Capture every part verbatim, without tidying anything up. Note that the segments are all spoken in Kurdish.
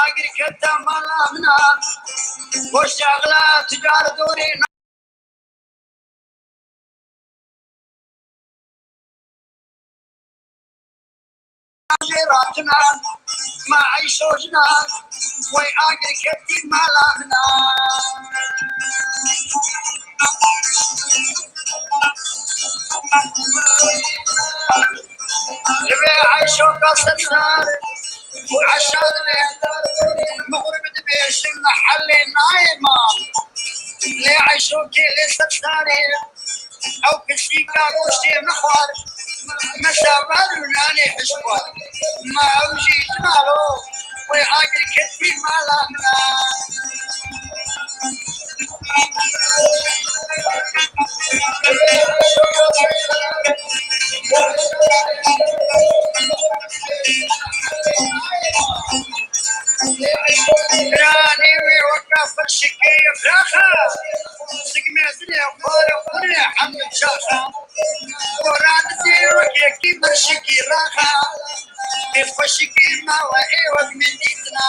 Agir kete mala min a, boş çaxla tucar dorê navê ratina, ma Eyşo jina, wey agir ketî mala min a. Divê Eyşo ka sed sar û eşa divê, mixrib dibêjin mehelê nayê ma. Lê Eyşokê lê sed sar e, ew pisîka goştê nexwar, me sabar û nanê hişk xwar. Ma ew jî ji mala wê agir ketî mala min a. Stranê wê weka firşikê fraxa, sik mezine xwara xwine hemd çaxa. Xwara dizê wek yekî firşikî raxa. Ê xweşikî mawe ê wek min dîtina.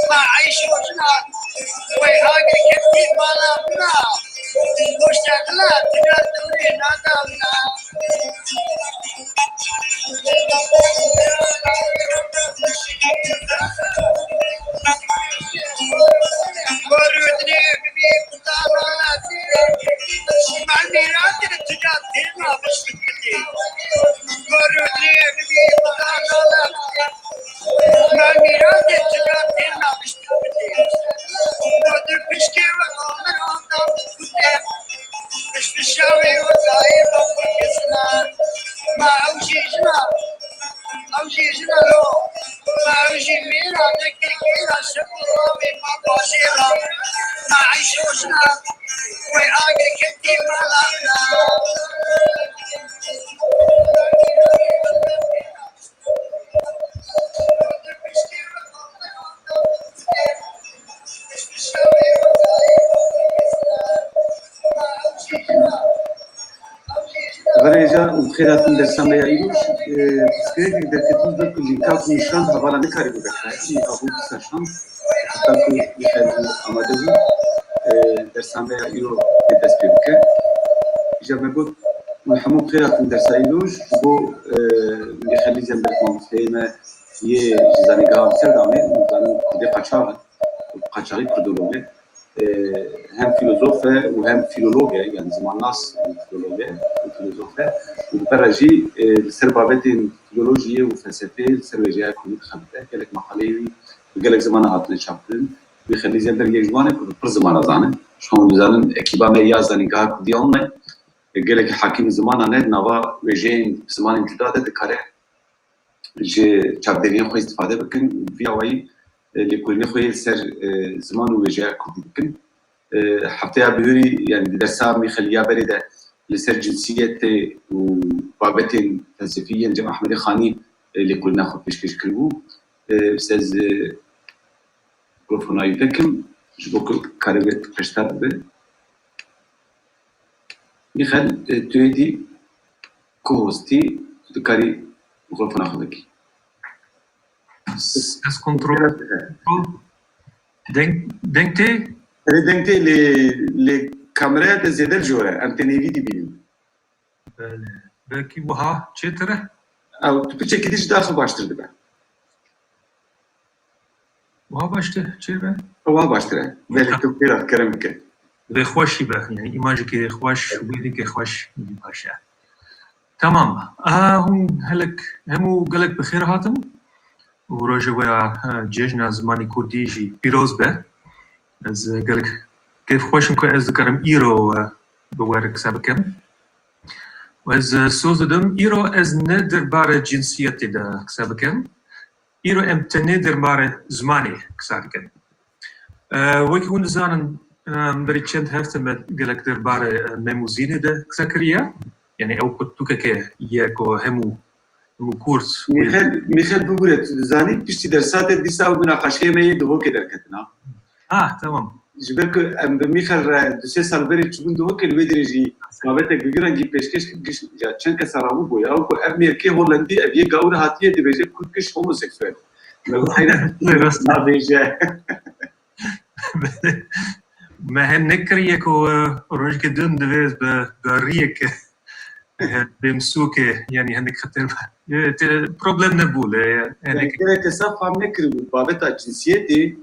Ma Eyşo jina, wey agir ketî mala min a. Goşta dila tira dewrê nada min a. Ew jî jina, ew jî jina lo, ew jî mêra nekê mêra şev û ravê ma bajêra, ma Eyşo jina, wê agir ketî mala min a. Birêja û xêr hatin dersa me ya îroj. Pirsgirêkek derketin, belkî lînka ku nîşand hevala nikarîbû vekirayê. Lînka bû dîsa şand. Heta ku Mîxel amade bû, e, dersa me ya îro dê dest pê bike. Îja me got, hûn hemû bi xêr hatin dersa îroj. Ji bo, e, Mîxelî Zemberek mamosteyê me yê ji zanîngeha Amsterdamê, hûn dizanin kurdê qaçax e, qaçaxî kurdolog e. E, hem fîlozof e û hem fîlolog e, yani zimannas û fîlolog e û fîlozof e. Û bi xwe re jî, e, li ser babetên fîlolojiyê û felsefeyê li ser wêjeya kurdî dixebite. Gelek maqaleyê wî bi gelek zimana hatine çapkirin. Mîxelî Zemberek yek ji wan e ku bi pir zimana zane. Ji xwe hûn dizanin, ekîba me ya zanîngeha kurdî online, e, gelekî hakîm zimanan e, di nava wêjeyên zimanên cuda de dikare ji çavdêriyên xwe îstîfade bikin û bi vî awayî, e, lêkolînê xwe yê li ser, e, ziman û wêjeya kurdî bikin. E, hefteya bihurî, yani di dersa Mîxelî ya berê de li ser cinsiyetê û babetên felsefî yên cem Ehmedê Xanî, e, lêkolîna xwe pêşkêş kiribû. E, se ez, e, mikrofona wî vekim, ji bo ku karibe beşdar bibe. Mîxel, e, tu êdî ku hostî, tu dikarî mikrofona xwe vekî. Ez kontrol, kontrol. Deng, deng tê? Erê, deng tê, lê, lê kameraya te zêde li jor e. Em tê nêvî dî bînin. Belê. Belkî wiha çêtir e? Ew, tu piçekî dî ji daxil baştir dibe. Wiha baştir, çê be? Wiha baştir e. Belê, tu pêra kerem bike. Vê xweşî be, yani îmajekî xweş, wêdekê xweş, baş e. Tamam. A, hûn helek, hemû gelek bi xêr hatin. Û roja we ya, e, cejna zimanê kurdî jî pîroz be. Ez gelek kêfxweş im ku ez dikarim îro, e, bi we re qise bikim. Û ez, e, soz didim, îro ez ne derbarê cinsiyetê de qise bikim. Îro em tenê derbarê zimanê qise dikin. E, wekî hûn dizanin, e, berî çend hefte me gelek derbarê, e, mem û zînê de qise kiriye. Yani ew pirtûkeke ye ku hemû, hemû kurt. Mîxel, Mîxel bibûre, tu dizanî piştî dersa te dîsa ew minaqaşeyê me yê Duhokê derketina. Ah, tamam. Ji ber ku em bi Mîxel re du sê sal berê çûbûn Duhokê, li wê derê jî babetek bi vî rengî pêşkêş kir, giş, ya çend kesa rabû bû ya, ku ev mêrkê Holendî, ev yê gawir hatiye dibêje kurd giş homoseksuel. Me got heyra nabêje. Me hem nekiriye ku, e, rojke din divê bi, bi riyek, e, bêm sûkê, yani hinek xeter, e, te, problem nebû lê, e, hinek. Gelek kesa fam nekiribû babeta cinsiyetê,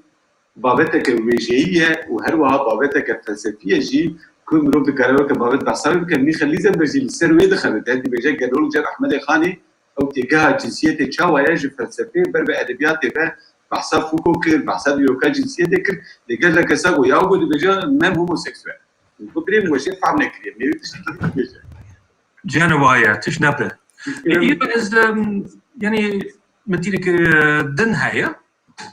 babeteke wêjeyî ye û her wiha babeteke felsefî ye jî, ku mirov dikare weke babet behsa wê bike. Mîxel Lîzenberg jî li ser wê dixebite, dibêje, gelo li cem Ehmedê Xanê ew têgeha cinsiyetê çawa ye, ji felsefê ber bi edebiyatê ve behsa Foucault kir, behsa dîroka cinsiyetê kir, lê gelek kesa got, ya got dibêje, mem homoseksüel. Got, birê min we jê fehm nekiriye, mêrî tiştekî din dibêje. Cene waye, tişt nebe. Îro ez, em, yani, metineke din heye.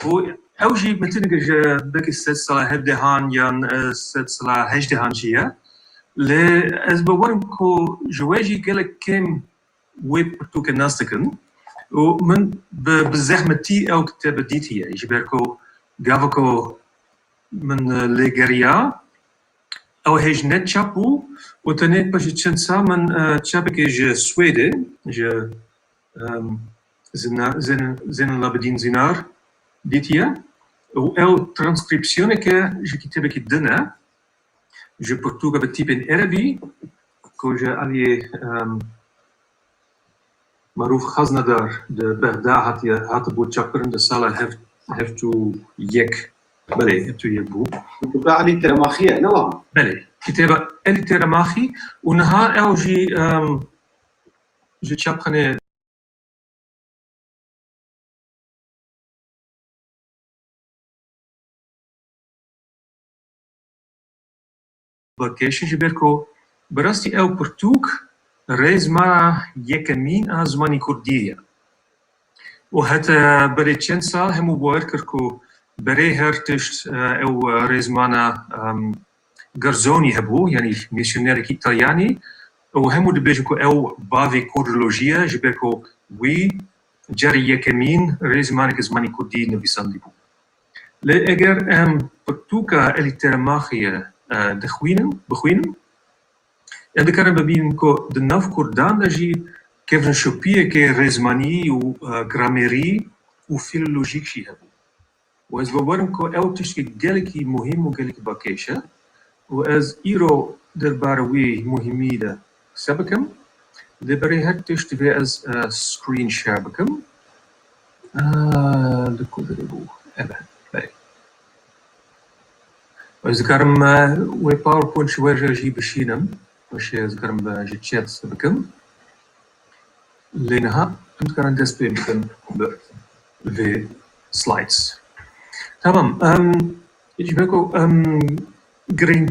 Û ew jî metineke ji belkî sed sala hevdehan yan, e, sed sala hejdehan jî ye. Lê ez bawer im ku ji we jî gelek kêm wê pirtûkê nas dikin. Û min bi, bi zehmetî ew kitêbe dîtiye. Ji ber ku gava ku min, e, lê geriya, ew hêj ne çap bû û tenê paşê çend sal min, e, çapekê ji Swêdê, ji, em, Zina-, Zin-, Zeynel Labidîn Zinar dîtiye û ew transkrîpsiyoneke ji kitêbekî din e, ji pirtûka bi tîpên erebî, ku ji aliyê, em, Marûf Xaznedar di Bexda hatiye, hatibû çapkirin di sala heft, heft û yek. Belê, heft û yek bû. Kitêba Elî Teremaxî ye, ne wa? Belê, kitêba Elî Teremaxî û niha ew jî, em, ji çapxanê Bakêşe ji ber ku bi rastî ew pirtûk rêzmana yekemîn a zimanî kurdî ye. Û heta berê çend sal hemû bawer kir ku berê her tişt, e, ew rêzmana, em, Garzonî hebû, yanî misyonerekî Îtalyanî, û hemû dibêjin ku ew bavê kurdolojî ye, ji ber ku wî carê yekemîn rêzmaneke zimanî kurdî nivîsandibû. Lê eger em pirtûka Elî Teremaxiyê, e, dixwînin, bixwînin, em dikarin bibînin ku di nav kurdan de jî kevnşopiyeke rêzmanî û, e, gramerî û fîlolojîk jî hebû. Û ez bawer im ku ew tiştekî gelekî muhîm û gelekî bakêş e. Û ez îro derbarê wî muhîmî de qise bikim. Lê berê her tişt divê ez, e, screen share bikim. E, li ku derê bû? Eve, belê. Ez dikarim, e, wê PowerPoint ji we re jî bişînim. Paşê ez dikarim, e, ji chat bikim. Lê niha em dikarin dest pê bikin bi vê slides. Tamam, em, ji ber ku em girêng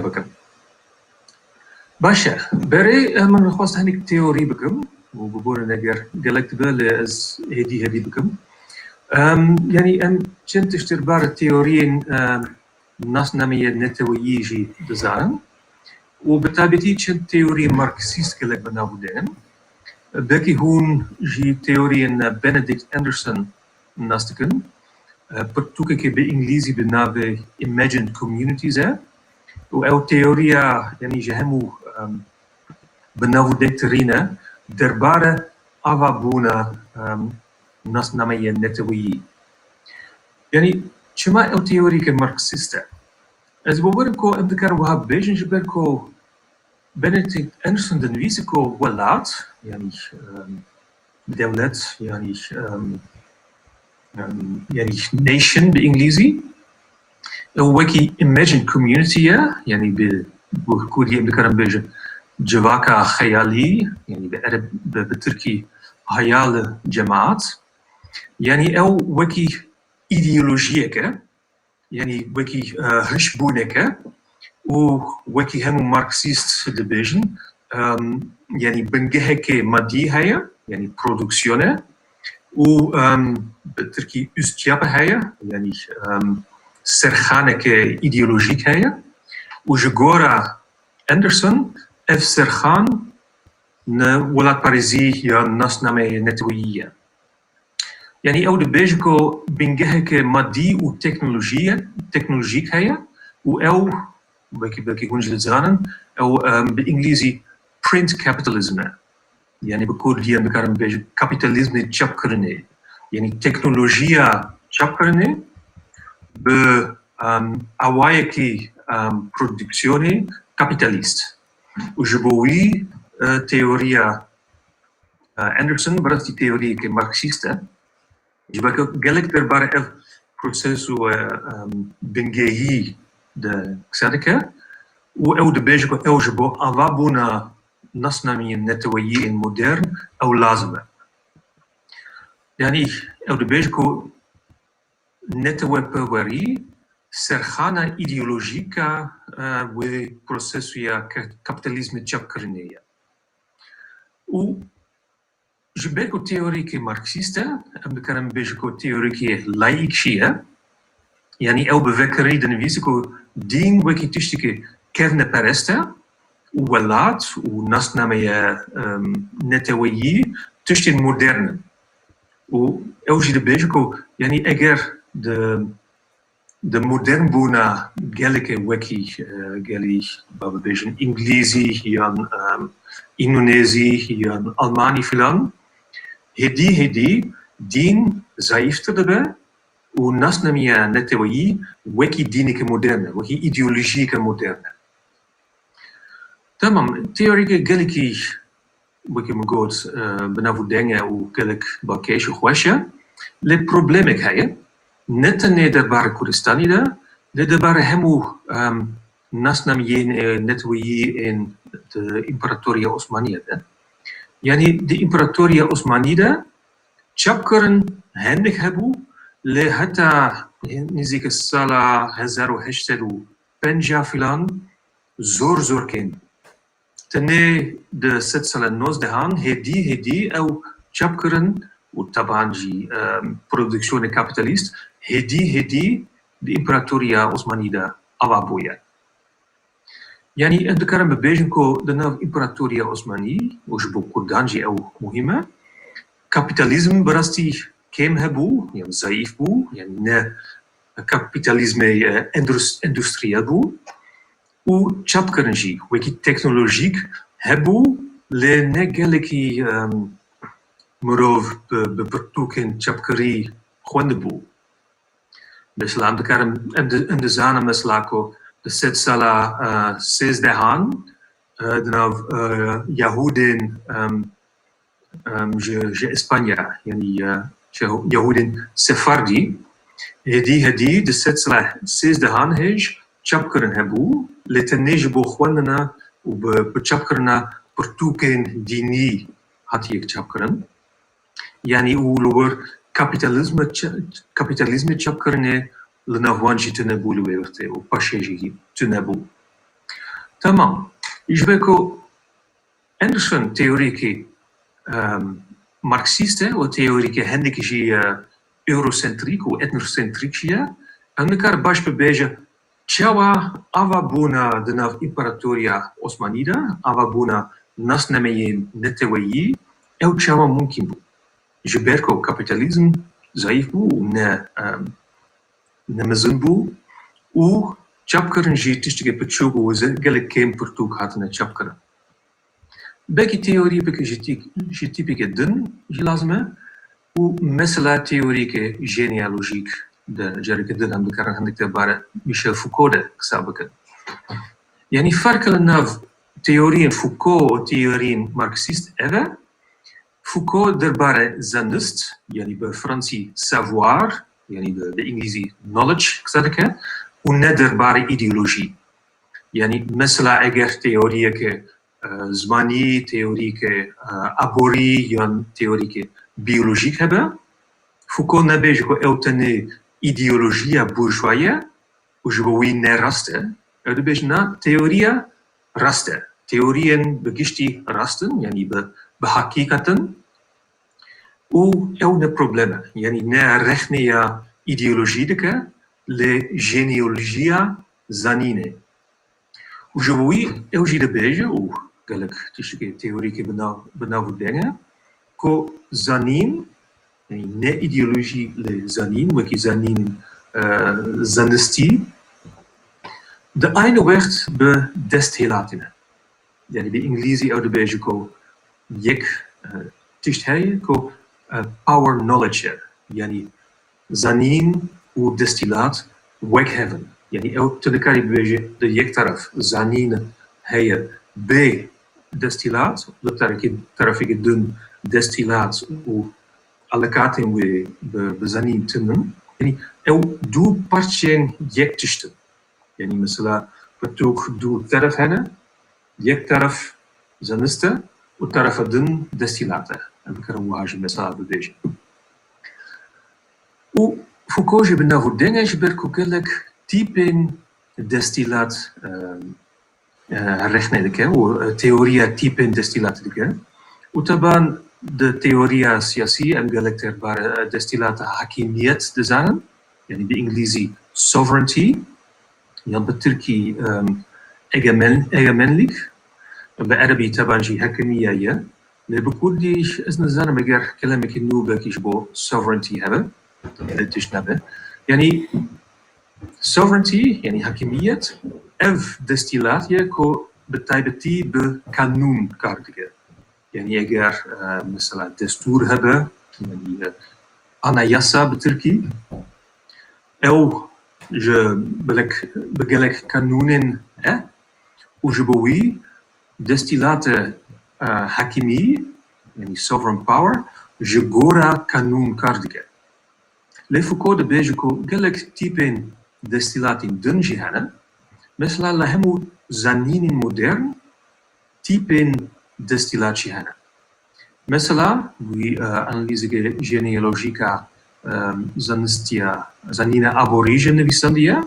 bikim. Baş e. Berê, e, min xwest hinek teorî bikim û biborin eger gelek dibe lê ez hêdî hêdî bikim. Em, yanî em çend tişt derbarê teoriyên, em, nasnameyê neteweyî jî dizanin û bi taybetî çend teoriyên marksîst gelek bi nav denin. Belkî hûn jî teoriyên Benedict Anderson nas dikin. Pirtûkekê bi îngilîzî bi navê Imagined Communities e û ew teoriya, yanî ji hemû, em, bi nav û dektirîn e derbare avabûna, em, nasnameyên neteweyî. Yanî çima ew teorîke marksîst e? Ez bawer im ku em dikarin wiha bibêjin, ji ber ku Benedict Anderson dinivîse ku welat, yanî, em, dewlet, yanî, em, em, yanî nation bi îngilîzî, ew wekî imagined community ye, yanî bi, bi kurdî em dikarin bêjin civaka xeyalî, yanî bi ereb, bi, bi tirkî hayal cemaat. Yanî ew wekî îdeolojiyek e, yanî wekî, e, hişbûnek e û wekî hemû Marksîst dibêjin, em, yanî bingeheke madî heye, yanî produksiyone û, em, bi tirkî Üstyape heye, yanî, em, serxaneke îdeolojîk heye û ji gora Anderson ev serxan ne welatparêzî ya nasnameyê neteweyî ye. Yanî ew dibêje ku bingeheke madî û teknolojî ye, teknolojîk heye û ew, belkî, belkî hûn jî dizanin, ew, em, bi îngilîzî print capitalism e. Yanî bi kurdî em dikarin bêjin kapîtalîzmê çapkirinê. Yanî teknolojiya çapkirinê bi, em, awayekî, em, produksiyonê kapîtalîst. Û ji bo wî, e, teoriya, e, Anderson bi rastî teoriyeke Marksîst e. Ji ber ku gelek derbarê ev proseso, e, em, bingehî de qise dike û ew dibêje ku ew ji bo avabûna nasnameyên neteweyî ên modern ew lazim e. Yanî ew dibêje ku neteweperwerî serxana îdeolojîk a, e, wê prosesoya ke-, kapîtalîzmê çapkirinê ye. Û ji ber ku teorîkê Marksîst e, em dikarin bibêjin ku teorîkê layîk jî ye. Yanî ew bi vekirî dinivîse ku dîn wekî tiştekî kevneperest e û welat û nasnameya, em, neteweyî tiştên modern in. Û ew jî dibêje ku, yanî eger di, di modernbûna gelekê wekî, e, gelî, ba bibêjin, îngilîzî yan, em, îndonezî yan almanî filan, hêdî hêdî dîn zayîftir dibe û nasnamiya neteweyî wekî dîneke modern e, wekî îdeolojiyeke modern e. Tamam, teorîke gelekî, wekî min got, e, bi nav û deng e û gelek balkêş û xweş e. Lê problemek heye. Ne tenê derbarê Kurdistanî de, lê derbarê hemû, em, nasnameyên, e, neteweyî ên di Împaratoriya Osmanî de. Yanî di Împaratoriya Osmanî de çapkirin hinek hebû, lê heta nêzîkî sala hezar û heşt sed û penca filan zor zor kêm. Tenê di sedsala nozdehan hêdî hêdî ew çapkirin û taban jî, em, produksiyonê kapîtalîst hêdî hêdî di Împaratoriya Osmanî de ava bûye. Yanî em dikarin bibêjin ku di nav Împaratoriya Osmanî û ji bo Kurdan jî ew muhîm e, kapîtalîzm bi rastî kêm hebû, yan zayîf bû, yan ne kapîtalîzmê, e, endus-, endustriyel bû û çapkirin jî wekî teknolojîk hebû, lê ne gelekî, em, mirov bi, bi pirtûkên çapkirî xwendibû. Mesela em dikarin, em di-, em dizanin mesela ku di sedsala, e, sêzdehan, e, di nav, e, Yahûdên, em, em, ji, ji Îspanya, yanî, e, ji Yahûdên Sefardî, hêdî hêdî di sedsala sêzdehan hêj çapkirin hebû, lê tenê ji bo xwendina û bi, bi çapkirina pirtûkên dînî hatiye çapkirin. Yanî û li wir kapîtalîzmê çe-, kapîtalîzmê çapkirinê li nav wan jî tunebû li wê wextê û paşê jî tunebû. Tamam. Ji ber ku Anderson teorîkê, em, Marksîst e û teorîkê hindekî jî, e, Eurosentrîk û etnosentrîk jî ye. Em nikare baş bibêje çawa ava bûna di nav Împaratoriya Osmanî de, ava bûna nasnameyên neteweyî, ew çawa mumkîn bû? Ji ber ku kapîtalîzm zayîf bû û ne, em, ne mezin bû û çapkirin jî tiştekî piçûk û ze-, gelek kêm pirtûk hatine çapkirin. Belkî teorî bike ji tî-, ji tîpeke din jî lazim e û mesela teorîke jenealojîk de careke din em dikarin hindik derbarê Michel Foucault de qisa bikin. Yanî ferq li nav teoriyên Foucault û teoriyên Marksîst ev e, Foucault derbarê zanist, yanî bi fransî savoir, yanî bi, bi îngilîzî knowledge qise dike û ne derbarê îdeolojî. Yanî mesela eger teoriyeke, e, zimanî, teoriyeke, e, aborî yan teoriyeke biyolojîk hebe, Foucault nebêje ku ew tenê îdeolojiya burjuwa ye û ji bo wî ne rast e, ew dibêjin na, teoriya rast e. Teoriyên bi giştî rast in, yanî bi, bi heqîqet in. Û ew ne problem e. Yanî ne rexneya îdeolojî dike, lê jenealojiya zanînê. Û ji bo wî ew jî dibêje, û gelek tiştekê teorîkê bi nav, bi nav û deng e, ku zanîn, yanî ne îdeolojî lê zanîn, wekî zanîn, e, zanistî, di aynî wext bi desthilatî ne. Yanî bi îngilîzî ew dibêje ku yek, e, tişt heye ku, e, power knowledge e. Yanî zanîn û desthilat wek hev in. Yanî ew tu dikarî bibêje di yek teref zanîn heye bê desthilat, di terekê, terefekî din desthilat û alakatên wê bi, bi zanîn tune in. Yanî ew du parçeyên yek tişt in. Yanî mesela pirtûk du teref hene, yek teref zanist e û terefa din desthilat e. Em dikarin wiha jî mesela bibêjin. Û Foucault jî bi nav û deng e, ji ber ku gelek tîpên desthilat, e, e, rexne dike û, e, teoriya tîpên desthilat dike. Û teban di teoriya siyasî em gelek derbarê, e, desthilata hakimiyet dizanin. Yanî bi îngilîzî sovereignty, yan bi tirkî, em, egemen-, egemenlik, bi erebî teban jî hakimiye ye. Lê bi kurdî ez nizanim eger kelemekî nû belkî ji bo sovereignty hebe, lê tişt nebe. Yanî sovereignty, yanî hakimiyet, ev desthilat ye ku bi taybetî bi kanûn kar dike. Yanî eger, e, mesela destûr hebe, yanî, e, anayasa bi tirkî, ew ji bilek, bi gelek kanûnên e û ji bo wî desthilatê, e, hakimî, yanî sovereign power, ji gora kanûn kar dike. Lê Foucault dibêje ku gelek tîpên desthilatên din jî hene. Mesela li hemû zanînên modern tîpên desthilat jî hene. Mesela, wî, e, analîzeke jenealojîk a, e, zanistiya, zanîna aborî jî nivîsandiye.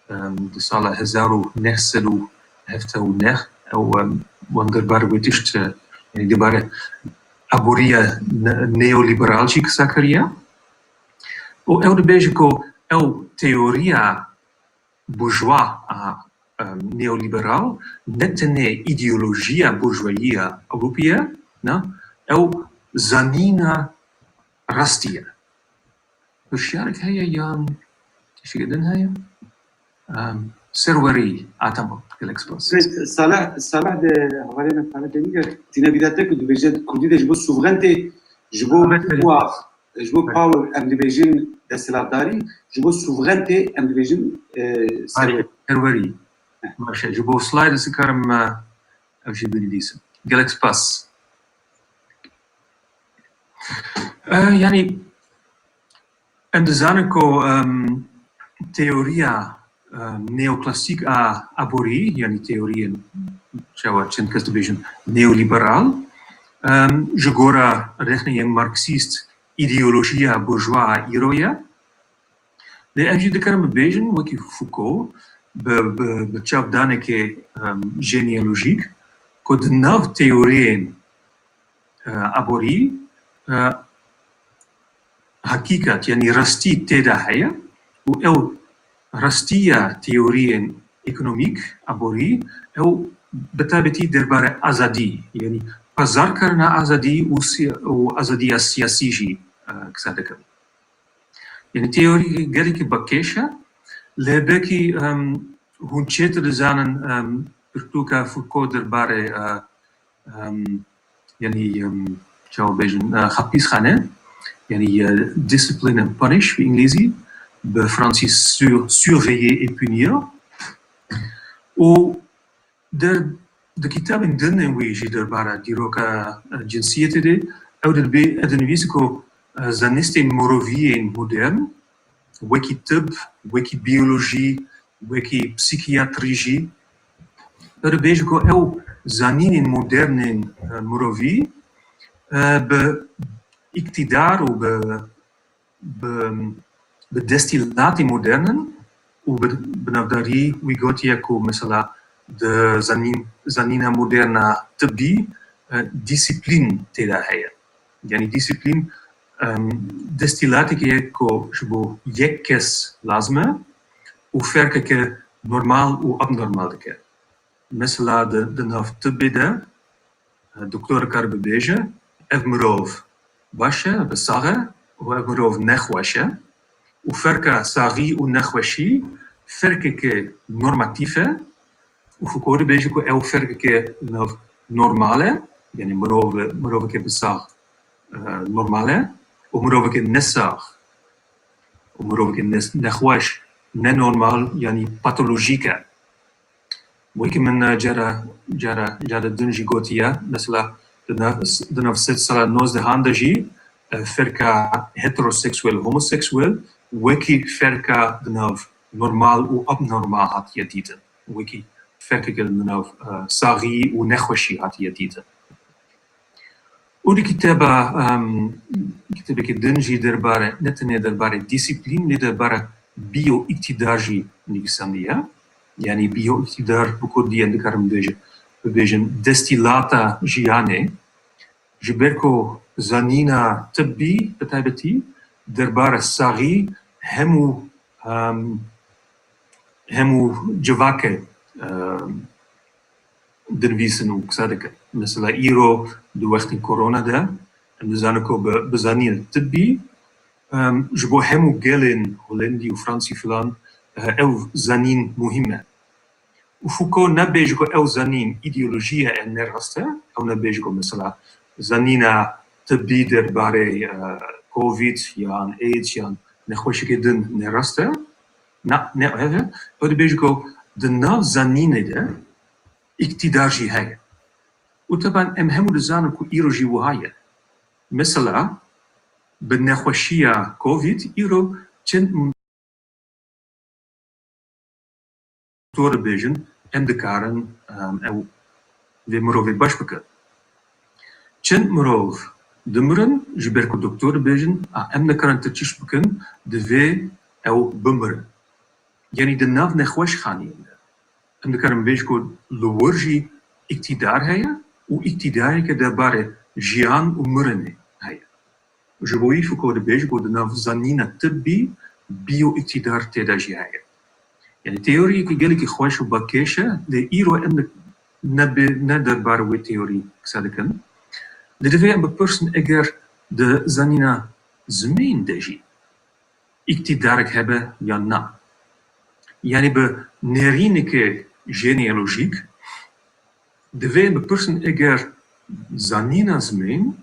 E, di sala hezar û neh sed û hevdeh û neh, ew, e, wan derbarê wê tişt, e, yanî derbarê aboriya ne-, neoliberal jî qisa kiriye. Û ew dibêje ku ew teoriya burjuwa a, em, neoliberal ne tenê îdeolojiya burjuwayî ya Ewropî ye, ne, ew zanîna rastî ye. Pirsyarek heye yan tiştekî din heye? Em, serwerî, a, tamam, gelek spas. Salih, Salih de hevalê me Salih Demîrger tîne bîra te ku dibêje kurdî de ji bo sûvxentê, ji bo Evet, evet. pouvoir, ji bo Evet. power em dibêjin desthilatdarî, ji bo sûvxentê em dibêjin, e, serwerî. Serwerî. Heh. Baş e. Ji bo slides karim, e, ev jî binivîsim. Gelek spas. E, yanî, em dizanin ku, em, teoriya, em, neoklasîk a aborî, yanî teoriyên, çawa çend kes dibêjin, neoliberal, em, ji gora rexneyên marksîst îdeolojiya burjuwa a îro ye. Lê em jî dikarin bibêjin, wekî Foucault, bi, bi, bi çavdanekê, em, jenealojîk, ku di nav teoriyên, e, aborî, e, heqîqet, yanî rastî tê de heye û ew rastiya teoriyên ekonomîk, aborî, ew bi taybetî derbarê azadî, yanî pazarkirina azadî û siya-, û azadiya siyasî jî, e, qise dikin. Yanî teorî gelekî bi kêş e, lê belkî, em, hûn çêtir dizanin, em, pirtûka Foucault derbarê, e, em, yanî, em, çawa bêjin, e, hepîsxane, yanî, e, Discipline and Punish bi îngilîzî, bi fransî sur-, Surveiller et punir. Û Der, di kitabên din ên wî jî derbara dîroka, e, cinsiyetê de, ew dibê, ew dinivîse ku, e, zanistên mirovî yên modern, wekî tib, wekî biyolojî, wekî psîkiyatrî jî, ew dibêje ku ew zanînên modern ên, e, mirovî, e, bi îktîdar û bi bi bi destîlatê modern in û bi, bi navdarî wî gotiye ku mesela di zanîn-, zanîna moderna tibbî, e, dîsîplîn tê de heye. Yanî dîsîplîn, em, destîlatekê ye ku ji bo yek kes lazim e û ferkeke normal û abnormal dike. Mesela di, di nav tibbê de, e, doktor kar bibêje, ev mirov baş e, bi sax e û ev mirov nexweş e û ferka saxî û nexweşî ferkeke normatîf e û Foucault dibêje ku ew ferkeke nav normal e, yanî mirov, miroveke bi sax, e, normal e û miroveke nesax û miroveke ne-, nexweş, nenormal, yanî patolojîk e. Wekî min, e, cara, cara, cara din jî gotiye, mesela di nav, di nav sed sala nozdehan de jî, e, ferka heteroseksuel, homoseksuel wekî ferka di nav normal û abnormal hatiye dîtin. Wekî ferkeke di nav, e, saxî û nexweşî hatiye dîtin. Û di kitêba, em, kitêbeke din jî derbarê, ne tenê derbarê dîsîplîn, lê derbarê biyo-îktîdar jî nivîsandiye. Yanî biyo-îktîdar bi kurdî em dikarin bibêjin, bibêjin destîlata jiyanê. Ji ber ku zanîna tibbî bi taybetî derbarê saxî hemû, em, hemû civakê, em, dinivîsin û qise dikin. Mesela îro di wextên korona de em dizanin ku bi, bi zanîn tibbî, em, ji bo hemû gelên Holendî û Fransî filan, eh, ew zanîn muhîm e. Û Foucault nebêje ku ew zanîn îdeolojî ye, ne rast e. Ew nebêje ku mesela zanîna tibbî derbarê, eh, Covid yan AIDS yan nexweşeke din ne rast e. Na, ne ev e. Ew dibêje ku di nav zanînê de îktîdar jî heye. Û teban em hemû dizanin ku îro jî wiha ye. Mesela, bi nexweşiya Covid îro çend doktor dibêjin, em dikarin, em, ew vê mirovê baş bikin. Çend mirov dimirin, ji ber ku doktor dibêjin, a, em nikarin tişt bikin, divê ew bimirin. Yanî di nav nexweşxaneyên de. Em dikarin bêjin ku li wir jî îktîdar heye û îktîdareke derbarê jiyan û mirinê heye. Ji bo wî Foucault dibêje ku di nav zanîna tibbî biyo-îktîdar tê de jî heye. Yanî teoriyeke gelekî xweş û balkêş e, lê îro em ne, ne derbarê wê teorî qise dikin. Lê divê em bipirsin eger di zanîna zimên de jî îktîdarek hebe yan na. Yanî bi nêrîneke jeneolojîk divê em bipirsin eger zanîna zimên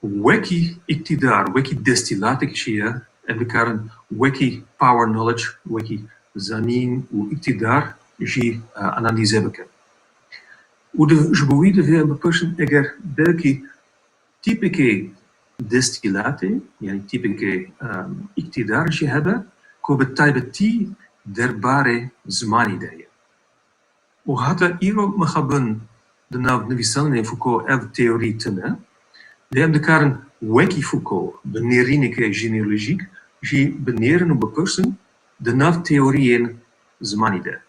wekî îktîdar, wekî destîlatek jî ye, em dikarin wekî power knowledge, wekî zanîn û îktîdar jî, e, analîze bikin. Û di, ji bo wî divê em bipirsin eger belkî tîpekê destîlatê, yanî tîpekê, em, îktîdar jî hebe ku bi taybetî derbarê zimanî de ye. Û heta îro mixabin di nav nivîsandinê Foucault ev teorî tune. Lê em dikarin wekî Foucault bi nêrîneke jeneolojîk jî binêrin û bipirsin di nav teoriyên zimanî de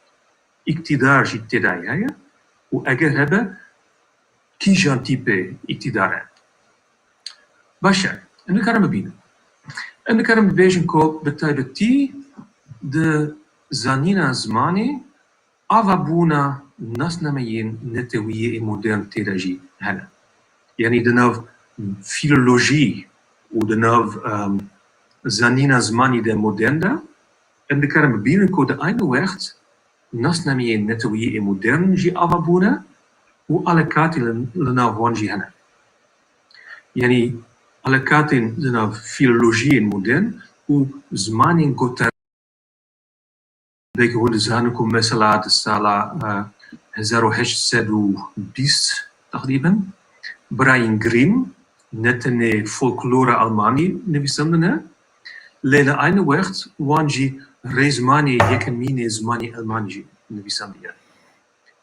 îktîdar jî tê de heye û eger hebe kîjan tîpê îktîdar e? Baş e, em dikarin bibînin. Em dikarin bibêjin ku bi taybetî di zanîna zimanê avabûna nasnameyên netewî yê modern tê de jî hene. Yanî di nav fîlolojî û di nav, em, zanîna zimanî de modern de, em dikarin bibînin ku di aynî wext nasnameyên netewî yê modern jî ava bûne û alakatên li, li nav wan jî hene. Yanî alakatên li nav fîlolojiyên modern û zimanên gotar. Belkî hûn dizanin ku mesela di sala, e, hezar û heşt sed û bîst teqrîben Brian Grimm ne tenê folklora Almanî nivîsandine, lê li aynî wext wan jî rêzmanê yekemîn ê zimanê Almanî jî nivîsandiye.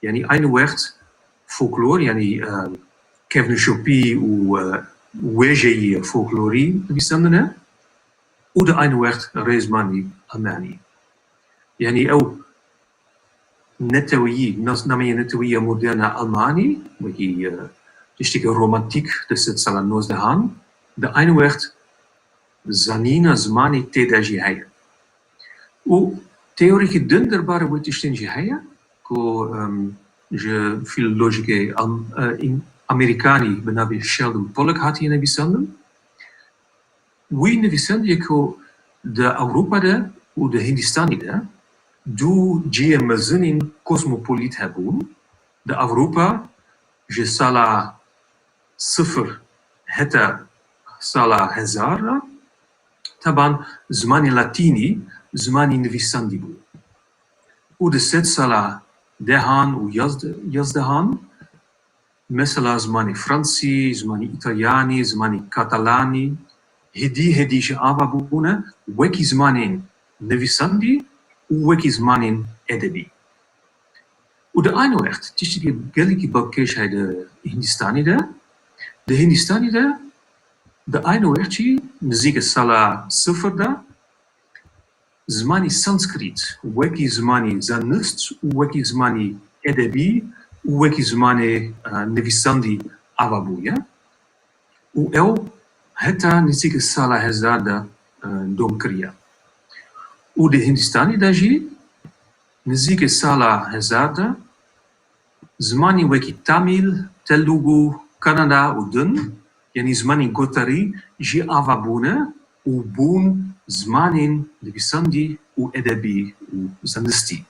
Yanî aynî wext folklor, yanî, e, kevnişopî û, e, wêjeyî folklorî nivîsandine. û di aynî wext rêzmanî Almanî. Yanî ew neteweyî, nas-, nameyê neteweyî ya moderne Almanî, wekî, e, tiştekî romantîk di sed sala nozdehan, di aynî wext zanîna zimanê tê de jî heye. Û teorîkî din derbarê wê tiştên jî heye ku, em, ji fîlolojîkê am-, e, ên-, amerîkanî bi navê Sheldon Pollock hatiye nivîsandin. Wî nivîsandiye ku di Ewropa de û di Hindistanê de du cihê mezinên kozmopolît hebûn. Di Ewropa ji sala sifir heta sala hezar de, teban zimanê latînî zimanî nivîsandî bû. Û di sed sala dehan û yazde-, yazdehan, mesela zimanê fransî, zimanê îtalyanî, zimanê katalanî, hêdî hêdî jî ava bûne wekî zimanên nivîsandî û wekî zimanên edebî. Û di aynî wext tiştekî gelekî balkêş heye di Hindistanê de. Di Hindistanê de di aynî wext jî nizîkê sala sifir de zimanî Sanskrît wekî zimanî zanist û wekî zimanî edebî û wekî zimanê, e, nivîsandî ava bûye. Û ew heta nizîkê sala hezar de, e, dom kiriye. Û di Hindistanê de jî nizîkê sala hezar de zimanî wekî Tamîl, Telugu, Kannada û din, yanî zimanên gotarî jî ava bûne û bûn zimanên nivîsandî û edebî û zanistî.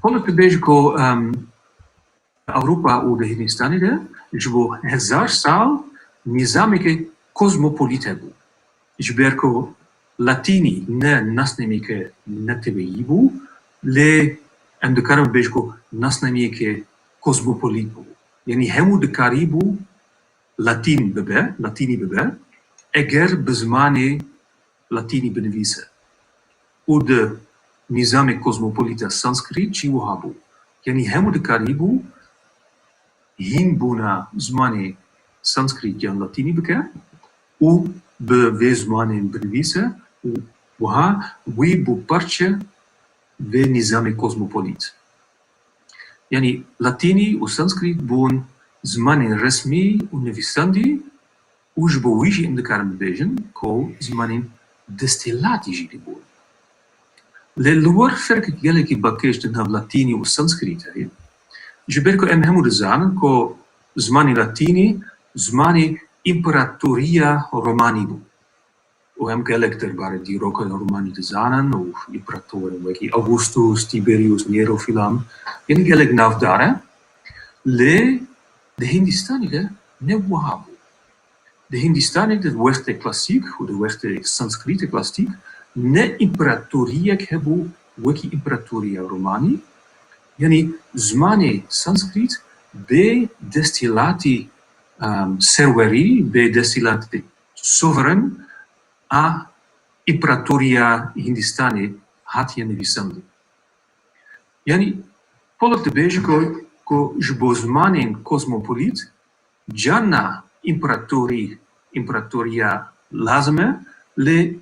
Pollock dibêje ku, em, Ewropa û di Hindistanê de ji bo hezar sal nîzameke kozmopolît hebû. Ji ber ku latînî ne nasnameyeke neteweyî bû, lê em dikarin bibêjin ku nasnameyeke kozmopolît bû. Yanî hemû dikarîbû latîn bibe, latînî bibe, eger bi zimanê latînî binivîse. Û di nîzamê kozmopolît de Sanskrît jî wiha bû. Yanî hemû dikarîbû hînbûna zimanê Sanskrît yan latînî bike û bi vê zimanên binivîse û wiha wî bû parçe vê nîzamê kozmopolît. Yanî latînî û Sanskrît bûn zimanên resmî û nivîsandî û ji bo wî jî em dikarin bibêjin ku zimanên desthilatî jî dibûn. Lê li wir ferqek gelekî balkêş di nav latînî û Sanskrît heye. Ji ber ku em hemû dizanin ku zimanê latînî zimanê împaratoriya Romanî bû. Û em gelek derbarê dîroka Romanî dizanin û împaratorên wekî Augustus, Tiberius, Nero filan, yanî gelek navdar e. Lê di Hindistanê de ne wiha bû. Di Hindistanê de di wextê klasîk û di wextê Sanskrîtê klasîk ne împaratoriyek hebû wekî împaratoriya Romanî. Yanî zimanê Sanskrît bê desthilatî, em, serwerî, bê desthilatê sovereîn a împaratoriya Hindistanê hatiye nivîsandin. Yanî Pollock dibêje ku, ku ji bo zimanên kozmopolît carna împaratorî, împaratoriya lazim e, lê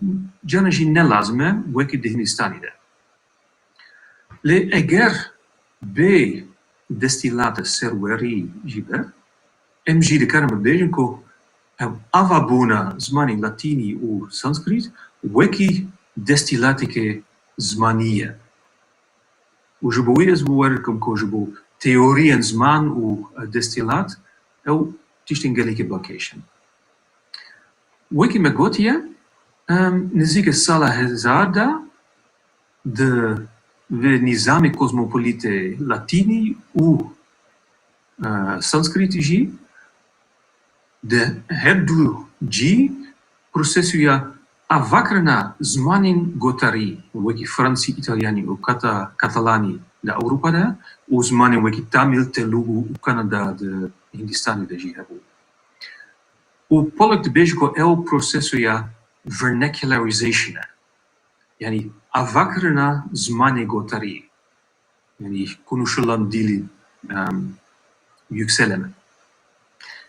carna jî ne lazim e, wekî di Hindistanê de. Lê eger bê desthilatê serwerî jî be, em jî dikarin bibêjin ku ev avabûna zimanê latînî û sanskrît wekî desthilateke zimanî ye. Û ji bo wî ez bi we re dikim ku ji bo teoriyên ziman û desthilat ew tiştên gelekî balkêş in. Wekî me gotiye, em, nizîkê sala hezar de di vê nîzamê kozmopolîtê latînî û, e, sanskrîtî jî di her du cî prosesoya avakirina zimanên gotarî, wekî fransî, îtalyanî û kata-, katalanî di Ewropa de û zimanên wekî tamîl, telugu û kannada di Hindistanê de jî hebû. Û Pollock dibêje ku ew prosesoya vernacularization e. Yanî avakirina zimanê gotarî. Yanî konuşulan dili, em, yükseleme.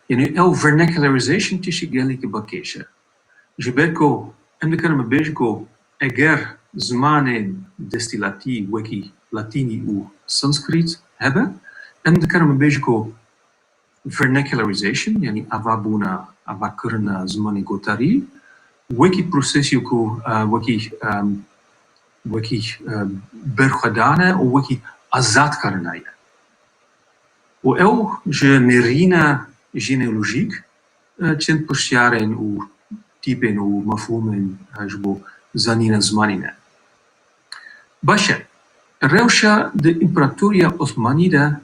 Yanî ew vernacularization tiştê gelekî balkêş e. Ji ber ku em dikarin bibêjin ku eger zimanên desthilatî wekî latînî û sanskrit hebe, em dikarin bibêjin ku vernacularization, yanî avabûna, avakirina zimanê gotarî, wekî prosesê ku, e, wekî, em, wekî, e, berxwedan e û wekî azadkirina ye. Û ew ji nêrîna jeneolojîk, e, çend pirsyarên û tîpên û mefhûmên, e, ji bo zanîna zimanî ne. Baş e, rewşa di Împaratoriya Osmanî de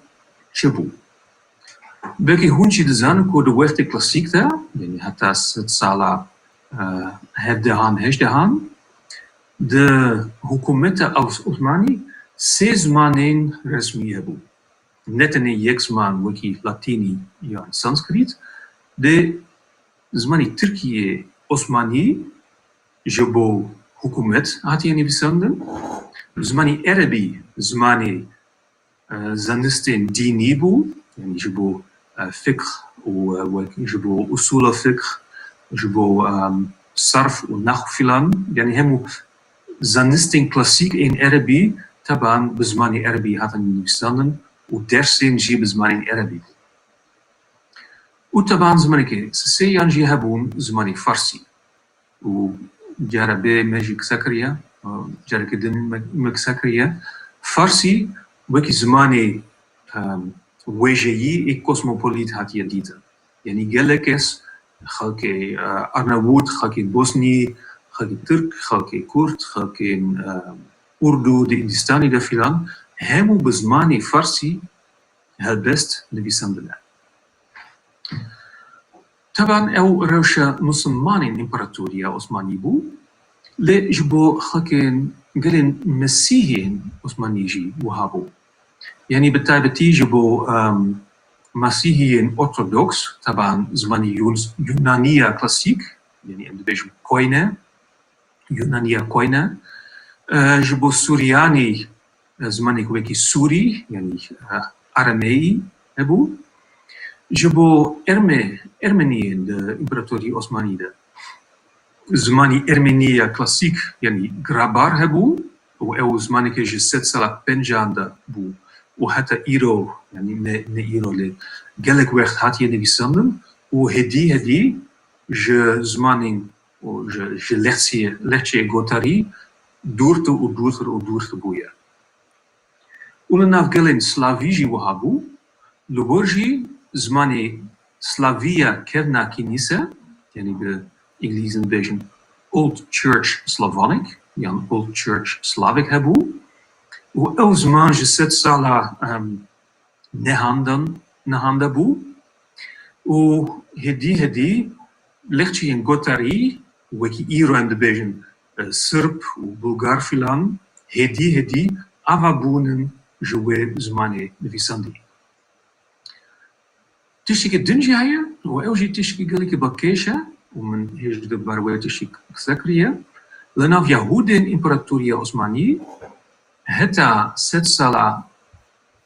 çi bû? Belkî hûn jî dizanin ku di wextê klasîk de, yanî heta sed sala, e, hevdehan, heştdehan, di hikûmeta Os-, Osmanî sê zimanên resmî hebû. Ne tenê yek ziman wekî latînî yan sanskrit, lê zimanê tirkî yê Osmanî ji bo hikûmet hatiye nivîsandin. Zimanê erebî zimanê, e, zanistên dînî bû, yanî ji bo, e, fiqh û, e, wek ji bo usûla fiqh, ji bo, em, sarf û nahw filan, yanî hemû zanistên klasîk ên erebî teban bi zimanê erebî hatin nivîsandin û dersên jî bi zimanên erebî bûn. Û teban zimanekî sisêyan jî hebûn, zimanê farsî. Û cara bê me jî qise kiriye, e, carekî din me, me qise kiriye. Farsî wekî zimanê, em, wêjeyî ê kosmopolît hatiye dîtin. Yanî gelek kes, xelkê, e, Arnavût, xelkê Bosnî, xelkê Tirk, xelkê Kurd, xelkên, e, Urdu di Hindistanê de filan, hemû bi zimanê farsî helbest nivîsandine. Teban ew rewşa misilmanên Împaratoriya Osmanî bû, lê ji bo xelkên gelên Mesîhiyên Osmanî jî wiha bû. Yanî bi taybetî ji bo, em, Mesîhiyên Ortodoks, teban zimanî Yun-, Yunaniya klasîk, yanî em dibêjin Koyne, Yunaniya Koyne, e, ji bo Suryanî, e, zimanek wekî Sûrî, yanî, e, Arameyî hebû. Ji bo Erme-, Ermeniyên di Împaratorî Osmanî de zimanî Ermenî ya klasîk, yanî Grabar hebû û ew zimanekê ji sed sala pencan de bû û heta îro, yanî ne, ne îro lê gelek wext hatiye nivîsandin û hêdî hêdî ji zimanên û ji, ji lehçeyê, lehçeyê gotarî dûrtir û dûrtir û dûrtir bûye. Û li nav gelên Slavî jî wiha bû, li wir jî zimanê Slaviya kevna kînîse, yanî bi Îngilîzî dibêjin Old Church Slavonic yan Old Church Slavic hebû û ew ziman ji sed sala, em, nehandan, nehanda bû û hêdî hêdî lehçeyên gotarî, wekî îro em dibêjin, e, Sirp û Bulgar filan, hêdî hêdî ava bûnin ji wê zimanê nivîsandî. Tiştekî din jî heye û ew jî tiştekî gelekî bi kêş e û min hêj di bar wê tiştî qise kiriye. Li nav Yahûdên Împaratoriya Osmanî heta sed sala,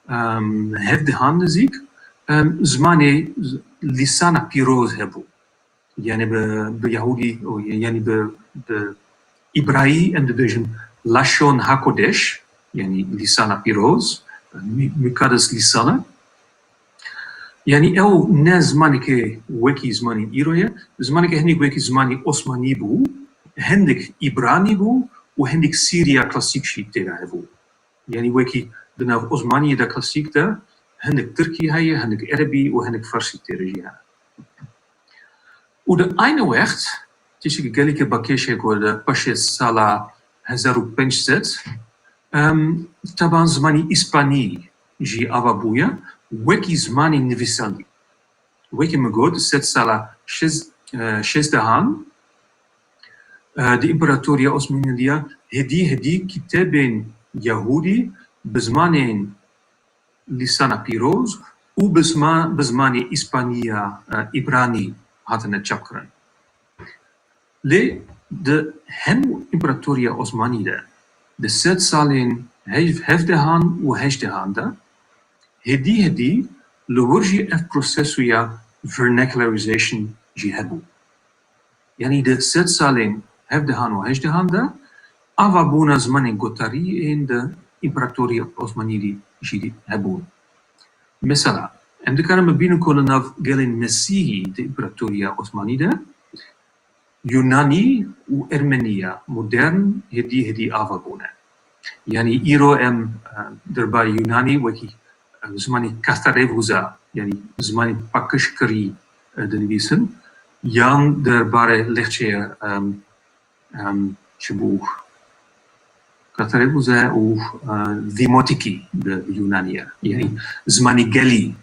em, hevdehan nizîk, em, zimanê z-, lîsana pîroz hebû. Yanî bi, bi Yahûdî, yanî bi, bi Îbrayî em dibêjin Lashon HaKodeş, yanî lîsana pîroz, mi-, mukaddes lîsana. Yanî ew ne zimanekê wekî zimanên îro ye, zimanekê hinek wekî zimanê Osmanî bû, hinek Îbranî bû û hinek Sîriya klasîk jî tê de hebû. Yanî wekî di nav Osmaniyê de klasîk de hinek Tirkî heye, hinek Erebî û hinek Farsî tê de jî hene. Û di aynî wext, tiştekî gelekî bi kêş e ku di paşê sala hezar û pênc sed, em, teban zimanî Îspanî jî ava bûye, wekî zimanê nivîsandî. Wekî min got, sed sala şêst, e, şêzdehan, e, di Împaratoriya Osmanî de hêdî hêdî kitêbên Yahûdî bi zimanên lîsana pîroz û bi zima-, bi zimanê Îspaniya, e, Îbranî hatine çapkirin. Lê di hemû Împaratoriya Osmanî de di sed salên hev-, hevdehan û heştdehan de hêdî hêdî li wir jî ev prosesoya vernacularization jî hebû. Yanî di sed salên hevdehan û hejdehan de avabûna zimanên gotarî ên di Împaratoriya Osmanî de jî hebûn. Mesela, em dikarin bibînin ku li nav gelên Mesîhî di Împaratoriya Osmanî de Yunanî û Ermeniya modern hêdî hêdî ava bûne. Yanî îro em, e, derbarê Yunanî wekî, e, zimanê Katharevousa, yanî zimanê paqijkirî, e, dinivîsin, yan derbarê lehçeya, em, em, çi bû? Katharevousa û, e, Demotîkî bi, bi Yunanî ye. Yanî zimanê gelî.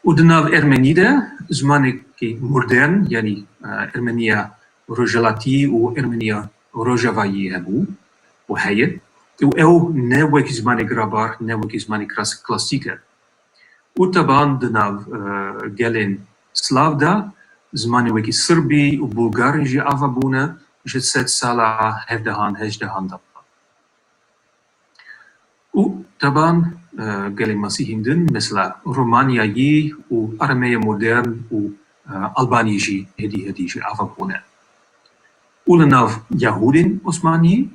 Û di nav Ermenî de zimanekî modern, yanî, e, Ermeniya Rojhilatî û Ermeniya Rojavayî hebû û heye. Û ew ne wekî zimanê girabar, ne wekî zimanê klas-, klasîk e. Û teban di nav, e, gelên Slav de zimanê wekî Sirbî û Bulgarî jî ava bûne ji sed sala hevdehan, hejdehan de. Û teban, e, gelên Mesîhîn din, mesela Romaniyayî û Arameya modern û, e, Albanî jî hêdî hêdî jî ava bûne. Û li nav Yahûdên Osmanî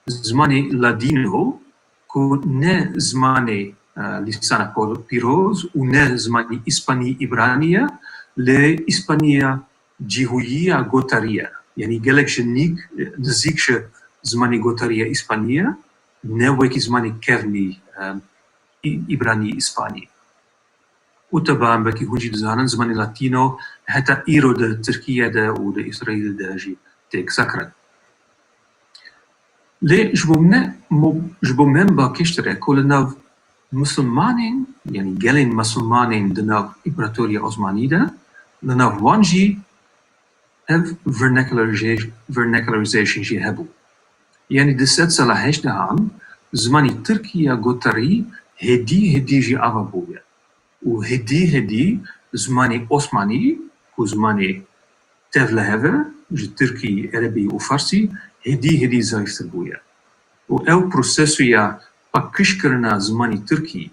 zimanê Ladîno ku ne zimanê, e, lîsana pol-, pîroz û ne zimanê Îspanî Îbranî ye, lê Îspaniya cihûyî ya gotarî ye. Yanî gelek ji nîk, nizîk ji zimanê gotarî ya Îspanî ye, ne wekî zimanê kevnî, e, Î-, Îbranî, Îspanî. Û teban belkî hûn jî dizanin, zimanê Latîno heta îro di Tirkiye de û di Îsraîl de jî tê qise kirin. Lê ji bo me, mo-, ji bo me bakêştir e ku li nav Misilmanên, yanî gelên Misilmanên di nav Împaratoriya Osmanî de, li nav wan jî ev vernaculariza-, vernacularization jî hebû. Yanî di sed sala hejdehan zimanî tirkî ya gotarî hêdî hêdî jî ava bûye. Û hêdî hêdî zimanê Osmanî ku zimanê tevlihev e, ji tirkî, erebî û farsî hêdî hêdî zayîftir bûye. Û ew prosesoya paqijkirina zimanê tirkî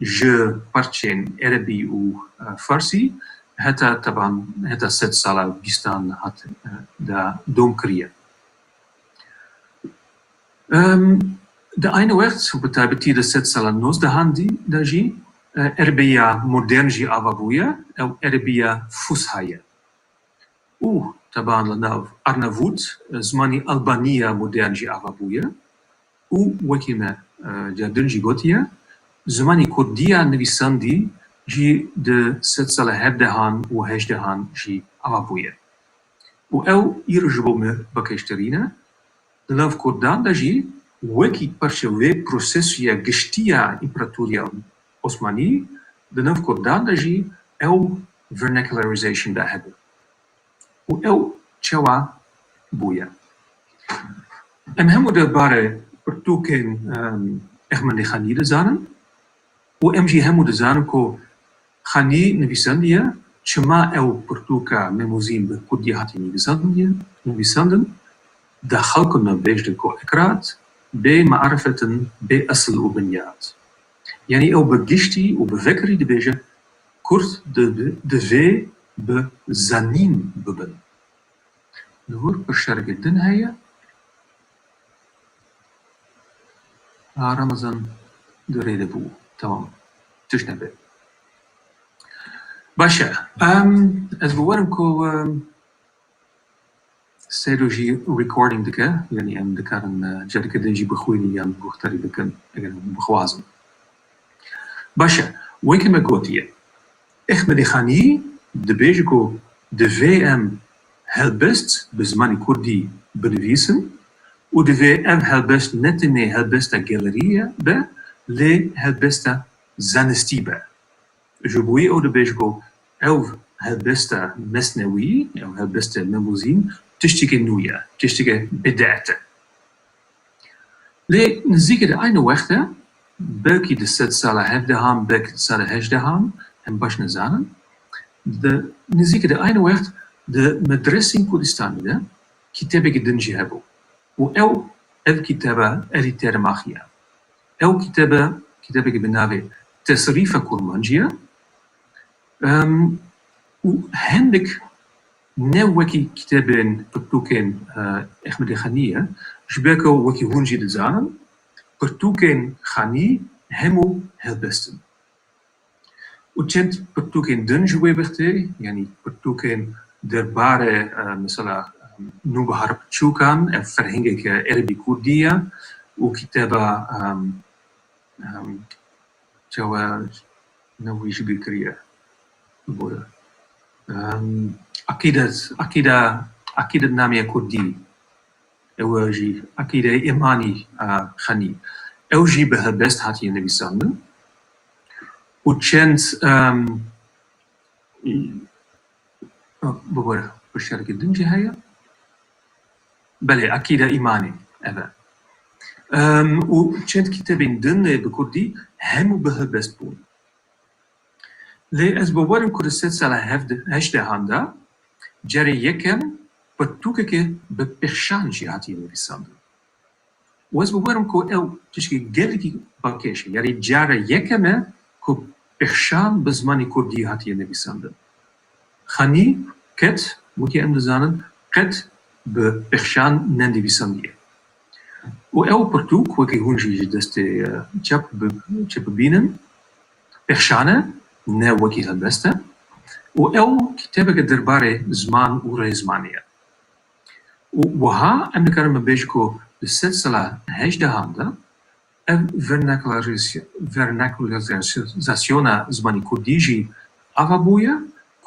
ji parçên erebî û, e, farsî heta teban, heta sed sala bîstan hat, e, da dom kiriye. Em, di aynî wext, bi taybetî di sed sala nozdehan dî de jî, e, erebiya modern jî ava bûye, ew erebiya fusha ye. Û teban li nav Arnavût, e, zimanî Albaniya modern jî ava bûye. Û wekî me, e, cardin jî gotiye, zimanî kurdiya nivîsandî jî di sed sala hevdehan û hejdehan jî ava bûye. Û ew îro ji bo me bakêştirîn e. Di nav kurdan de jî wekî parçe vê prosesoya giştî ya Împaratoriya Osmanî, di nav kurdan de jî ew vernacularization de hebe. Û ew çawa bûye? Em hemû derbarê pirtûkên, em, Ehmedê Xanî dizanin û em jî hemû dizanin ku Xanî nivîsandiye, çima ew pirtûka Memûzîn bi kurdî hatiye nivîsandiye, nivîsandin, da xelkun navbêj de ku ekrat, bê mearifetin, bê esil û binyat. Yanî ew bi giştî û bi vekirî dibêje, Kurd di-, di-, divê bi zanîn bibin. Li wir pirsiyareke din heye. A, Ramazan di rê de bû. Tamam. Tişt nebe. Baş e. Em, ez bi werim ku, em, Seydo jî recording dike, yanî em dikarin, e, careke din jî bixwînin yan guhdarî bikin, eger hûn bixwazin. Baş e, wekî me gotiye, Ehmedê Xanî dibêje ku divê em helbest bi zimanê kurdî binivîsin û divê ev helbest ne tenê helbesta gelerî ye be, lê helbesta zanistî be. Ji bo wî ew dibêje ku ew helbesta mesnewî, ew helbesta Memûzîn tiştekê nû ye, tiştekê bid'et e. Lê nizîkê di aynî wext de, belkî di sed sala hevdehan, belkî di sala hejdehan, em baş nizanin, di nizîkê di aynî wext di medresên Kurdistanê de kitêbekî din jî hebû. Û ew, ev kitêbe Erî Termaxî ye. Ew kitêbe, kitêbekî bi navê Tesrîfa Kurmancî ye. Em, û hindik ne wekî kitêbên pirtûkên, e, Ehmedê Xanî ye, ji ber ku wekî hûn jî dizanin, pirtûkên Xanî hemû helbest in. Û çend pirtûkên din ji wê wextê, yanî pirtûkên derbarê, e, mesela, e, Nûbihar Piçûkan, ev ferhengeke erebî kurdî ye, û kitêba, e, e, çawa ne wî ji bîr kiriye. Bore. E, Akîdet, Akîda, Akîdetnameye Kurdî. Ew jî Akîdeyê Îmanî, e, Xanî. Ew jî bi helbest hatiye nivîsandin. Û çend, em, bibore, pirsiyareke din jî heye. Belê, Akîda Îmanî, ev e. Em, û çend kitêbên din ê bi kurdî hemû bi helbest bûn. Lê ez bawer im ku di sedsala hevdeh, heşdehan de carê yekem pirtûkeke bi pêxşan jî hatiye nivîsandin. Û ez bawer im ku ew tişkî gelekî balkêş e. Yanî cara yekem e ku pêxşan bi zimanê kurdî hatiye nivîsandin. Xanî, Ket, wekî em dizanin, qet bi pêxşan nenivîsandiye. Û ew pirtûk, wekî hûn jî ji destê, e, çep bi-, çep bibînin, pêxşan e, ne wekî helbest e. Û ew kitêbeke derbarê ziman û rêzmanê ye. Û wiha em dikarin bibêjin ku di sedsala hejdehan de ev vernakulariz-, vernakularizasyona zimanê kurdî jî ava bûye.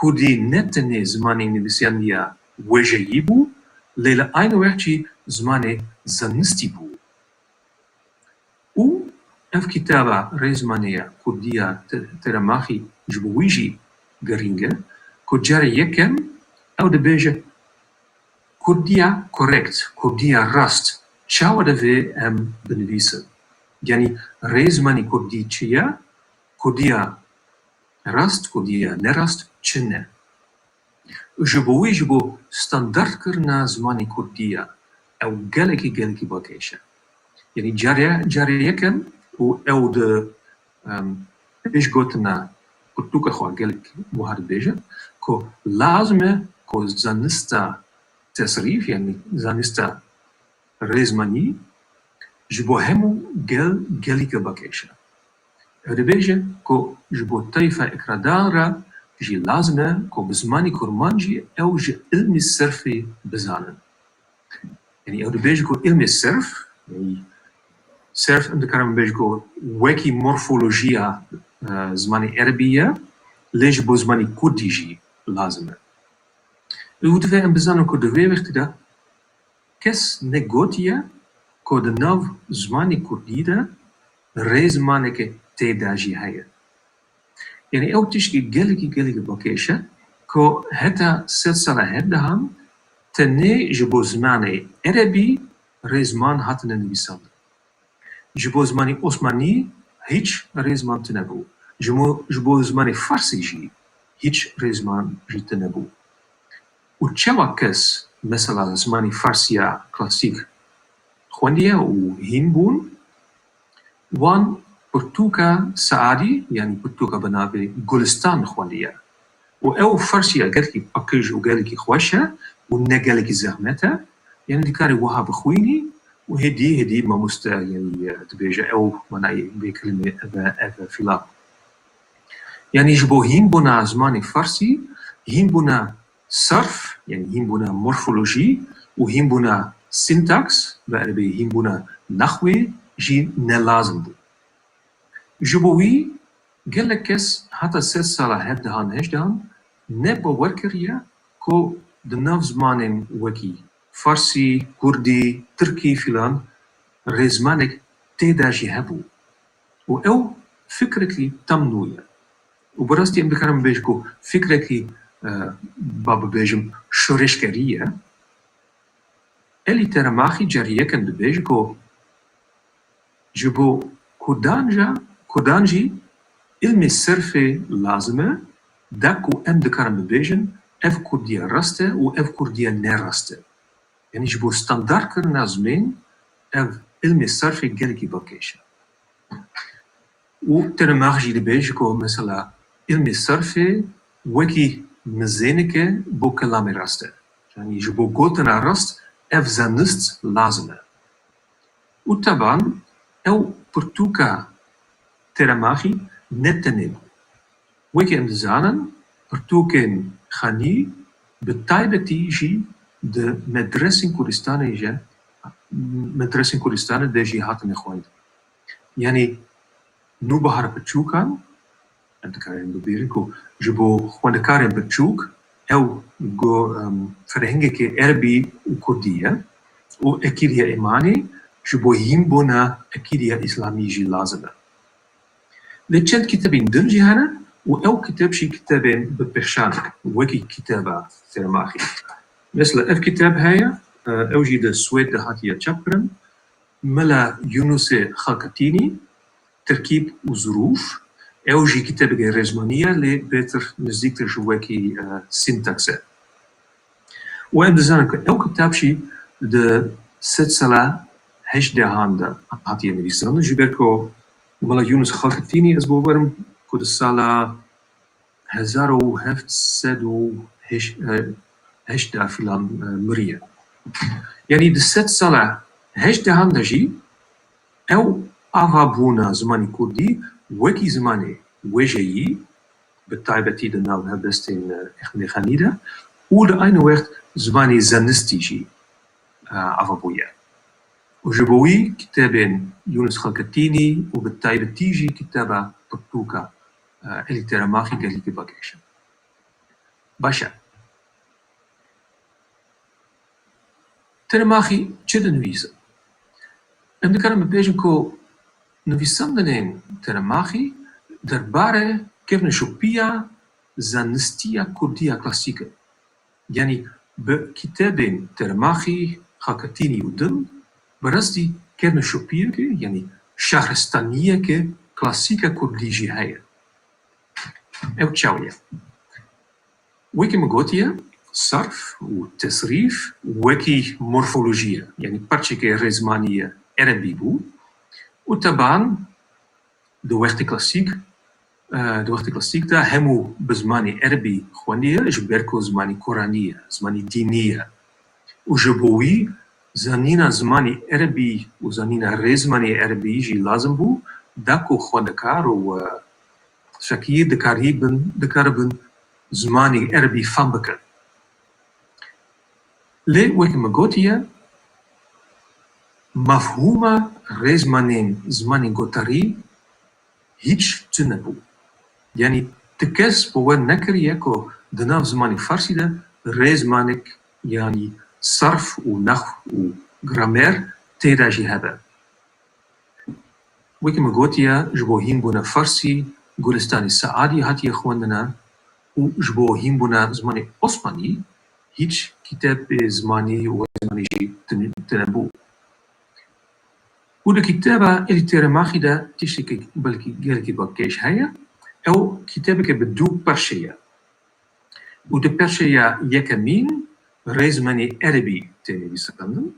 Kurdî ne tenê zimanê nivîsandiya wêjeyî bû, lê li aynî wext jî zimanê zanistî bû. Û ev kitaba Rêzmaneya Kurdiya Te-, Teremaxî ji bo wî jî girîng e, ku carê yekem ew dibêje, Kurdiya korekt, Kurdiya rast, çawa divê em binivîsin? Yanî rêzmanî kurdî çi ye? Kurdiya rast, Kurdiya nerast çi ne? Ji bo wî, ji bo standardkirina zimanê kurdî ye, ew gelekî, gelekî balkêş e. Yanî carê, carê yekem û ew di, em, pêşgotina pirtûka xwe gelek wiha dibêje ku lazim e ku zanista tesrîf, yanî zanista rêzmanî ji bo hemû gel, gelî ke balkêş e. Ew dibêje ku ji bo tayfa îqradan re jî lazim e ku bi zimanê kurmancî ew ji ilmê serfê bizanin. Yanî ew dibêje ku ilmê serf, yanî serf em dikarin bibêjin ku wekî morfolojiya, e, zimanê erebî ye, lê ji bo zimanê kurdî jî lazim e. Û divê em bizanin ku di vê wextî de kes negotiye ku di nav zimanê kurdî de rêzmaneke tê de jî heye. Yanî ew tişkî gelekî, gelekî balkêş e ku heta sedsala hevdehan tenê ji bo zimanê erebî rêzman hatine nivîsandin. Ji bo zimanê osmanî hîç rêzman tune bû. Ji mo-, ji bo zimanê farsî jî hîç rêzman jî tune bû. Û çawa kes, mesela, zimanê farsî ya klasîk xwendiye û hîn bûn, wan pirtûka Saadî, yanî pirtûka bi navê Gulistan xwendiye. Û ew farsî ya gelekî paqij û gelekî xweş e û ne gelekî zehmet e. Yanî dikarî wiha bixwînî û hêdî, hêdî mamoste, yanî, e, dibêje ew manayê vê kelimê ev e, ev e filan. Yanî ji bo hînbûna zimanê farsî, hînbûna serf, yanî hînbûna morfolojî û hînbûna sintaks, bi erebî hînbûna nexwê jî ne lazim bû. Ji bo wî gelek kes heta sedsala hevdehan hejdehan ne bawer kiriye ku di nav zimanên wekî farsî, kurdî, tirkî filan rêzmanek tê de jî hebû. Û ew fikrekî tam nû ye. Û bi rastî em dikarin bibêjin ku fikrekî, e, ba bibêjim, şoreşgerî ye. Elî Teremaxî carî yekem dibêje ku ji bo Kurdan jî, Kurdan jî ilmê serfê lazim e, da ku em dikarin bibêjin, ev Kurdiya rast e û ev Kurdiya ne rast e. Yanî ji bo standardkirina zimên, ev ilmê serfê gelekî balkêş e. Û Teremax jî dibêje ku mesela ilmê serfê wekî mizêneke bo kelamê rast e. Yanî ji bo gotina rast ev zanist lazim e. Û teban ew pirtûka Teremaxî ne tenê bû. Wekî em dizanin, pirtûkên Xanî bi taybetî jî di medresên Kurdistanê jî, medresên Kurdistanê de jî hatine xwendin. Yanî Nûbihar Piçûkan, em dikarin bibîrin ku ji bo xwendekarên biçûk ew go-, em, ferhengekê erebî û kurdî ye û Ekîdiya Îmanê ji bo hînbûna Ekîdiya Îslamî jî lazim e. Lê çend kitebên din jî hene û ew kiteb jî kitebên bi pêşan in, wekî kiteba Teremaxî. Mesela ev kiteb heye, e, ew jî di Swêd de hatiye çapkirin. Mela Yunusê Xaketînî, Terkîb û Zirûf, ew jî kitebekê rêzmanî ye, lê bêtir nizdîktir ji wekî, e, sîntaks e. Û em dizanin ku ew kitab jî di sedsala heştdehan de hatiye nivîsandin, ji ber ku Mela Yunus Xaketînî, ez bawer im ku di sala hezar û heft sed û heşt, e, heşt de filan, e, miriye. Yanî di sedsala heştdehan de jî ew avabûna zimanê kurdî wekî zimanê wêjeyî, bi taybetî di nav helbestên, e, Ehmedê Xanî de û li aynî wext zimanê zanistî jî, e, ava bûye. Û ji bo wî kitêbên Yunus Xaketînî û bi taybetî jî kitêba pirtûka, e, Elî Teremaxî gelekî baş e. Baş e. Teremaxî çi dinivîse? Em dikarin bibêjin ku nivîsandinên Teremaxî derbare kevneşopiya zanistiya kurdî ya klasîk e. Yanî bi kitêbên Teremaxî, Xaketînî û din, bi rastî kevneşopiyeke, yanî şahristaniyeke klasîk a kurdî jî heye. Ew çawa ye? Wekî min gotiye, sarf û tesrîf wekî morfolojî ye, yanî parçekê rêzmanî ye, erebî bû û teban di wextê klasîk, e, di wextê klasîk de hemû bi zimanê erebî xwendiye, ji ber ku zimanê koranî ye, zimanê dînî ye. Û ji bo wî zanîna zimanê erebî û zanîna rêzmanê erebî jî lazim bû, da ku xwendekar û, e, fekî dikarîbin, dikaribin zimanê erebî fam bikin. Lê wekî min gotiye, mefhûma rêzmanên zimanên gotarî hîç tune bû. Yanî ti kes bawer nekiriye ku di nav zimanê farsî de rêzmanek, yanî sarf û nehw û gramer tê de jî hebe. Wekî min gotiye, ji bo hînbûna farsî Gulistanê Seadî hatiye xwendine û ji bo hînbûna zimanê osmanî hîç kitêbê zimanî û rêzmanî jî tune, tune bû. Û di kitêba Elî Teremaxî de tiştekî belkî gelekî bakêş heye. Ew kitêbeke bi du parçe ye. Û di parçeya yekemîn rêzmanê erebî tê nivîsandin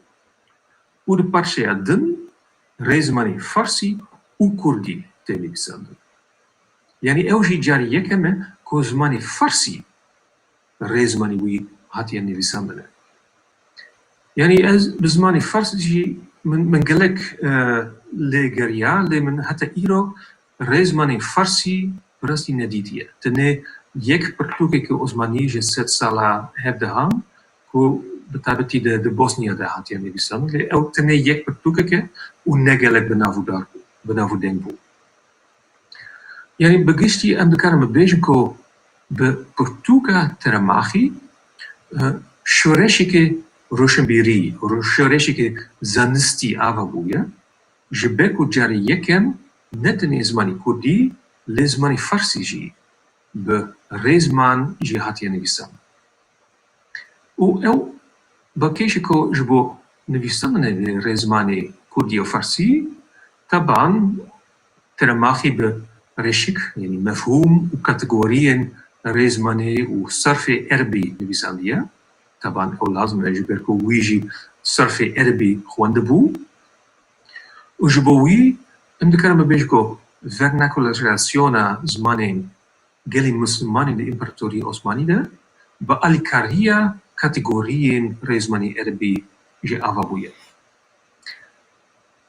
û di parçeya din rêzmanê farsî û kurdî tê nivîsandin. Yanî ew jî carê yekem e ku zimanê farsî rêzmanî wî hatiye nivîsandine. Yanî ez bi zimanê farsî jî min, min gelek, e, lê geriya, lê min heta îro rêzmanên farsî bi rastî nedîtiye. Tenê yek pirtûkeke osmanî ji sed sala hevdehan ku bi taybetî de di Bosniya de hatiye nivîsandin, lê ew tenê yek pirtûkek e û ne gelek bi nav û dar bû, bi nav û deng bû. Yanî bi giştî em dikarin bibêjin ku bi pirtûka Teremaxî, e, şoreşeke roşenbîrî, ro-, şoreşeke zanistî ava bûye. Ji ber ku carê yekem ne tenê zimanê kurdî, lê zimanê farsî jî bi rêzman jî hatiye nivîsandin. Û ew bakêşe ku ji bo nivîsandinê bi rêzmanê kurdî û farsî, teban Teremaxî bi reşik, yanî mefhûm û kategoriyên rêzmanê û sarfê erebî nivîsandiye. Teban ew lazim e, ji ber ku wî jî sarfê erebî xwendibû. Û ji bo wî em dikarin bibêjin ku vernakularizasiyona zimanên gelên Mislimanî li Împaratoriyê Osmanî de bi alîkariya kategoriyên rêzmanî erebî jî ava bûye.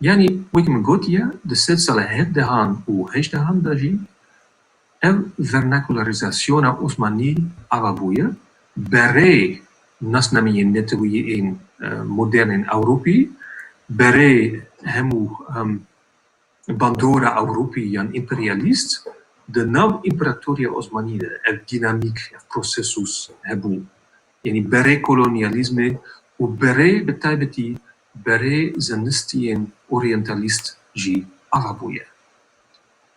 Yanî wekî min gotiye, di sed sala hevdehan û hejdehan de jî ev vernakularîzasyona Osmanî ava bûye, berê nasnameyên netewî ên, e, modern ên Ewropî, berê hemû, em, bandora Ewropî yan împeryalîst di nav Împaratoriya Osmanî de ev dînamîk, ev prosesus hebû. Yanî berê kolonyalîzmê û berê bi taybetî berê zanistiyên oryantalîst jî ava bûye.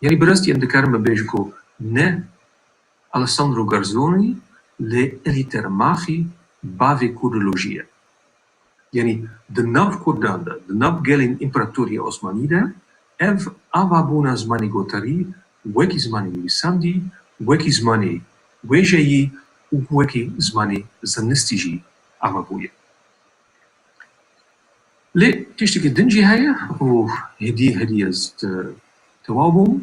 Yanî bi rastî em dikarin bibêjin ku ne Alessandro Garzoni lê Elî Teremakî bavê kurdolojiyê ye. Yanî di nav kurdan de, di nav gelên Împaratoriya Osmanî de ev avabûna zimanê gotarî wekî zimanê nivîsandî, wekî zimanê wêjeyî û wekî zimanê zanistî jî ava bûye. Lê tiştekî din jî heye û hêdî hêdî ez te-, tewaw bûm.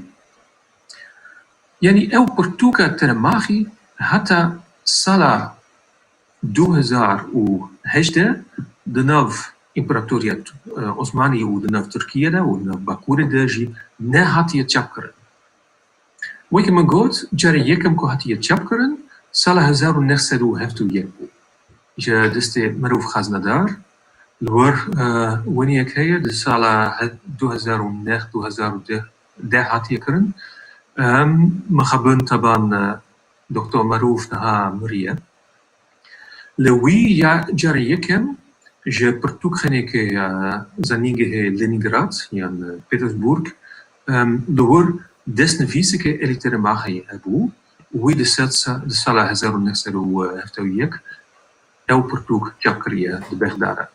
Yanî ew pirtûka Teremaxî heta sala du hezar û hejdeh di nav Împaratoriya, e, Osmanî û di nav Tirkiyê de û di nav Bakurê de jî nehatiye çapkirin. Wekî min got, carê yekem ku hatiye çapkirin, sala hezar û neh sed û heft û yek bû. Ji destê Merûf Xeznedar, li wir, e, weniyek heye, di sala he-, du hezar û neh, du hezar û deh, deh hatiye kirin. Em, mixabin teban, e, Doktor Merûf niha miriye. Li wî ya carê yekem ji pirtûkxanekê ya zanîngehê Leningrad yan Petersburg, em, li wir destnivîsekê Elî Teremaxê hebû û wî di sed sa-, di sala hezar û neh sed û hevdeh û yek ew pirtûk çap kiriye di Bexda de.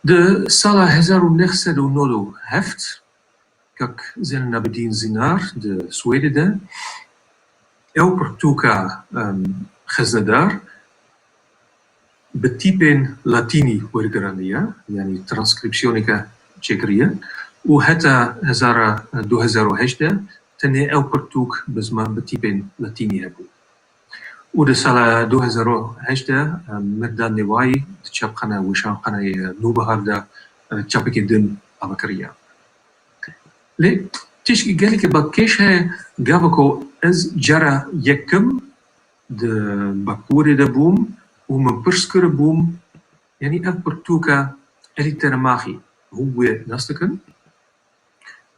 Di sala hezar û neh sed û nod û heft, Kak Zeynelabidîn Zinar di Swêdê de ew pirtûka, em, Xeznedar bi tîpên latînî wergirandiye, yanî transkrîpsiyoneke çêkiriye û heta hezara, du hezar û hejdeh tenê ew pirtûk bi ziman, bi tîpên latînî hebû. Û di sala du hezar û hejdeh, em, Mirda Newayî di çapxane, weşanxaneyê Nûbihar de, e, çapekê din ava kiriye. Lê tişkî gelekî balkêş heye, gava ku ez cara yekem di Bakurê de bûm û min pirs kiribûm, yanî ev pirtûka Elî Teremaxî hûn wê nas dikin?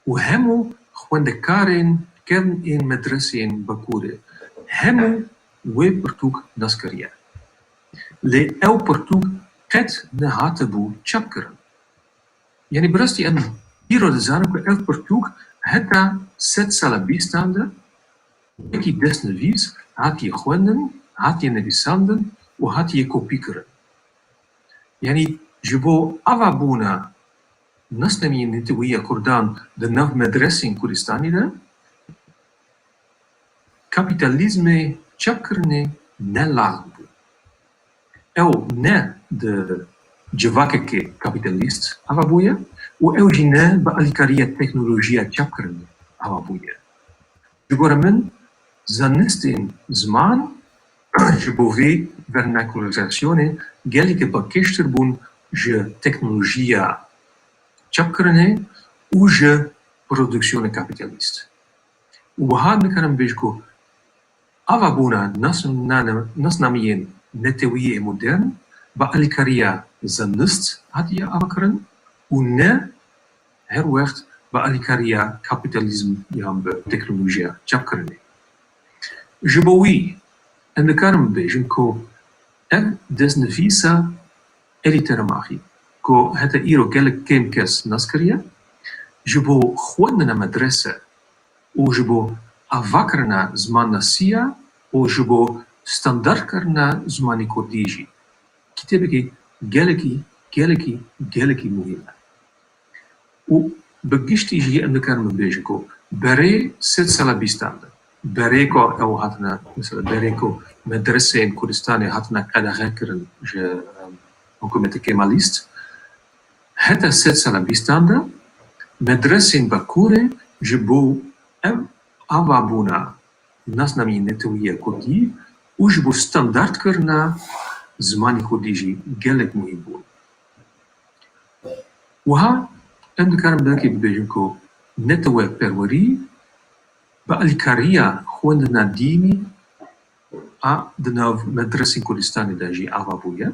Û hemû xwendekarên kevn ên medreseyên Bakurê hemû wê pirtûk nas kiriye. Lê ew pirtûk qet nehatibû çapkirin. Yanî bi rastî em îro dizanin ku ev pirtûk heta sed sala bîstan de wekî destnivîs hatiye xwendin, hatiye nivîsandin û hatiye kopî kirin. Yanî ji bo avabûna nasnameyên netewî ya kurdan di nav medresên Kurdistanê de, kapîtalîzmê çapkirinê ne lax bû. Ew ne di civakekê kapîtalîst ava bûye û ew jî ne bi alîkariya teknolojiya çapkirinê ava bûye. Ji gore min, zanistên ziman ji bo vê vernakularizasyonê gelekî balkêştir bûn ji teknolojiya çapkirinê û ji produksiyonê kapîtalîst. Û wiha dikarim bêjim ku avabûna nas-, nane-, nasnameyên netewî yê modern bi alîkariya zanist hatiye avakirin û ne her wext bi alîkariya kapîtalîzm yan bi teknolojiya çapkirinê. Ji bo wî, em dikarin bibêjin ku ev destnivîsa Elî Teremaxî, ku heta îro gelek kêm kes nas kiriye, ji bo xwendina medrese û ji bo avakirina zimannasiya û ji bo standardkirina zimanê kurdî jî kitêbekî gelekî, gelekî, gelekî muhîm e. Û bi giştî jî em dikarin bibêjin ku berê sed sala bîstan de, berê ku ew hatine, mesela berê ku medreseyên Kurdistanê hatine qedexe kirin ji, em, hikûmetê Kemalîst, heta sed sala bîstan de medresên Bakurê ji bo ev avabûna nasnameyên netewî ya kurdî û ji bo standardkirina zimanê kurdî jî gelek muhîm bûn. Wiha em dikarin belkî bibêjin ku neteweperwerî bi alîkariya xwendina dînî a di nav medresên Kurdistanê de jî ava bûye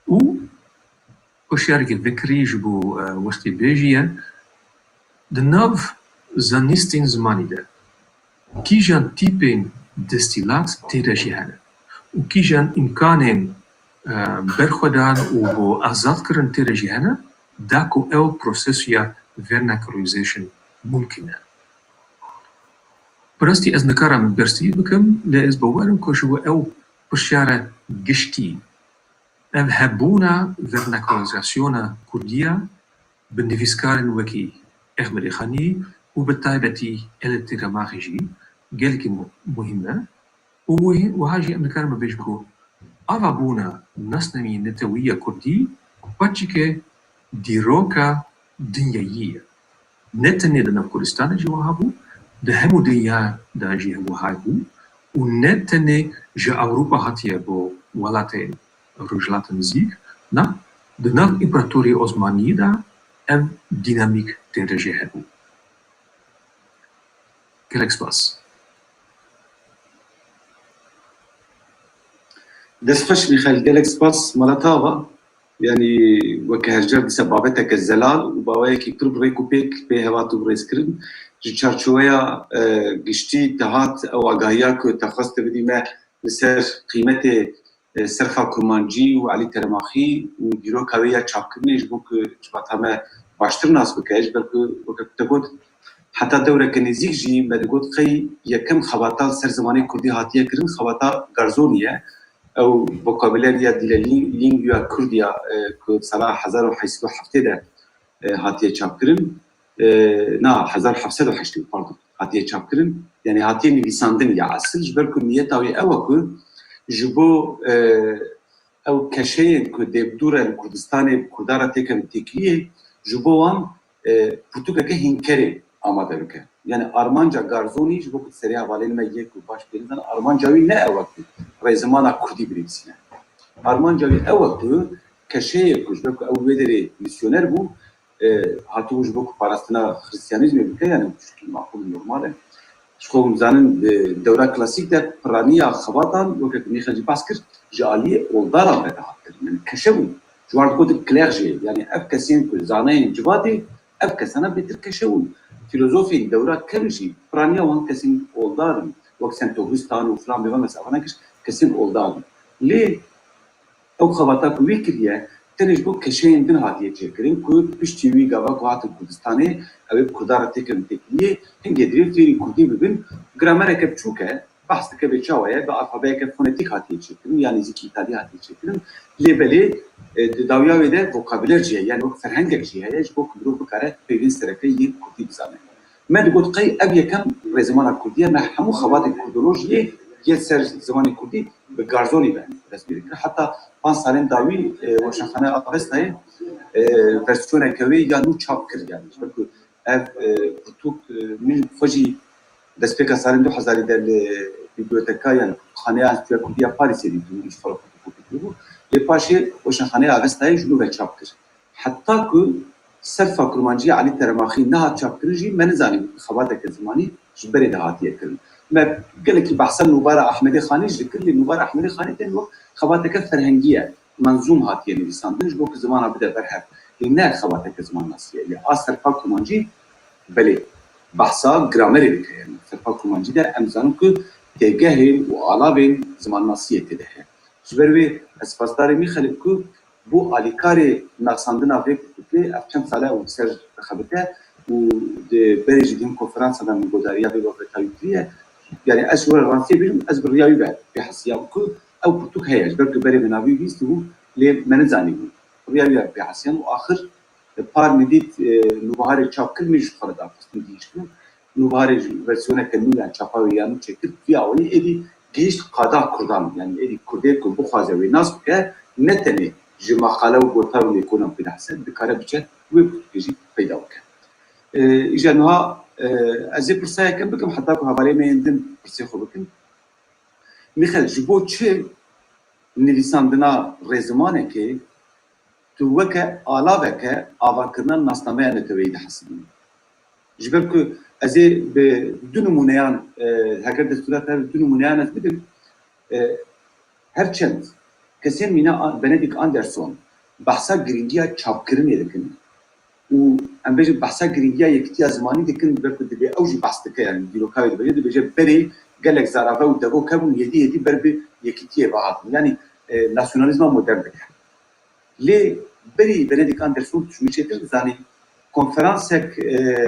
û hişyarekî fikirî ji bo, e, wextê bêjî ye. Di nav zanistên zimanî de kîjan tîpên desthilat tê de jî hene û kîjan îmkanên, e, berxwedan û bo azadkirin tê de jî hene, da ku ew prosesuya vernacularization mumkin e. Bi rastî ez nikarim bersivî bikim, lê ez bawer im ku ji bo ew pirsiyara giştî, ev hebûna vernacularizasiyona kurdî ya bi nivîskarên wekî Ehmedê Xanî û bi taybetî Elî Têremaxî jî gelekî mu-, muhîm e. Û wê-, wiha jî em dikarin bibêjin ku avabûna nasnameyên netewî ya kurdî paçîke dîroka dinyayî ye. Ne tenê di nav Kurdistanê jî wiha bû, di hemû dinya de jî wiha bû û ne tenê ji Ewropa hatiye bo welatên Rojhilata Nizîk, na, di nav împaratoriyê Osmaniyê de ev dînamîk tê de jî hebû. Gelek spas. Dest xweş Mîxaîl, gelek spas mala te ava. Yanî weke her car dîsa babeteke zelal û baweyekî pir bi rêk û pêk pê hevat û rêzkirin. Ji çarçoveya, e, giştî te hat ew agahiya ku te xwest te bidî me li ser qîmetê, e, Serfa Kurmancî û Elî Teremaxî û dîroka wê ya çapkirinê ji bo ku civata me baştir nas bike. Ji ber ku weke ku te got, heta dewreke nêzîk jî me digot qey yekem xebata li ser zimanê kurdî hatiye kirin, xebata Garzonî ye. Ew vokabuler ya dîle lin-, lingua kurdia, e, ku sala hezar û heşt sed û heftê de, e, hatiye çapkirin. E, na, hezar heft sed û heştê, pardon, hatiye çapkirin. Yanî hatiye nivîsandin ya esil, ji ber ku niyeta wê ew e ku ji bo, e, ew keşeyên ku dê bi dû re li Kurdistanê bi Kurdan re têkevin têkiliyê, ji bo wan, e, pirtûkeke hînkerê amade bike. Yanî armanca Garzonî ji bo ku serê hevalên me yek û baş pê nizane, armanca wî ne ew e ku rêzimana kurdî binivîsîne. Armanca wî ew e ku keşeyê ku ji ber ku ew wê derê misyoner bû, e, hatibû ji bo ku parastina Xristiyanîzmê bike, yanî tiştî maqûl û normal e. Ji xwe hûn dizanin, di dewra klasîk de piraniya xebatan, weke ku Mîxel jî behs kir, ji aliyê oldaran ve dihat kirin. Yanî keşe bûn. Ji wan digotin clergé. Yanî ev kesên ku zaneyên civadê, ev kesana bêtir keşe bûn. Fîlozofên dewra kevn jî piraniya wan kesên oldar in. Wek Sent Augustan û filan bêvan mesela, kesên oldar in. Lê ew xebata ku wî kiriye, tenê ji bo keşeyên din hatiye çêkirin ku piştî wî gava ku hatin Kurdistanê, ew ê bi Kurdan re têkevin têkiliyê, hingê divê fêrî kurdî bibin. Gramereke biçûk e, behs dike vê çawa ye, bi alfabeyeke fonetîk hatiye çêkirin, ya nêzîkî îtalî hatiye çêkirin. Lê belê, e, di dawiya wê de vokabuler jî heye, yanî wek ferhengek jî heye, ji bo ku mirov bikare peyvên sereke yên kurdî bizane. Me digot qey ev yekem rêzimana kurdî ye, me hemû xebatên kurdolojiyê yê ser zimanê kurdî bi Garzonî ve dest pê kir. Heta panc salên dawî, e, Weşanxaneya Avestayê, e, versiyoneke wê ya nû çap kir, yanî. Ji ber ku ev, e, pirtûk, e, min xwe jî destpêka salên du hezarî de li bîbliyoteka, yanî Kutubxaneya Enstîtuya Kurdî ya Parîsê dîtibû, ji xwe re fotokopî kiribû. Lê paşê Weşanxaneya Avestayê ji nû ve çap kir. Heta ku Serfa Kurmancî ya Elî Teremaxî nehat çapkirin jî me nizanîbû ku xebateke zimanî ji berê de hatiye kirin. Me gelekî behsa Nûbara Ehmedê Xanî jî dikir, lê Nûbara Ehmedê Xanî tên wek xebateke ferhengî ye. Menzûm hatiye nivîsandin ji bo ku zimana bide ber hev. Lê ne xebateke zimannasî ye. Lê a Serfa Kurmancî belê behsa gramerê dike. Yanî Serfa Kurmancî de em zanin ku têgehên û alavên zimannasiyê tê de heye. Ji ber wê ez spasdarê Mîxelê ku bo alîkarê nasandina vê pirtûkê, ev çend sal e ew li ser dixebite û di berê jî di hin konferansa de min godariya vê babeta wî kiriye. Yanî ez ji we re rastiyê bêjim, ez bi riya wî ve pê hesiyam ku ew pirtûk heye. Ji ber ku berê min navê wî bihîstibû, lê me nizanîbû. Riya wî ve pê hesiyam û axir par min dît, e, Nûbiharê çap kir, min jî xwe re daxistin, gihîştin. Nûbiharê jî versiyoneke nû, yan çapa wê ya nû çêkir, vî awayî êdî gihîşt qada kurdan, yanî êdî kurdê ku bixwaze wê nas bike, ne tenê ji maqale û gotar û lêkolan pê nehse, dikare biçe wê pirtûkê jî peyda bike. E, îja niha E, ez ê pirsa yekem bikim, heta ku hevalê me yên din pirsê xwe bikin. Mîxel, ji bo çi nivîsandina rêzimanekê tu weke alaveke avakirina nasnameya neteweyî dihesibînî? Ji ber ku ez ê bi du nimûneyan, e, heger destûra te du nimûneyan ez bidim, e, her çend kesên mîna An-, Benedict Anderson behsa girîngiya çapkirinê dikin û em bêjin behsa girîngiya yekitiya zimanî dikin, ber ku dibê ew jî behs dike, yani dîroka wê dibêje, dibêje berê gelek zarave û devok hebûn, hêdî hêdî ber bi yekitiyê ve hatin. Yani, e, nasyonalîzma modern dike. Lê berî Benedict Anderson tu ji min çêtir dizanî, konferansek, e,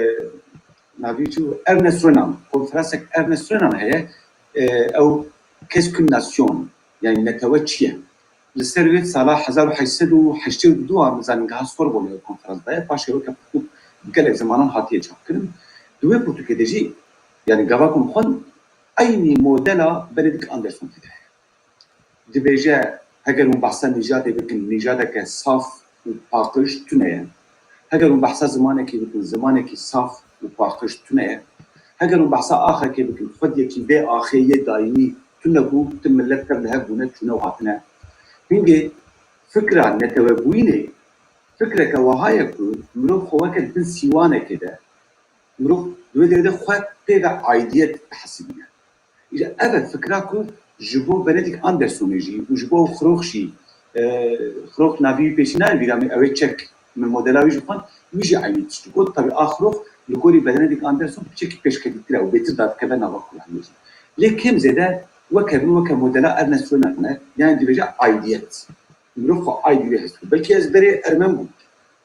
navî çi bû? Ernest Renan. Konferansek Ernest Renan heye, e, ew Qu'est-ce qu'une nation? Yani netewe çi ye? Li ser wê sala hezar û heşt sed û heştê û du an zanîngeha Sorbonê ew konferans daye. Paşê weke pirtûk gelek zimanan hatiye çapkirin. Di wê pirtûkê de jî, yani gava ku min xwend, eynî modela Benedict Anderson tê de heye. Dibêje, heger hûn behsa nîjadê bikin, nîjadeke saf û paqij tune ye. Heger hûn behsa zimanekî bikin, zimanekî saf û paqij tune ye. Heger hûn behsa axekê bikin, xwediyekî vê axê yê dayînî tune ku tu milet tev li hev bûne, çûne û hatine. Hingê fikra netewebûyînê fikreke wiha ye ku mirov xwe weke di bin sîwanekê de, mirov di wê derê de xwe pê ve aidiyet dihesibîne. Îja ev e fikra ku ji bo Benedict Andersonê jî û ji bo Hrox jî, e, Hrox navî wî pêşî nayê bîra min, ew ê çek, min modela wî jî xwend, wî jî eynî tişt got. Tabî a Hrox li gorî Benedict Anderson piçekî pêşketîtir e û bêtir dadikeve nava kuramê jî. Lê kêm zêde weke min, weke modela Ernest Renan e, yani dibêje aidiyet. Mirov xwe aidî wê his dike. Belkî ez berê Ermen bûm.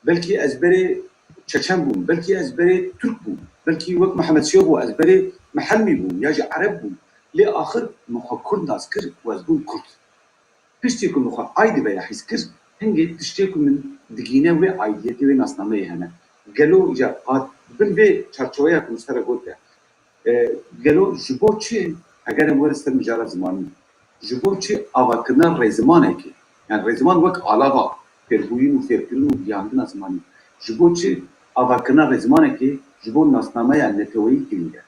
Belkî ez berê Çeçen bûm. Belkî ez berê Tirk bûm. Belkî wek Mihemed Şêxo ez berê Mihelmî bûm ya jî Ereb bûm. Lê axir min xwe Kurd nas kir û ez bûm Kurd. Piştî ku min xwe aidî veya hîs kir, hingê tiştê ku min digîne wê aidiyetê, wê nasnameyê hene. Gelo îcar hat bin vê çarçoveya ku min ser re gote, E, gelo ji bo çi, heger em werin ser mijara zimanî, ji bo çi avakirina rêzimanekê, yani rêziman wek alava fêrbûyîn û fêrkirin û gihandina zimanî, ji bo çi avakirina rêzimanekê ji bo nasnameya neteweyî girîng e?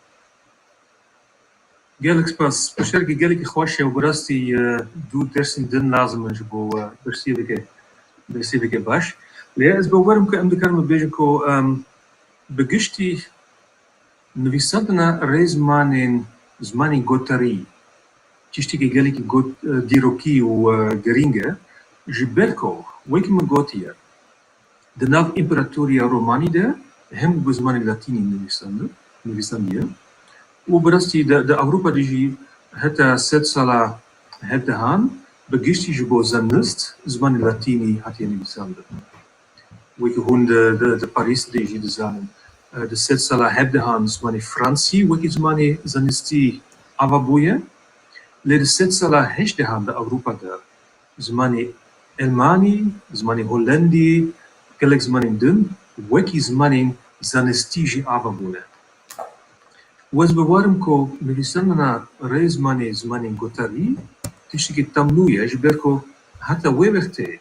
Gelek spas. Piştgirêkî gelekî xweş e û bi rastî, e, du dersên din lazim in ji bo, e, birsîveke, birsîveke baş. Lê ez bawer im ku em dikarin bibêjin ku, em, bi giştî nivîsandina rêzmanên zimanên gotarî tiştekî gelekî got-, e, dîrokî û, e, girîng e. Ji ber ku, wekî min gotiye, di nav împaratoriya Romanî de hemû bi zimanê latînî nivîsandin, nivîsandiye. Û bi rastî de, di Ewropa de jî heta sed sala hevdehan bi giştî ji bo zanist zimanê latînî hatiye nivîsandin. Wekî hûn di, di, di Parîs de jî dizanin. E, di sed sala hevdehan zimanê fransî wekî zimanê zanistî ava bûye. Lê di sed sala heştdehan di Ewropa de zimanê elmanî, zimanê holandî, gelek zimanên din wekî zimanên zanistî jî ava bûne. Û ez bawer im ku nivîsandina rêzmanê zimanên gotarî tiştekî tam nû ye, ji ber ku heta wê wextê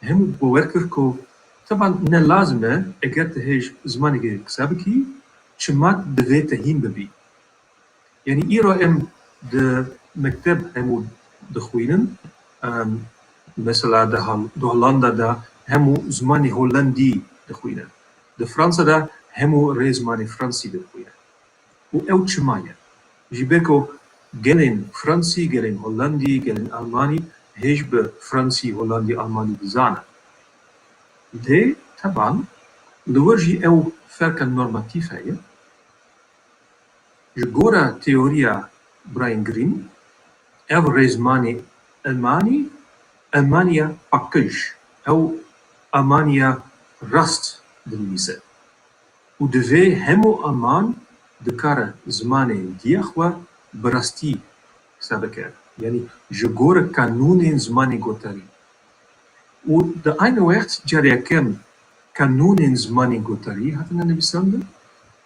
hemû bawer kir ku teban ne lazim e, eger tu hêj zimanekê qise bikî, çima divê te hîn bibî. Yanî îro em di mekteb hemû dixwînin, em, mesela di Hol-, di Hollanda de hemû zimanê holandî dixwînin. Di Fransa de hemû rêzmanê fransî dixwînin. Û ew çima ye? Ji ber ku gelên fransî, gelên holandî, gelên almanî hêj bi fransî, holandî, almanî dizanin. Lê teban li wir jî ew ferka normatîf heye. Ji gora teoriya Brian Greene, ev rêzmanê Elmanî, Elmaniya paqij, ew Elmaniya rast dinivîse. Û divê hemû Elman dikare zimanê diya xwe bi rastî qise bike. Yanî ji gora kanûnên zimanê gotarî. Û di aynî wext cara yekem kanûnên zimanê gotarî hatine nivîsandin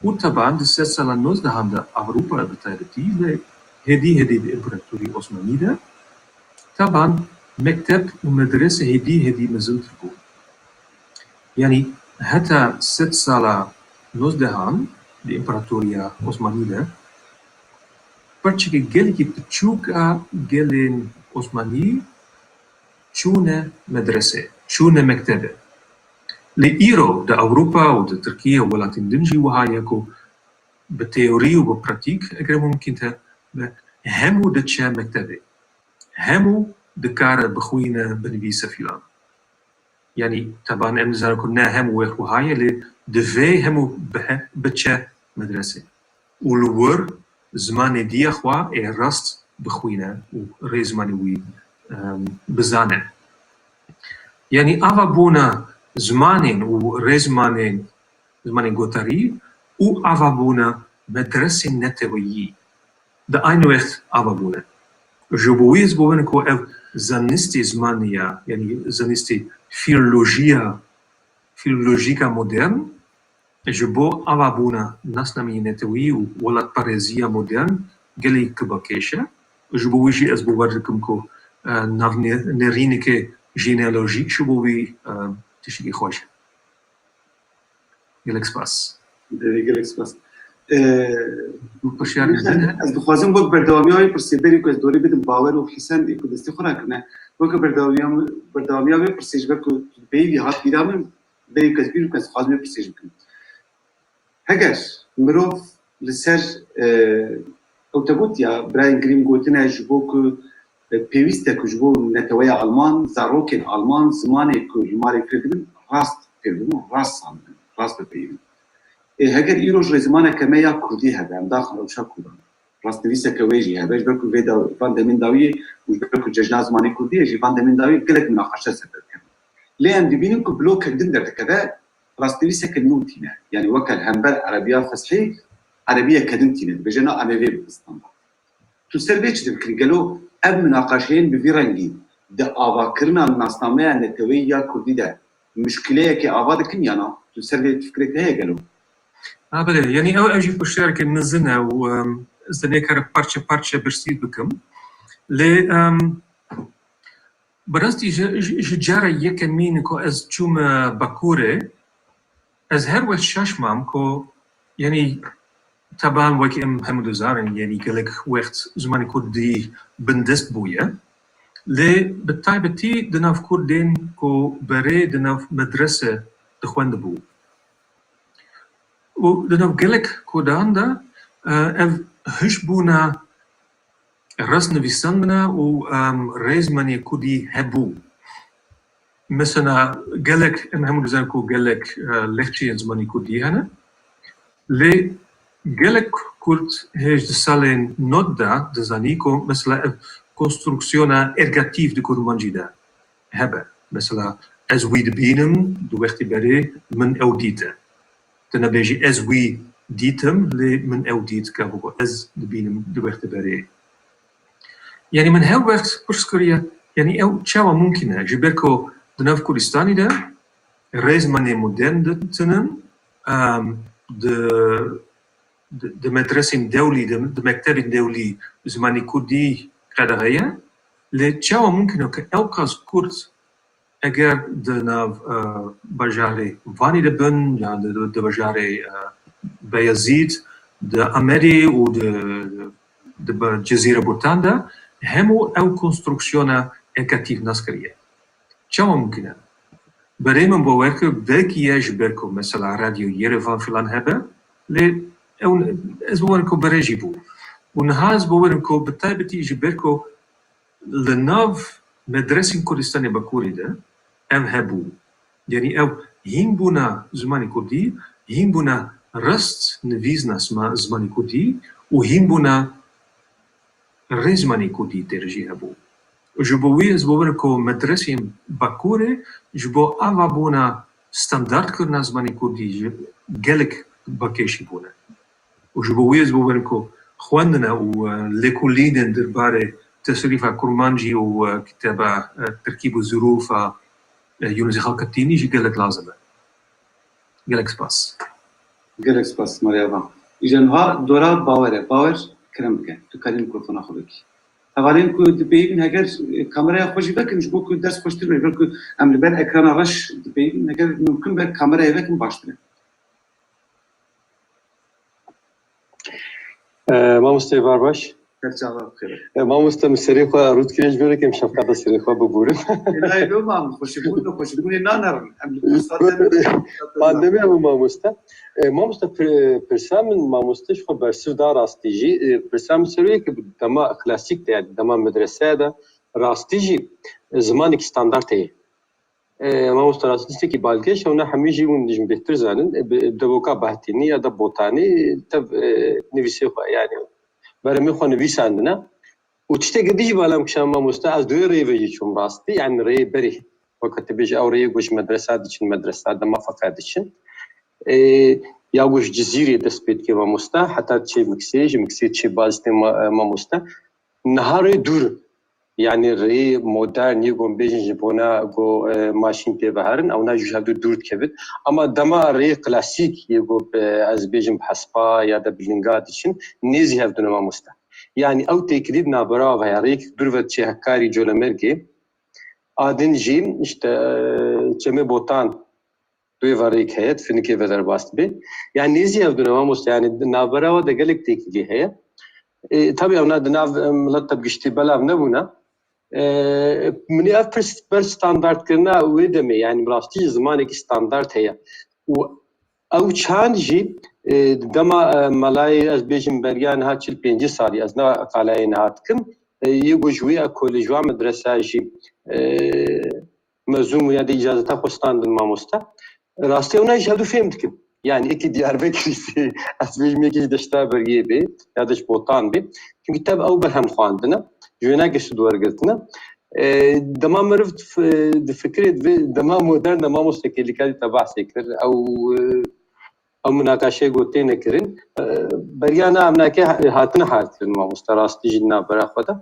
û teban di sed sala nozdehan de Ewropa bi taybetî lê hêdî hêdî di Împaratorî Osmanî de teban mekteb û medrese hêdî hêdî mezintir bûn. Yanî heta sed sala nozdehan di Împaratoriya Osmanî de parçeke gelekî piçûk a gelên Osmanî çûne medrese, çûne mektebe. Lê îro di Ewropa û di Tirkiye û welatên din jî wiha ye ku bi teorî û bi pratîk, eger mumkîn te, be hemû diçe mektebê. Hemû dikare bixwîne, binivîse filan. Yanî, teban em nizanin ku ne hemû wek wiha ye, lê divê hemû bihe-, biçe medrese. Û li wir zimanê diya xwe ê rast bixwîne û rêzimanê wî, em, bizane. Yanî, ava bûna zimanên û rêzimanên, zimanên gotarî û ava bûna medresên neteweyî di aynî wext ava bûne. Ji bo wî ez bawer im ku ev zanistê zimanî ya, yanî zanistê fîlolojiya, fîlolojîka modern, ji bo ava bûna nasnameyê netewî û welatparêziya modern gelekî kibakêş e. Ji bo wî jî ez bawer dikim ku, e, navne-, nerîneke jenealojîk ji bo wî, e, tiştekî xweş e. Gelek spas. Gelek spas. Ee, Pirsiyarên din hene? Ez dixwazim wek berdewamiya wê pirsê berî ku ez dorê bidim Bawer û Hesen ê ku destê xwe rakirine. Wek berdewamiya, berdewamiya wê pirsê ji ber ku tu peyivî hat bîra min, berî ku ez bîr bikim, ez dixwazim wê pirsê ji bikim. Heger mirov li ser, e, ew te gotiya, birayên Grimm gotine ji bo ku, e, pêwîst e ku ji bo neteweya Alman, zarokên Alman zimanê ku li malê fêr dibin, rast fêr dibin û rast zanibin, rast bipeyivin. Ê, heger îroj rêzimaneke me ya kurdî hebe, em daxin rewşa kurdan, rastnivîseke wê jî hebe, ji ber ku vê da-, van demên dawiyê û ji ber ku cejna zimanê kurdî ye jî, van demên dawiyê gelek minaqeşe ser derdikevin. Lê em dibînin ku blokek din derdikeve, rastnivîseke nû tîne. Yanî weke li hember erebiya fesihî, erebiyeke din tîne. Dibêje na em ê vê bibin standard. Tu ser vê çi dibikirî? Gelo ev minaqeşeyên bi vî rengî di avakirina nasnameya neteweyî ya kurdî de muşkileyekê ava dikin ya na? Tu ser vê fikrê te heye gelo? Ha, belê. Yanî ew, ew jî pirsiyareke mezin e û, em, ez tenê kare parçe parçe birsîv bikim. Lê, em, bi rastî ji, ji, ji cara yekemîn ku ez çûme Bakurê, ez her wext şaş mam ku, yanî, teban wekî em hemû dizanin, yanî gelek wext zimanê kurdî bindest bûye. Lê bi taybetî di nav kurdên ku berê di nav medrese dixwendibû. Û di nav gelek kodan de, e, ev hişbûna rastnivîsandina û, em, rêzmanê kurdî hebû. Mesela, gelek, em hemû dizanin ku gelek, e, lehçeyên zimanê kurdî hene. Lê gelek kurd hêj di salên nod de dizanî ku, mesela, ev konstruksiyona ergatîf di kurmancî de hebe. Mesela, ez wî dibînim, di wextê berê min ew dîte. Tu nebêjî, ez wî dîtim, lê min ew dît, ka bû ez dibînim di wextê berê. Yanî min her wext pirs kiriye, yanî ew çawa mumkîn e? Ji ber ku di nav Kurdistanî de rêzmanê modern di-, tinin, em, di, di, di medresên dewlî, di, di mektebên dewlî zimanê kurdî qedexe ye. Lê çawa mumkîn e ku ewqas kurd eger di nav, e, bajarê Vanê de bin, yan di, di, di bajarê, e, Beyazîd, di Amedê û di, di ba-, Cizîre Botan de, hemû ew konstruksiyona ergatîf nas kiriye. Çawa mumkîn e? Berê min bawer kir, belkî ye ji ber ku mesela Radyo Yerevan filan hebe, lê ew, ez bawer ku berê jî bû. Û niha ez bawer ku bi taybetî ji ber ku li nav medresên Kurdistanê Bakurê de ev hebû. Yanî ew hînbûna zimanê kurdî, hînbûna rast nivîsna zima-, zimanê kurdî û hînbûna rêzmanê kurdî têr jî hebû. Ji bo wî ez bawer im ku medresên Bakurê ji bo avabûna standardkirina zimanê kurdî ji gelek bakêşî bûne. Û ji bo wî ez bawer im ku xwendina û, e, lêkolînên derbarê tesrîfa kurmancî û, e, kitêba, e, Terkîb û Zirûf a, e, Yûnusê Xalqetînî jî gelek lazim e. Gelek spas. Gelek spas, Maria Van. Îja niha dora Bawer e. Bawer, kerem bike. Tu karî mikrofona xwe vekî. Hevalên ku dipeyivin, heger, e, kameraya xwe jî vekin, ji bo ku ders xweştir be. Ji ber ku em li ber ekrana reş dipeyivin, heger mumkin be kamerayê vekin, baştir e. E, mamoste êvar baş. Her çawa bi xêr. E, mamoste, min serê xwe rût kiriye, ji ber wê ke em şefqeta serê xwe bibûrin. Ê, nayê lo mam, xweşibûn do, xweşibûnê nanerin. Em li pir saetan Pandemiya bû, mamoste. E, mamoste, pir-, pirsa min, mamoste ji xwe bersiv da rastî jî. E, pirsa min ser wê ye ke bi dema klasîk de, yani dema medreseya de, rastî jî, e, zimanekî standard heye. E, mamoste, rastî tiştekî balkêş e, û ne hemî jî hûn dijmin bêhtir zanin. E, bi, bi devoka Bahtînî ya da Botanî tev, e, nivîsê xwe, yani berhemê xwe nivîsandine. Û tiştekî din jî bala min kişand, mamoste, ez di wê rêyê ve jî çûm rastî, yani rêyê berê. Weke tu bêjî ew rêyê ku ji medresa diçin, medresa dema feqe diçin. E, ya ku ji Cizîrê dest pê dike, mamoste, heta diçê Miksê, ji Miksê diçê Bazîdê, ma-, e, mamoste. Niha rê dûr in. Yani rê modern yê ku em bêjin ji bona ku, e, maşîn tê veherin, ewna ji hev du dûr dikevin. Ama dema rê klasîk yê ku, e, ez bêjim bi hespa ya da bi linga diçin, nêzî hev du ne, mamoste. Yani ew têkilî di navbera ve heye. Rêyek dûr ve diçê hekkarî Colemêrgê. A din jî işte, e, Çemê Botan, Duyê ve rêk heye, di finikê ve derbas dibe. Yani nêzî ev du ne, mamoste, yani di navbera we de gelek têkilî heye. E, tabii ewna di nav, e, milet de bi giştî belav nebûne. E, min ê ev pirs ber standardkirina wê demê, yani bi rastî jî zimanekî standard heye. Û ew çand jî, e, di dema, e, melayê, ez bêjim beriya niha çil pêncî salî, ez ne qalayê niha dikim, e, yê ku ji wê ekolê, ji wan medresa jî, e, mezûn bû ya da îcazeta xwe standin, mamoste. Rastî ewna jî hevdu fêm dikim. Yani yekî Diyarbekirî bê, ez bêjim yekî ji deşta Beriyê bê, ya da ji Botan bê. Çünkü tev ew berhem xwandine, ji wê nake sûd wergirtine. E, dema meriv dif-, difikirê divê, dema modern de, mamoste, kêlîka dî te behsê kir. Ew, e, ew minaqaşeyê ku têne kirin. E, beriya na em nake ha-, hatine halkirin, mamoste, rastî jî di navbera xwe de.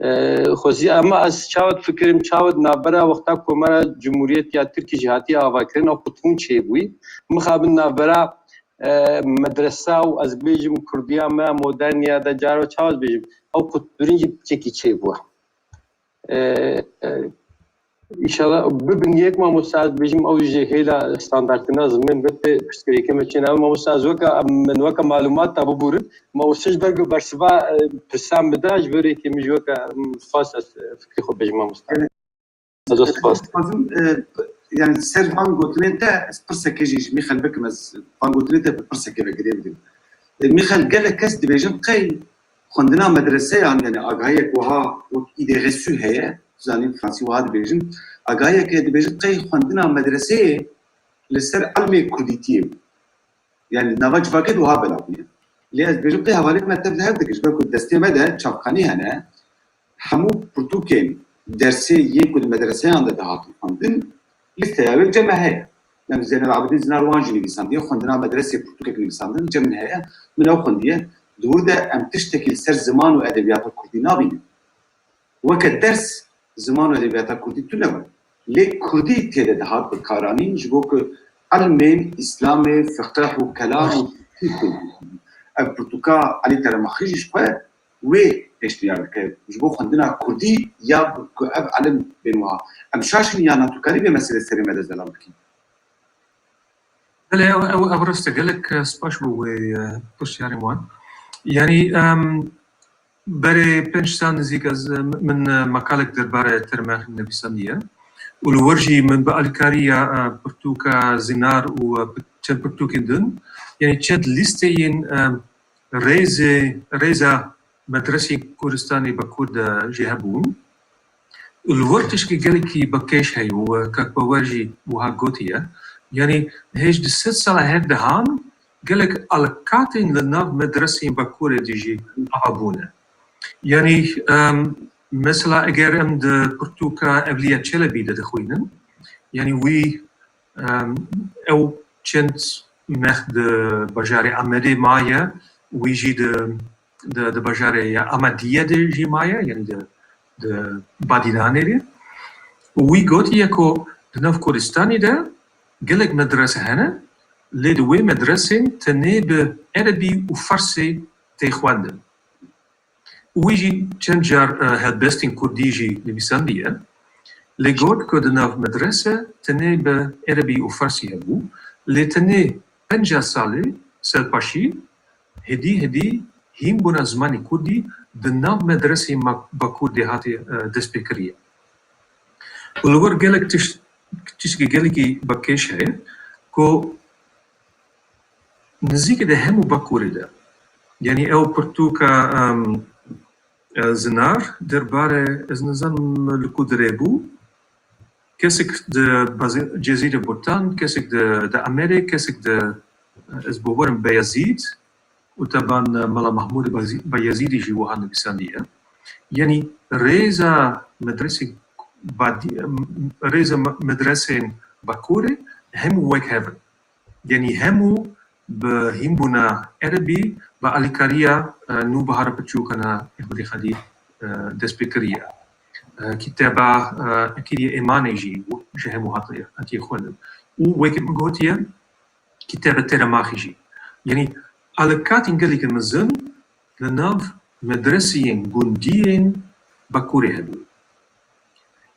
E, xwezî, ema ez çawa difikirim, çawa di navbera wexta Komara Cumhuriyet ya Tirkî jî hatiye avakirin, ew qutbûn çêbûyî. Mixabin navbera, e, medresa û, ez bêjim, kurdiya me moderniya de, caro çawa ez bêjim, ew qutbûn jî piçekî çêbûye. E, e, Înşallah bibin yek, mamoste, ez bêjim, ew jî hêla standartina ziman be tê pirsgirêkê me çêne. Ew, mamoste, ez weke, min weke malûmat da bibûrin. Mamoste, ji ber ku bersiva, e, pirsan bida, ji ber yekê min ji weke, em, xwest ez, e, fikrê xwe bêjim, mamoste. Evet. Ez dost xwest. Dixwazim, e, yani ser van gotinên te, ez pirsekê jî ji Mîxel bikim, ez van gotinên te bi pirsekê ve girê bidim. E, Mîxel, gelek kes dibêjin qey xwendina medreseyan, yani agahiyek wiha wek îdê reçû heye, zanîn fransî wiha dibêjin, agahiyek heye dibêjin qey xwendina medreseyê li ser ilmê kurdîtiyê bû. Yani nava civakê de wiha belav bûye. Lê ez dibêjim qey hevalê me tev li hev dike, ji ber ku destê me de çavkanî hene, hemû pirtûkên dersê yên ku di medreseyan de dihatin xwendin, lîsteya wê cem me heye. Em Zeynel Abidîn Zinar wan jî nivîsandiye, xwendina medresê pirtûkek nivîsandin, cem min heye, min ew xwendiye. Di wir de em tiştekî li ser ziman û edebiyata kurdî nabînin. Weke ders ziman û edebiyata kurdî tune bû. Lê kurdî tê de dihat bikaranîn, ji bo ku ilmên îslamê, fiqih û kelam û fiqhî kurdî. Ev pirtûka Elî Teremaxî jî ji xwe wê pêşniyar dike. Ji bo xwendina kurdî ya ku ev ilim bên wiha. Em şaş in, ya na tu karî vê meselê serê me de zelal bikî? Belê, ew, ew, ew rast e. Gelek, e, spas bo wê, e, pirsyarên wan. Yanî, em, berê pênc sal nizîk ez, e, min, e, mekalek derbarê Teremaxî nivîsandiye. Û li wir jî min bi alîkariya, e, pirtûka Zinar û, e, pi-, çend pirtûkên din, yanî çend lîsteyên, e, rêzê, rêza medresên Kurdistanê Bakur de jî hebûn. Û li wir tişkî gelekî bi kêş heye û, e, kak Bawer jî wiha gotiye. Yanî hêj di sed sala her dehan gelek alkatên li nav medresên Bakurê de jî ava bûne. Yanî, em, mesela eger em di pirtûka Evliya Çelebî de dixwînin, yanî wî, em, ew çend mex di bajarê Amedê maye, wî jî di, di, di bajarê ya Amediye de jî maye, yanî di, di Badînanê de. Û wî gotiye ku di nav Kurdistanê de gelek medrese hene, lê di wê medresên tenê bi erebî û farsê tê xwendin. Wî jî çend car, e, helbestên kurdî jî nivîsandiye. Lê got ku di nav medrese tenê bi erebî û farsî hebû, lê tenê penca salê serpaşî hêdî hêdî hînbûna zimanê kurdî di nav medreseyên ma-, Bakur de hatiye, e, destpêkirî ye. Û li wir gelek tişt, tiştekî gelekî bi kêş heye ku nizîkê de hemû Bakurê de, yanî ew pirtûka, em, e, zinar derbare, ez nizanim li ku dirê bû, kesek di Bazî-, Cezîrê Botan, kesek di, di Amerê, kesek di, ez bawerim Beyazîd û teban, e, Mela Mahmûdê Bazî-, Beyazîdî jî wiha nivîsandiye. Yanî rêza medresê Badî-, rêza me-, medresên Bakurê hemû wek hev in. Yanî hemû bi hînbûna erebî, bi alîkariya, e, Nûbihara Piçûkan a Ehmedê Xelîl, e, dest pê kiriye. E, kitêba, e, Ekîriyê Êmanê jî ji hemû hatiye, hatiye xwendin. Û wekî min gotiye, kitêba Têremaxî jî. Yanî alîkatên gelekî mezin li nav medreseyên gundiyên Bakurê hebû.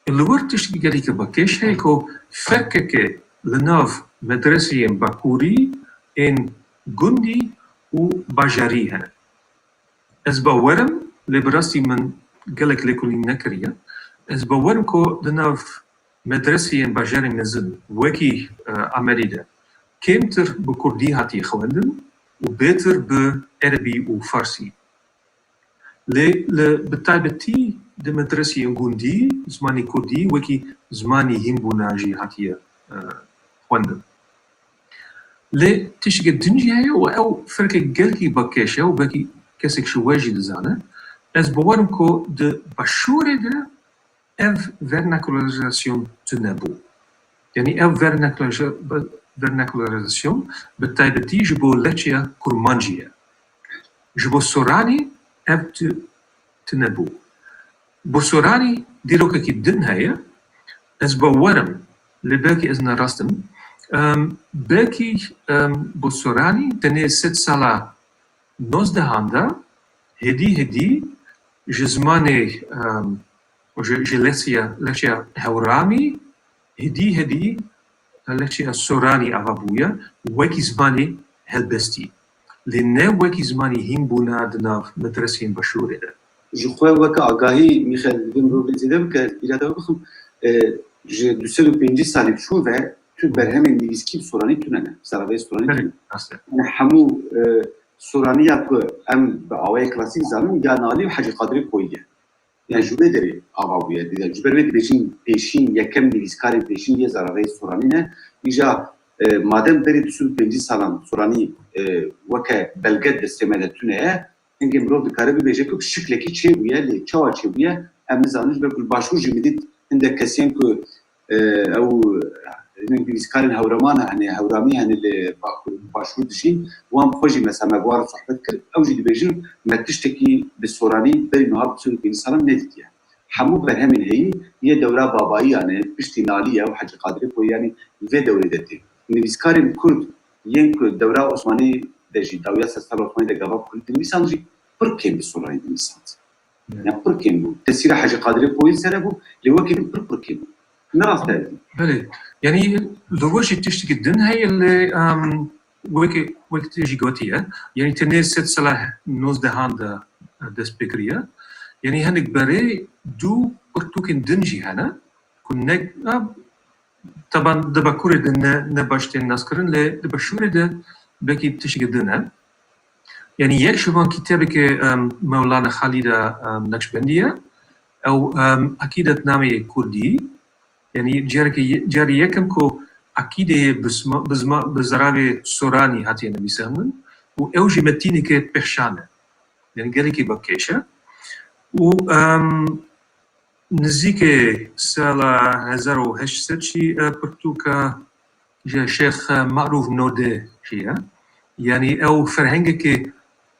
Li wir tiştekî gelekî bi kêş heye ku ferkeke li nav medreseyên Bakurî, ên gundî û bajarî hene. Ez bawer im, lê bi rastî min gelek lêkolîn nekiriye. Ez bawer im ku di nav medreseyên bajarên mezin, wekî, e, Amerî de, kêmtir bi kurdî hatiye xwendin û bêtir bi erebî û farsî. Lê li, bi taybetî di medreseyên gundî zimanê kurdî wekî zimanê hînbûna jî hatiye, e, xwendin. Lê tiştekî din jî heye û ew ferqê gelkî bi kêş e û belkî kesek ji we jî dizane. Ez bawer im ku di başûrê de ev vernakularizasyonê tune bû. Yanî ev vernakulariza-, vernakularizasyonê bi taybetî ji bo lehçeya kurmancî ye. Ji bo soranî ev tu-, tune bû. Bo soranî dîrokekî din heye. Ez bawer im, lê belkî ez nerast im. Em, belkî, em, bo soranî tenê sed sala nozdehan de hêdî hêdî ji zimanê, em, ji, ji lehçeya, lehçeya hewramî hêdî hêdî lehçeya soranî ava bûye, wekî zimanê helbestî. Lê ne wekî zimanê hînbûna di nav medreseyên başûrê de. Ji xwe weke agahî, Mîxel, divê mirov lê zêde bike, bîra te bixim, e, ji du sed û pêncî salî çû ve tu berhemên nivîskî bi soranî tune ne, zaraveyê soranî Belê, tune. Rast e. Yani hemû, e, soraniya ku em bi awayê klasîk zanin ya Nalî û Hecî Qadirê Koyî ye. Yani ji wê derê ava bûye. Dî-, ji ber wê dibêjin pêşîn, yekem nivîskarên pêşîn yê zaraveyê soranî ne. Îja, e, madem berê du sed û pêncî salan soranî, e, weke belge destê me de tune ye, hingê mirov dikare bibêje ku bi şiklekî çêbûye, lê çawa çêbûye, em nizanin, ji ber ku li başûr jî min dît hindek kesên ku, e, ew, hinek nivîskarên hewraman hene, hewramî hene li Bakur, başûr dijîn, wan bi xwe jî mesela me bi wan re sohbet kir, ew jî dibêjin me tiştekî bi soranî berî niha bi sed û pêncî salan nedîtiye. Hemû berhemên heyî yê dewra babayiyan e, piştî Nalî ye û Hecî Qadirê Koyî, yanî vê dewrê de tê. Nivîskarên kurd yên ku dewra Osmanî de jî, dawiya sedsala Osmanî de gava kurdî dinivîsand jî pir kêm bi soranî dinivîsand. Evet. Yani pir kêm bû. Tesîra Hecî Qadirê Koyî sere bû, lê wekî din pir pir kêm bû. Ne rast e. Belê. Yanî li wir jî tiştekî din heye lê, em, wekî, wekî te jî gotiye. Yanî tenê sed sala nozdehan de dest pê kiriye. Yanî hinek berê du pirtûkên din jî hene ku ne, a, Teban di Bakurê de ne, ne baş tên naskirin, lê di Başûrê de belkî tiştekî din e. Yanî yek ji van kitêbekê, em, Mewlana Xalîda, em, Neqşbendî ye. Ew, em, Akîdetnameyê Kurdî. Yanî carekê ye-, carê yekem ku akîdeyê bi zima-, bi zima-, bi ziravê soranî hatiye nivîsandin û ew jî metîneke pêxşan e. Yanî gelekî bi kêş e. Û, em, Nizîkê sala hezar û heşt sed jî, e, pirtûka ji Şêx Marûf Node jî ye. Yanî ew ferhengekê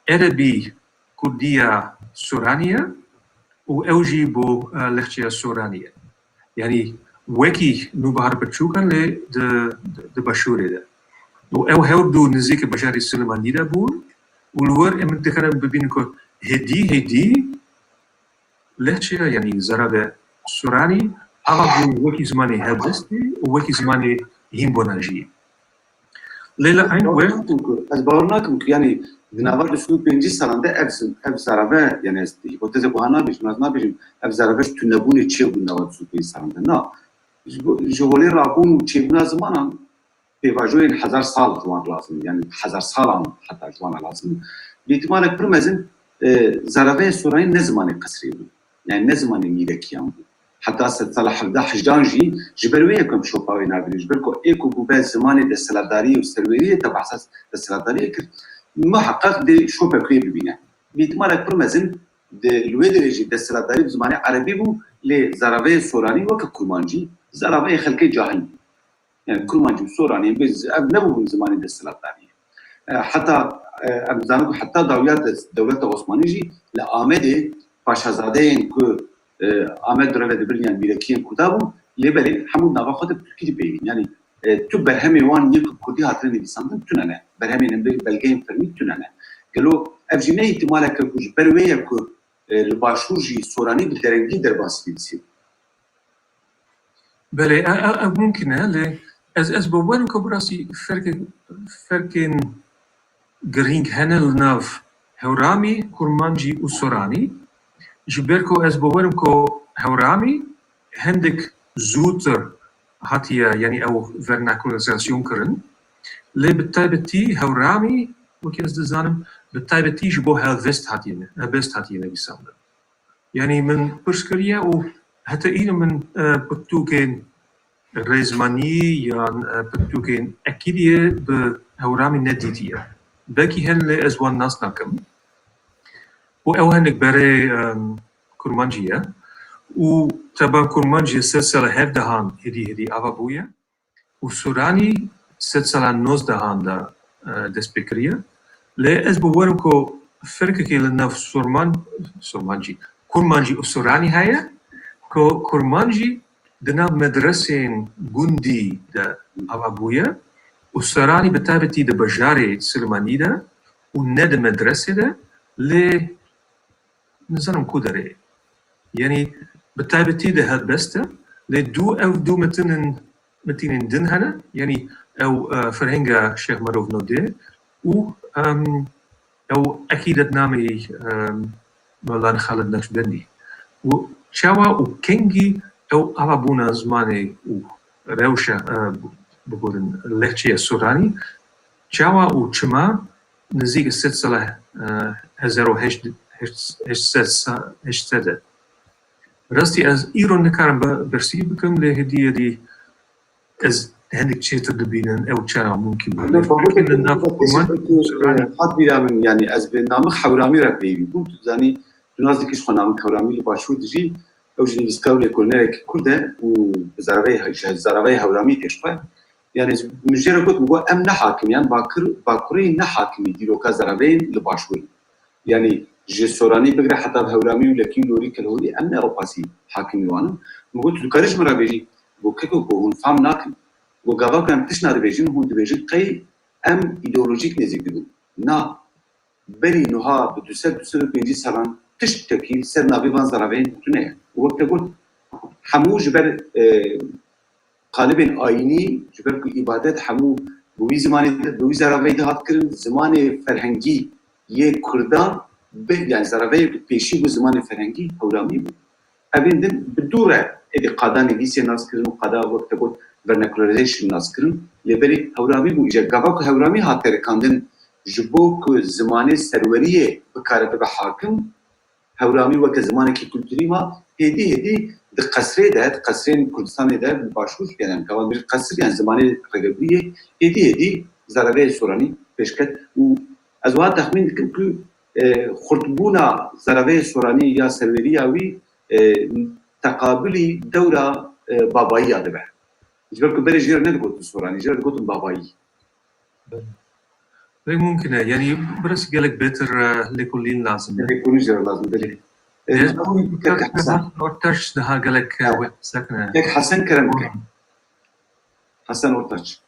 erebî kurdiya soranî ye û ew jî bo, e, lehçeya soranî ye. Yanî wekî Nûbihar Pirçûkan lê di, di, di başûrê de. Û ew her du nizîkê bajarê Silêmaniyê de bûn û li wir em dikarin bibînin ku hêdî hêdî lehçeya, yanî zerabê soranî, ava bû wekî zimanê helbestê û wekî zimanê hînbûna jî. Lê li eyn wext Ez bawer nakim ku, yanî, Di nava du sed û pêncî salan de ev zim-, ev zarave, yani ez hipotezek wiha nabêjim, ez nabêjim ev zarave ji tunebûnê çêbû di nava du sed û pêncî salan de. Na. Ji bo, ji holê rabûn û çêbûna zimanan pêvajoyên hezar sal ji wan lazim, yani hezar salan heta ji wan lazim. Bi îhtimalek pir mezin, e, zaraveyê soranî ne zimanê qesrê bû. Yani ne zimanê mîrekiyan bû. Heta sedsala hevdeh hejdan jî ji ber wê ye ku em şopa wê nabînin. Ji ber ku ê ku bûbe zimanê desthilatdariyê û serweriyê te behsa desthilatdariyê kir, muheqeq dê şopek wê bibîne. Bi îhtimalek pir mezin di, li wê derê jî desthilatdarî bi zimanê erebî bû, lê zaraveyê soranî weke kurmancî, zaraveyê xelkê cahil bû. Yani kurmancî û soranî, ev nebûbûn zimanê desthilatdariyê. E, heta, e, em dizanin ku heta dawiya de-, dewleta Osmanî jî li Amedê paşazadeyên ku, e, Amed bi re ve dibirin, yani mîrekiyên Kurda bûn, lê belê hemû nava xwe de bi Tirkî dipeyivîn. Yani, e, tu berhemê wan yên ku bi Kurdî hatine nivîsandin tune ne. Berhemên em bê belgeyên fermî tune ne. Gelo ev jî ne îhtimalek e ku ji ber wê ye ku, e, li Başûr jî soranî bi derengî derbasî nivîsî? Belê, e, e, ev mumkin e, lê ez, ez bawer im ku bi rastî ferkê-, ferkên girîng hene li nav hewramî, kurmancî û soranî. Ji ber ku ez bawer im ku hewramî hindik zûtir hatiye, yanî ew vernakulîzasyon kirin. Lê bi taybetî hewramî, wekî ez dizanim, bi taybetî ji bo helbest hatiye, helbest hatiye nivîsandin. Yanî min pirs kiriye û heta îro min, e, pirtûkên rêzmanî yan, e, pirtûkên ekîdiyê bi hewramî nedîtiye. Belkî hene lê ez wan nas nakim. Û ew hinek berê, em, kurmancî ye. Û teba kurmancî sed sala hevdehan hêdî hêdî ava bûye. Û soranî sed sala nozdehan de, e, dest pê kiriye. Lê ez bawer im ku ferkekê li nav sorman-, sormancî, kurmancî û soranî heye, ku kurmancî di nav medresên gundî de ava bûye û soranî bi taybetî di bajarê Silêmanî de û ne di medresê de, lê nizanim ku derê. Yanî bi taybetî di helbest de, lê dû ev dû metinên, metinên din hene, yanî ew, e, ferhenga Şêx Merov Nodê û, em, ew ekîdetnameyê, em, Mewlana Xalid Neqşbendî. Û çawa û kengî ew ava bûna zimanê û rewşa, e, bigorin lehçeya soranî, çawa û çima nizîk sed sala, e, hezar û heşt, heşt, heşt sed sa-, heşt sed e. Rastî ez îro nikarim be-, bersî bikim, lê hêdî hêdî ez hindik çêtir dibînim ew çawa mumkin bû. Ne, Lê babetê fikirên li nav kurman, e, hat bîra min, yani ez bi Namik Hewramî re peyivî bûm. Tu dizanî, tu nas dikî ji xwe Namik Hewramî li Başûr dijî, ew jî nivîskar û lêkolînerek Kurd e û bi zaraveyê, ji zaraveyê Hewramî tê ji xwe. Yani min jê re got, min got, em ne hakim, yani Bakur, Bakurê ne hakimî dîroka zaraveyên li Başûrê. Yani ji Soranî bigire heta bi Hewramî û Lekî û Lorî Kelhorî em ne ewqasî hakimî wan in. Min got, tu dikarî ji min re bêjî? Got, keko, got, hûn fam nakin. Got, gava ku em tişt nadibêjin, hûn dibêjin qey em îdeolojîk nêzîk dibin. Na, berî nuha bi du sed, du sed û pêncî salan tiştekî li ser navê van zaraveyên tune ye. Û wek te got, hemû ji ber, e, qalibên ayînî, ji ber ku îbadet hemû bi wî zimanê de, bi wî zaraveyî de hat kirin, zimanê ferhengî yê Kurdan, bi, yani zaraveyê ku pêşî bû zimanê ferhengî, Hewramî bû. Evên din bi dû re êdî qada nivîsê nas kirin û qada wek te got vernacularîzation nas kirin, lê berê Hewramî bû. Îcar gava ku Hewramî hat terikandin ji bo ku zimanê serweriyê bikare bibe hakim, Hewramî weke zimanekî kulturî ma hêdî hêdî di qesrê de, di qesrên Kurdistanê de, di Başûr, yani em kavan bir qesir, yani zimanê rêvebiriyê hêdî hêdî zaraveyê soranî pêşket û ez wiha texmîn dikim ku, e, xurtbûna zaraveyê soranî ya serweriya wî, e, teqabilî dewra, e, babayiya dibe. Ji ber ku berê jê re nedigotin soranî, jê re digotin babayî. Belê. Belê mumkin e. Yanî biraz gelek bêtir, e, lêkolîn lazim e. Lêkolîn jê re lazim, belê. E, Ortaç, Hasan Ortaç daha gelek, e, wê sekine. Kek Hasan kerem bike. Hasan Ortaç.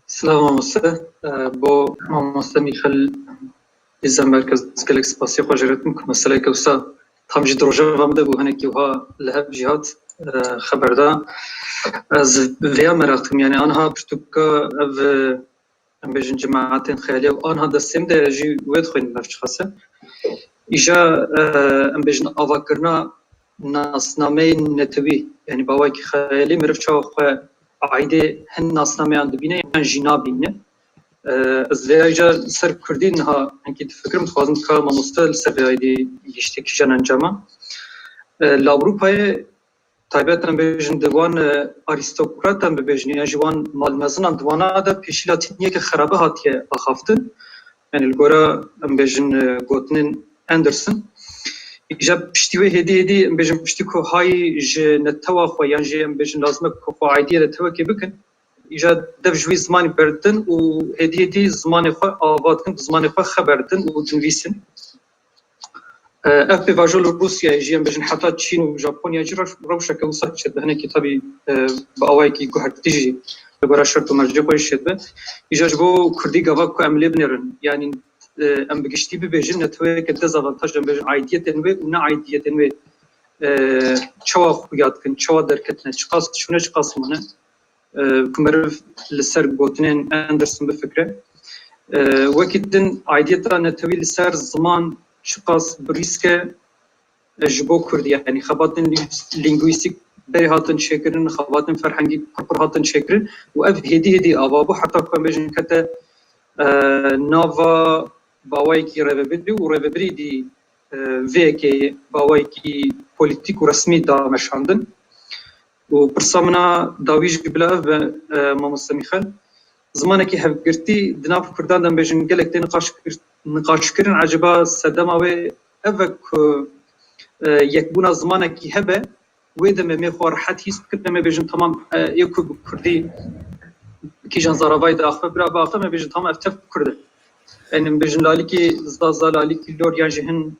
Silav mamoste. E, bo mamoste Mîxel Îzemberk ez gelek spasiyê xwe jê re dikim ku meseleyeke wisa tam jî di rojeva min de bû, hinekî wiha li hev jî hat, e, xeber da. Ez vêya meraq dikim, yani anha pirtûka ev, e, em bêjin, cemaetên xeyalî û anha destên de jî wê dixwînin, mevçixase. Îja, e, em bêjin, avakirina nasnameyên netewî, yanî bi awayekî xeyalî meriv çawa xwe aîdê hin nasnameyan dibîne yan jî nabîne. E, ez vê aîca li ser kurdî niha hinkî difikirim, dixwazim ka mamoste li ser vê aîdî gihîşte kîjan encama. E, li Ewropayê taybet em bêjin di wan, e, arîstokratan bibêjin, yan jî wan malmezinan di wana de pêşî latîniyeke xerabe hatiye axaftin. Yanî li gora em bêjin, e, gotinên Anderson. Îja piştî wê hêdî hêdî em bêjin piştî ku hayî ji netewa xwe yan jî em bêjin lazim e ku xwe aîdiyê netewekê bikin. Îja dev ji wî zimanî berdin û hêdî hêdî zimanê xwe ava dikin, bi zimanê xwe xeber didin û dinivîsin. E, ev pêvajo li Rûsyayê jî, em bêjin heta Çîn û Japonyayê jî rew-, rewşeke wisa çêdibe. Hinekî tabî, e, bi awayekî guhertî jî li gora şert û mercê xwe jî çêdibe. Îja ji bo kurdî gava ku em lê binêrin, yanî, e, em bi giştî bibêjin neteweyeke dezavantaj, em bêjin aîdiyetên wê û ne aîdiyetên wê, e, çawa xuya dikin, çawa derketine, çiqas diçûne, çiqas dimîne. E, ku meriv li ser gotinên Anderson bifikre. E, wekî din aidiyeta netewî li ser ziman çiqas bi rîsk e, e, ji bo kurdî, yanî xebatên lî-, lîngwîstîk berê hatin çêkirin, xebatên ferhengî pir pir hatin çêkirin û ev hêdî hêdî ava bû heta ku em bêjin kete, e, nava bawayekî rêvebirî û rêvebirî dî, e, vê yekê bawayekî polîtîk û resmî dameşandin. Û pirsa min a dawî jî bila ev be, e, mamoste Mîxel. Zimanekî hevgirtî di nav kurdan de, em bêjin, gelek tê niqaş kir-, niqaşkirin. Ecaba sedema wê ev e ku, e, yekbûna zimanekî hebe, wê demê em ê xwe rehet hîs bikin, em ê bêjin, temam, e, ê ku bi kurdî kîjan zaravayê diaxive, bira biaxive, em ê bêjin, temam, ev tev kurd e. Yanî em bêjin, lalîkî zaza, lalîkî lor yan jî hin,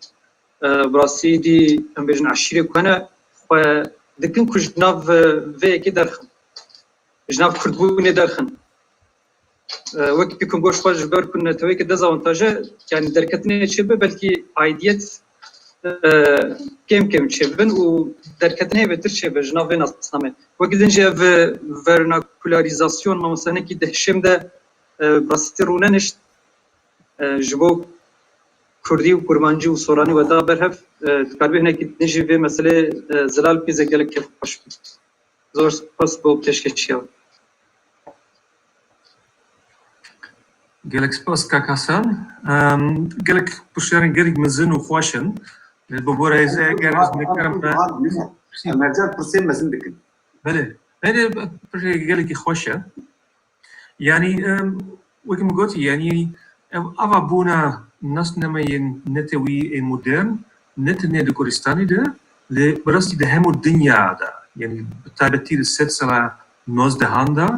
e, bi rastî dî, em bêjin, eşîrê ku hene, xwe dikin ku ji nav, e, vê yekê derxin. Ji nav kurdbûnê derxin. E, wekî ku goş xwe ji ber ku neteweyeke dezavantaje, yanî derketinê çêbe, belkî aidiyet, e, kêm kêm çêbin û derketinê bêtir çêbe ji nav vê nasnamê. Wekî din jî ev, e, vernakularîzasyon, mamoste, hinekî di hişêm de, e, bi rastî rûnenişt, e, ji bo kurdî û kurmancî û soranî we da ber hev, e, dikaribî hinekî din jî vê meselê, e, zelal bikî, ez ê gelek kêfxweş bim. Zor spas bo pêşkêşiya we. Gelek spas kak Hasan. Em, gelek piştiyarên gelek mezin û xweş in. Lê bi bo rêzê eger ez nikarim be. Mercan pirsên mezin dikin. Belê. Belê, pirsê gelekî xweş e. Yanî, em, wekî min gotî, yanî ev avabûna nasnameyên netewî ên modern ne tenê di Kurdistanê de, lê bi rastî di hemû dinya de, yanî bi taybetî di sed sala nozdehan de,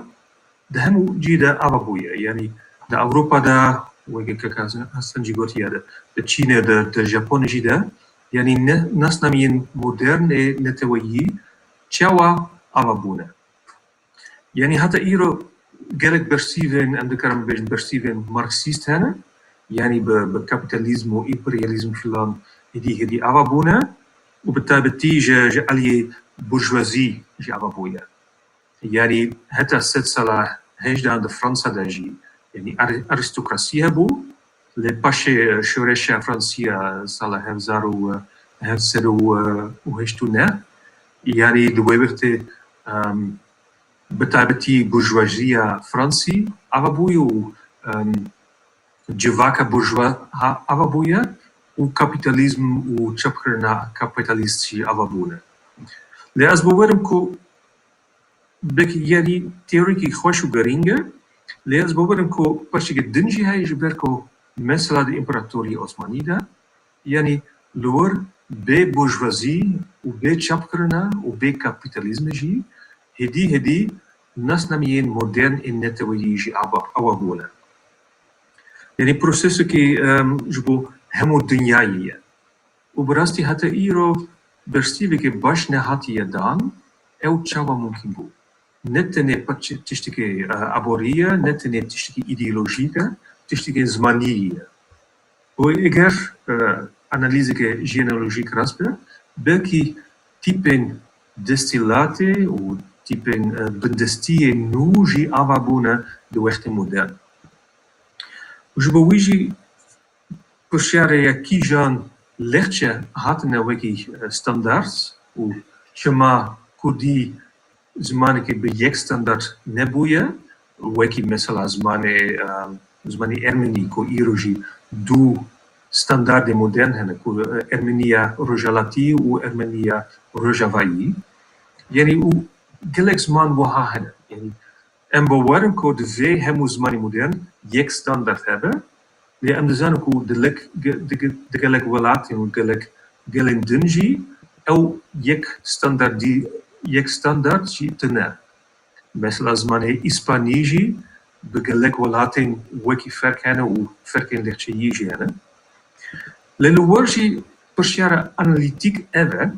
di hemû cî de ava bûye. Yanî di Ewropa de, weke kek Hasan jî gotiye, di, di Çînê de, di Japonê jî de, yanî ne, nasnameyên modern ê neteweyî çawa ava bûne. Yanî heta îro gelek bersîvên, em dikarin bêjin bersîvên marksîst hene, yanî bi, bi kapîtalîzm û împeryalîzm filan hêdî hêdî ava bûne û bi taybetî ji, ji aliyê burjwazî jî ava bûye. Yanî heta sed sala hejdehan di Fransa de jî, yanî ar-, arîstokrasî hebû, lê paşê şoreşa Fransî ya sala hevzar û heft sed û heşt û neh, yanî di wê wextê, em, bi taybetî burjuwaziya Fransî ava bûye û, em, civaka burjuwa ha-, ava bûye û kapîtalîzm û çepkirina kapîtalîst jî ava bûne. Lê ez bawer im ku belkî yanî teorîkî xweş û girîng e, lê ez bawer im ku paştî din jî heye ji ber ku mesela di împaratoriyê Osmanî de, yanî li wir bê burjwazî û bê çapkirina û bê kapîtalîzmê jî hêdî hêdî nasnameyên modern ên neteweyî jî ava, ava bûne. Yanî prosesekî, em, ji bo hemû dinyayê ye. Û bi rastî heta îro bersîveke baş nehatiye dan, ew çawa mumkîn bû? Ne tenê paç-, tiştekî, e, aborî ye, ne tenê tiştekî îdeolojîk e, tiştekî zimanî ye. Û eger, e, analîzeke jeneolojîk rast be, belkî tîpên desthilatê û tîpên, e, bindestiyê nû jî ava bûne di wextê modern. Ji bo wî jî pirsyarê ye kîjan lehçe hatine wekî, e, standard û çima kurdî zimanekî bi yek standard nebûye, wekî mesela zimanê, e, zimanê ermenî ku îro jî du standardê modern hene, ku, e, ermeniya rojhalatî û ermeniya rojavayî. Yanî û gelek ziman wiha hene. Yanî em bawer in ku divê hemû zimanê modern yek standard hebe. Lê em dizanin ku di lek-, ge-, di ge-, di gelek welatên û gelek gelên din jî ew yek standardî-, yek standard jî tune. Mesela zimanê îspanî jî bi gelek welatên wekî ferq hene û ferqên lehçeyî jî hene. Lê li wir jî pirsyara analîtîk ev e,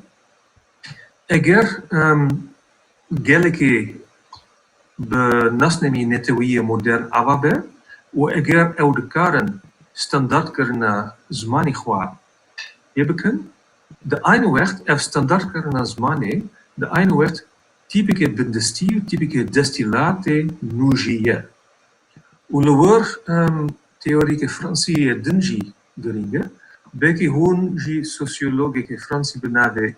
eger, em, gelekê bi nasnameyê neteweyî yê modern ava be û eger ew dikarin standardkirina zimanê xwe pê bikin, di aynî wext ev standardkirina zimanê di aynî wext tîpikê bindestî û tîpikê desthilatê nû jî ye. Û li wir, em, teorîkê Fransî yê din jî girîng e. Belkî hûn jî sosyologekê Fransî bi navê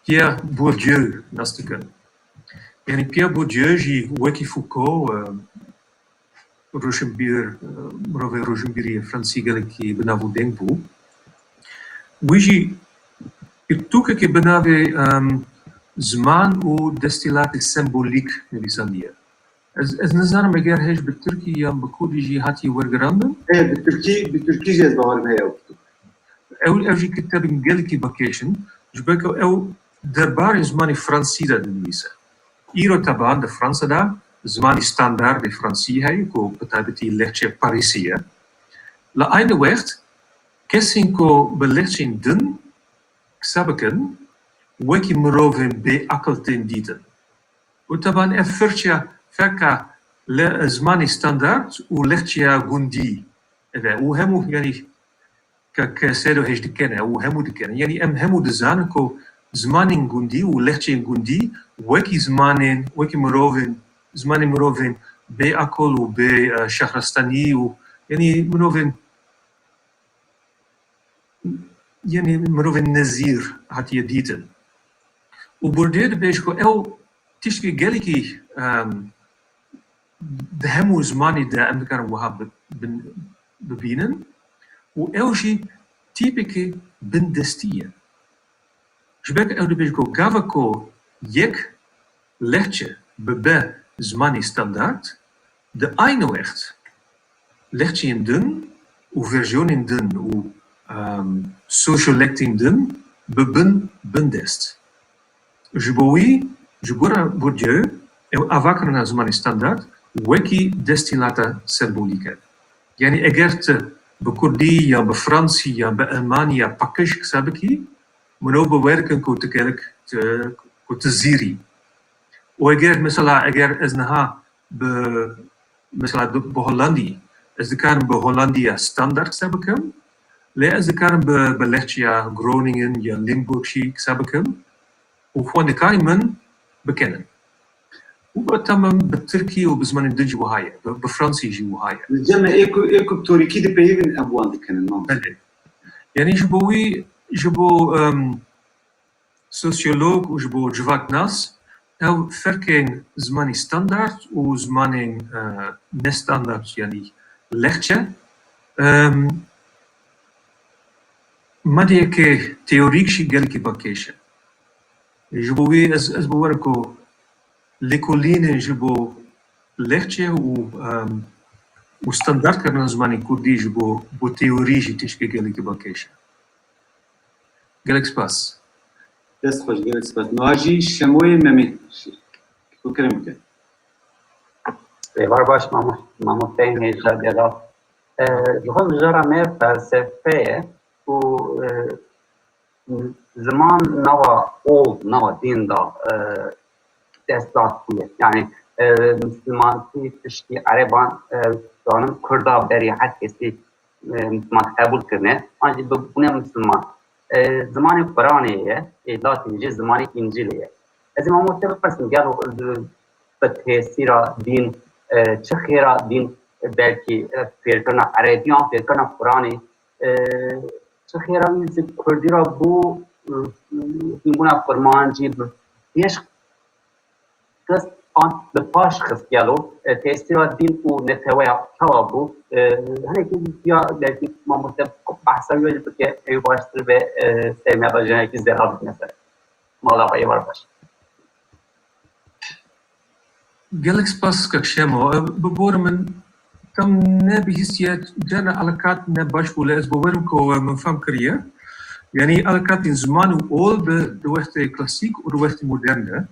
Pierre Bourdieu nas dikin. Yanî Pierre Bourdieu jî wekî Foucault, e, roşinbîr, e, mirovê roşinbîrî Fransî gelekî bi nav û deng bû. Wî jî pirtûkekê bi navê, em, Ziman û Desthilatê Sembolîk nivîsandiye. Ez, ez nizanim eger hêj bi tirkî yan bi kurdî jî hatiye wergirandin. Ê, bi tirkî, bi tirkî jî ez bawerim heye ew kitêb. Ew, ew jî kitêbên gelekî bi kêş in. Ji ber ku ew derbarê zimanê fransî de dinivîse. Îro teban di Fransa de zimanê standardê fransî heye ku bi taybetî lehçe Parîsî ye. Li aynî wext kesên ku bi lehçeyên din qise bikin, wekî mirovên bêaqil tên dîtin. Û teban ev firçeya ferqa li zimanê standard û lehçeya gundî ev e. Û hemû, yanî ke, ke sed û heşt dikene û hemû dikene. Yanî em hemû dizanin ku zimanên gundî û lehçeyên gundî wekî zimanên, wekî mirovên, zimanê mirovên bêaqil û bê, e, şehrestanî û, yanî mirovên, yanî mirovên nezîr hatiye dîtin. Û Bourdieu dibêje ku ew tiştekî gelekî, em, di hemû zimanî de em dikarin wiha bi-, bin-, bibînin û ew jî tîpekî bindestî ye. Ji ber ku ew dibêje ku gava ku yek lehçe bibe zimanê standard, di aynî wext lehçeyên din û versiyonên din û, em, sosyolektin din bibin bindest. Ji bo wî, ji gora Bourdieu, ew avakirina zimanê standard wekî desthilateke sembolîk e. Yanî eger tu bi kurdî ya bi fransî ya bi elmanî ya paqij qise bikî, mirov bi wer dikin ku tu gelek, tu, ku tu zîrî. Û eger, mesela, eger ez niha bi, mesela, bi, bi Hollandî, ez dikarim bi Hollandî ya standard qise bikim, lê ez dikarim bi, bi lehçeya Groningen ya Limburg jî qise bikim û xwendekarên min bikenin. Û bi temam bi tirkî û bi zimanên din jî wiha ye, bi, bi fransî jî wiha ye. Li cem me ê ku, ê ku bi torîkî dipeyivin, em wan dikinin, mamoste. Belê. Yanî ji bo wî, ji bo, em, sosyolog û ji bo civaknas, ew ferqên zimanê standard û zimanên, e, nestandard, yanî lehçe, em, madeyeke teorîk jî gelekî bi kêş e. Ji bo wî ez, ez bawer im ku lêkolînên ji bo lehçe û, em, û standardkirina zimanê kurdî ji bo, bo teorî jî tiştekî gelekî bi kêş e. Gelek spas. Dest xweş, gelek spas. Niha jî Şemoyê Memê. Tu kerem bike. Êvar baş, mamo-, mamosteyên hêja delal. E, ji xwe mijara me felsefe ye û, e, ziman nava ol, nava dîn da, e, dest da tiye. Yani, e, misilmantî piştî ereban, e, zanim kurda berî her kesî, e, misilman qebûl kirine. An jî bibûne misilman. E, zimanê Quranê ye, e, Latînî jî zimanê Încîlê ye. Ez ê mamoste bipirsim, gelo, e, bi tesîra dîn e, çi xêra dîn belkî, e, fêrkirina erebî yan fêrkirina Quranê, e, çi xêra wî ji kurdî re bû, e, hînbûna kurmancî bi pêş xist an bi paş xist gelo, e, tesîra dîn û neteweya çawa bû? E, hinekî ya belkî mamoste behsa wî jî bike, ew baştir be, e, ser me ve jinekî zêra bike ser. Mala xwe ê war baş. Gelek spas kak Şemo. E, bi bor min tam nebihîstiye, cana alakatîn ne baş bû, lê ez bawer im ku min fam kiriye. Yanî alakatîn ziman û ol bi di wextê klasîk û di wextê modern de.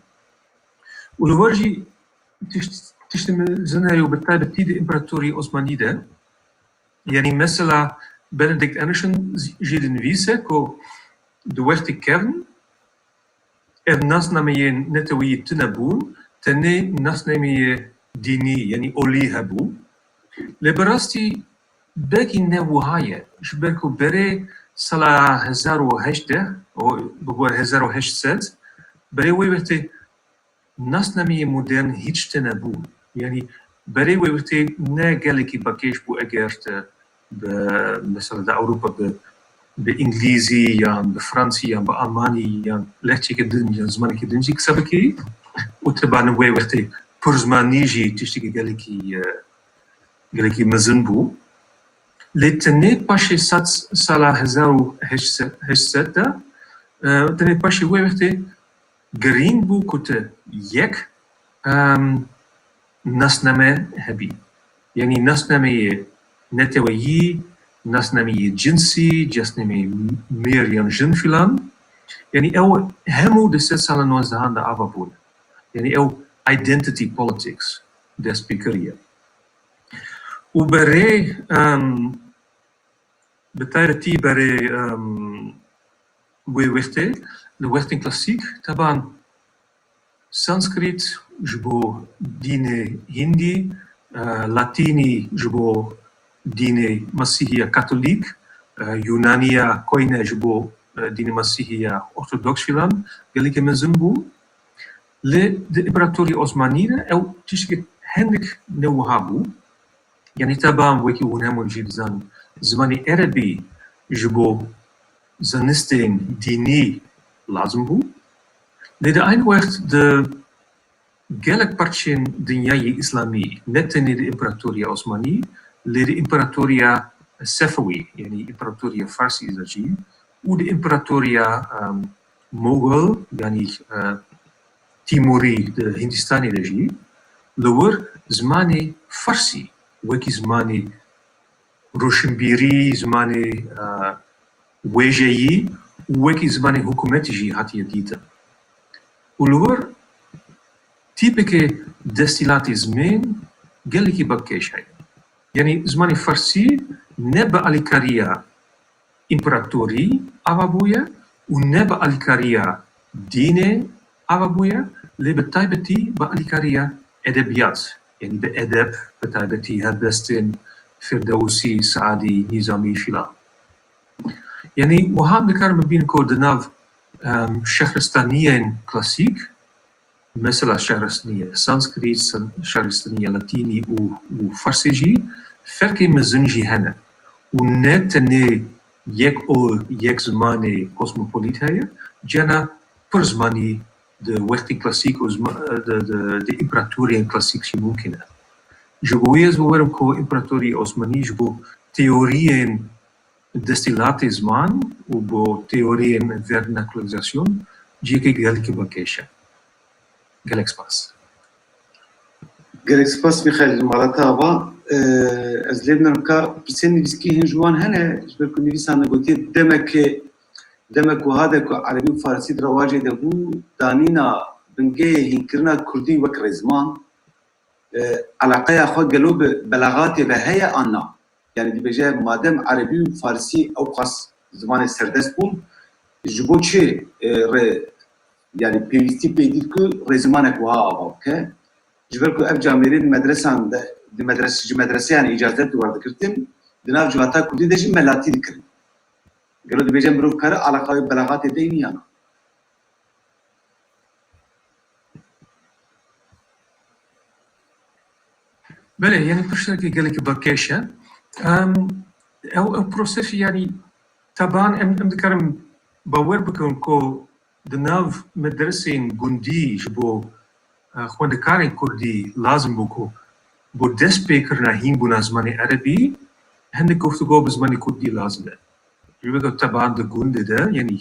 Û li wir jî tişt-, tiştê mezin heye û bi taybetî di Împaratorî Osmanî de. Yanî mesela Benedict Anderson jî dinivîse ku di wextê kevn ev nasnameyên neteweyî tune bûn, tenê nasnameyê dînî, yanî olî hebû. Lê bi rastî belkî ne wiha ye. Ji ber ku berê sala hezar û heşt sed, o, bi bo hezar û heşt sed, berê wê wextê nasnameyê modern hîç tune bûn. Yanî berê wê wextê ne gelekî bakêş bû eger te bi, mesela di Ewropa bi, bi îngilîzî yan bi fransî yan bi almanî yan lehçeke din yan zimaneke din jî qise bikî û te banin wê wextê pirzmanî jî tiştekî gelekî, e, gelekî mezin bû. Lê tenê paşê sed sala hezar û heşt sed, heşt sed de, e, tenê paşê wê wextê girîng bû ku tu yek, em, nasname hebî. Yanî nasnameyê neteweyî, nasnameyê cinsî, nasnameyê mêr yan jin filan. Yanî ew hemû di sed sala nozdehan de ava bûn. Yanî ew identity politics dest pê kiriye. Û berê, em, bi taybetî berê, em, wê wextê, li wextên klasîk, teban Sanskrit ji bo dînê Hindî, e, Latînî ji bo dînê Mesîhiya Katolîk, e, Yunaniya Koyne ji bo, e, dînê Mesîhiya Ortodoks filan gelekî mezin bû. Lê di Împaratoriya Osmanî de ew tiştekî hinek ne wiha bû. Yanî teban wekî hûn hemû jî dizanin, zimanê erebî ji bo zanistên dînî lazim bû. Lê di aynî wext di gelek parçeyên dinyayê îslamî, ne tenê di Împaratoriya Osmanî, lê di Împaratoriya Sefewî, yanî Împaratoriya Farsî de jî û di Împaratoriya, em, Mogol, yanî, e, Tîmûrî di Hindistanê de jî, li wir zimanê Farsî wekî zimanê roşinbîrî, zimanê, e, wêjeyî û wekî zimanê hikûmetî jî hatiye dîtin. Û li wir tîpeke desthilatê zimên gelekî bakêş heye. Yanî zimanê Farsî ne bi alîkariya împaratorî ava bûye û ne bi alîkariya dînê ava bûye, lê bi taybetî bi alîkariya edebiyat, yanî bi edeb, bi taybetî helbestên Firdewsî, Saadî, Nîzamî filan. Yanî wiha dikarim bibînim ku di nav, em, şehristaniyên klasîk, mesela şehristaniyê Sanskrit, san-, şehristaniyê Latînî û, û Farsê jî ferqê mezin jî hene. Û ne tenê yek ol, yek zimanê kosmopolît heye, cena pir zimanî di wextê klasîk û zima-, di, di, di împaratoriyên klasîk jî mumkîn e. Ji bo wê ez bawer im ku Împaratorî Osmanî ji bo teoriyên desthilatê ziman û bo teoriyên vernakularizasyonê cihekî gelekî bakêş e. Gelek spas. Gelek spas Mîxaîl, mala te ava. Ee, ez lê binerim ka pirsên nivîskî hin ji wan hene, ji ber ku nivîsandin gotiye demekê, demek wiha de ku erebî û farsî di rewacê de bû, danîna bingehê hînkirina kurdî wek rêziman, e, eleqeya xwe gelo bi belaxatê ve heye an na? Yanî dibêje, madem erebî û farsî ewqas zimanê serdest bûn, ji bo çi, e, re, yanî pêwîstî pê dît ku rêzimanek wiha ava bike? Ji ber ku ev camêrê di medresan de, di medres-, ji medreseyan îcazet di war digirtin, di nav civata kurdî de jî me latî dikirin. Gelo dibêje mirov kare eleqa wê belaxatê de hîn ya na? Belê, yanî pirseke gelekî bakêş e. Em, ew, ew prosesî, yanî taban em, em dikarin bawer bikin ku di nav medreseyên gundî ji bo, e, xwendekarên kurdî lazim bû ku bo destpêkirina hînbûna zimanê erebî, hindek guftûgo bi zimanê kurdî lazim e. Ji ber ku teban di gundê de, yanî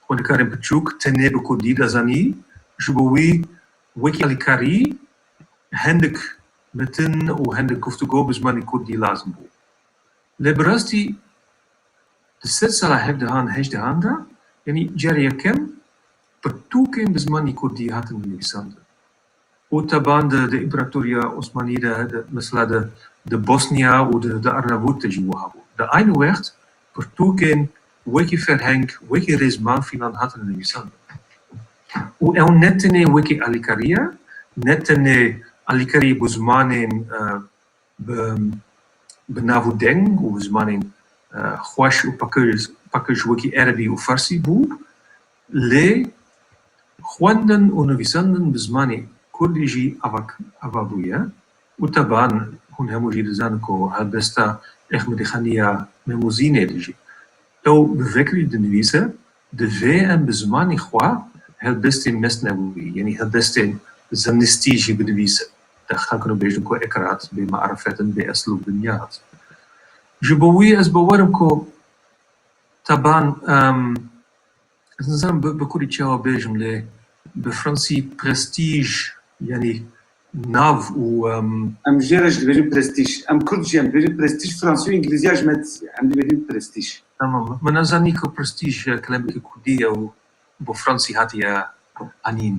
xwendekarên piçûk tenê bi kurdî dizanî, ji bo wî wekî alîkarî hindik metin û hindik guftûgo bi zimanê kurdî lazim bû. Lê bi rastî di sedsala hevdehan, hejddehan de, yanî carê yekem pirtûkên bi zimanê kurdî hatin nivîsandin. Û teban di, di Împaratoriya Osmanî de, di, mesela di, di Bosniya û di, di Arnavût de jî wiha bû. Di aynî wext pirtûkên wekî ferheng, wekî rêzman filan hatin nivîsandin. Û ew ne tenê wekî alîkarî ye, ne tenê alîkarî bo zimanên, e, bi, bi nav û deng û zimanên, e, xweş û pakij, pakij wekî erebî û farsî bû, lê xwendin û nivîsandin bi zimanê kurdî jî ava, ava bûye. Û teban hûn hemû jî dizanin ku helbesta Ehmedî Xanî ya Mem û Zînê de jî ew bi vekrî dinivîse, divê em bi zimanê xwe helbestên mesnewî, yanî helbestên zanistî jî binivîsin. Derxan ku bêjin ku Ekrat bê marifet in, bê eslûb in ya. Ji bo wî ez bawer im ku teban, em, ez nizanim bi, bi kurdî çawa bêjim, lê bi fransî prestîj, yanî nav û, em, Em jê re jî dibêjin prestîj. Em kurd jî em dibêjin prestîj, fransî û îngilîziya ji me diziya. Em dibêjin prestîj. Tamam. Min nezanî ku prestîj, e, kilemekî kurdî ye û bo fransî hatiye anîn.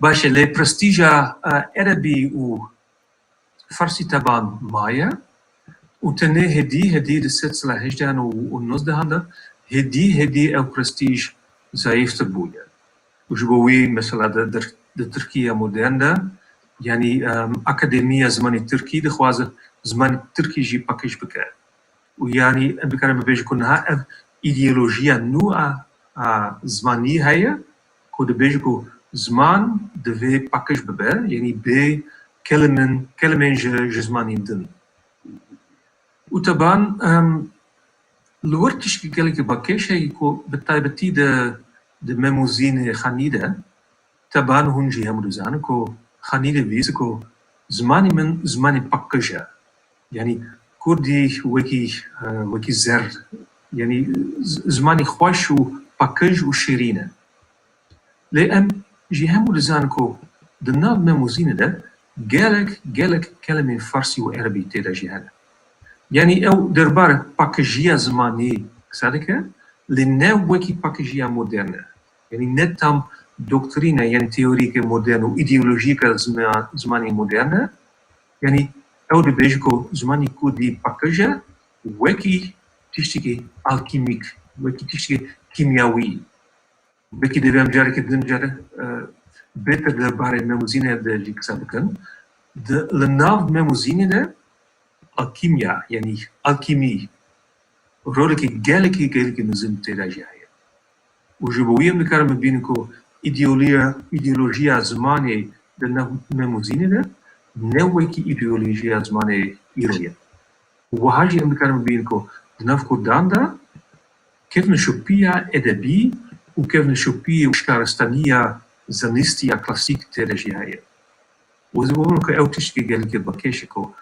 Baş e, lê prestîja, e, erebî û farsî teban maye û tenê hêdî, hêdî di sedsala hejdehan û, û nozdehan de hêdî, hêdî ew prestîj zayîftir bûye. Û ji bo wî mesela di, di, di Tirkiye modern de, yanî, em, Akademiya Zimanê Tirkî dixwaze zimanê Tirkî jî pakij bike. Û yanî em dikarin bibêjin ku niha ev îdeolojiya nû a, a zimanî heye, ku dibêje ku ziman divê pakij bibe, yanî bê kelimên, kelimên ji, ji zimanên din. Û teban, em, li wir tişkî gelekî bakêş heye ku bi taybetî di, di Mem û Zînê Xanî de, teban hûn jî hemû dizanin ku Xanî dinivîse ku zimanê min zimanê pakij e. Yanî kurdî wekî, e, wekî zer, yanî z-, zimanê xweş û pakij û şêrîn e. Lê em jî hemû dizanin ku di nav Mem û Zînê de gelek, gelek kelimên farsî û erebî tê de jî hene. Yanî ew derbarê pakijiya zimanî qise dike, lê ne wekî pakijiya modern e. Yanî ne tam doktrîne, yanî teorîke modern û îdeolojîke zima-, zimanê modern e. Yanî ew dibêje ku zimanê kurdî pakij e, wekî tiştekî alkîmîk, wekî tiştekî kîmyawî. Belkî divê em carekî din care, e, bêtir derbarê Mem û Zînê de jî qise bikin. Di, li nav Mem û Zînê de alkîmya, yanî alkîmî, rolekî gelekî, gelekî mezin tê de jî heye. Û ji bo wî em dikarin bibînin ku îdeoliya-, îdeolojiya zimanê di nav Mem û Zînê de ne wekî îdeolojiya zimanê îro ye. Û wiha jî em dikarin bibînin ku di nav kurdan de kevneşopiya edebî û kevneşopiyê û şaristaniya zanistî ya klasîk tê de jî heye. Û ez bawer im ku ew tiştekî gelekî bakêş e ku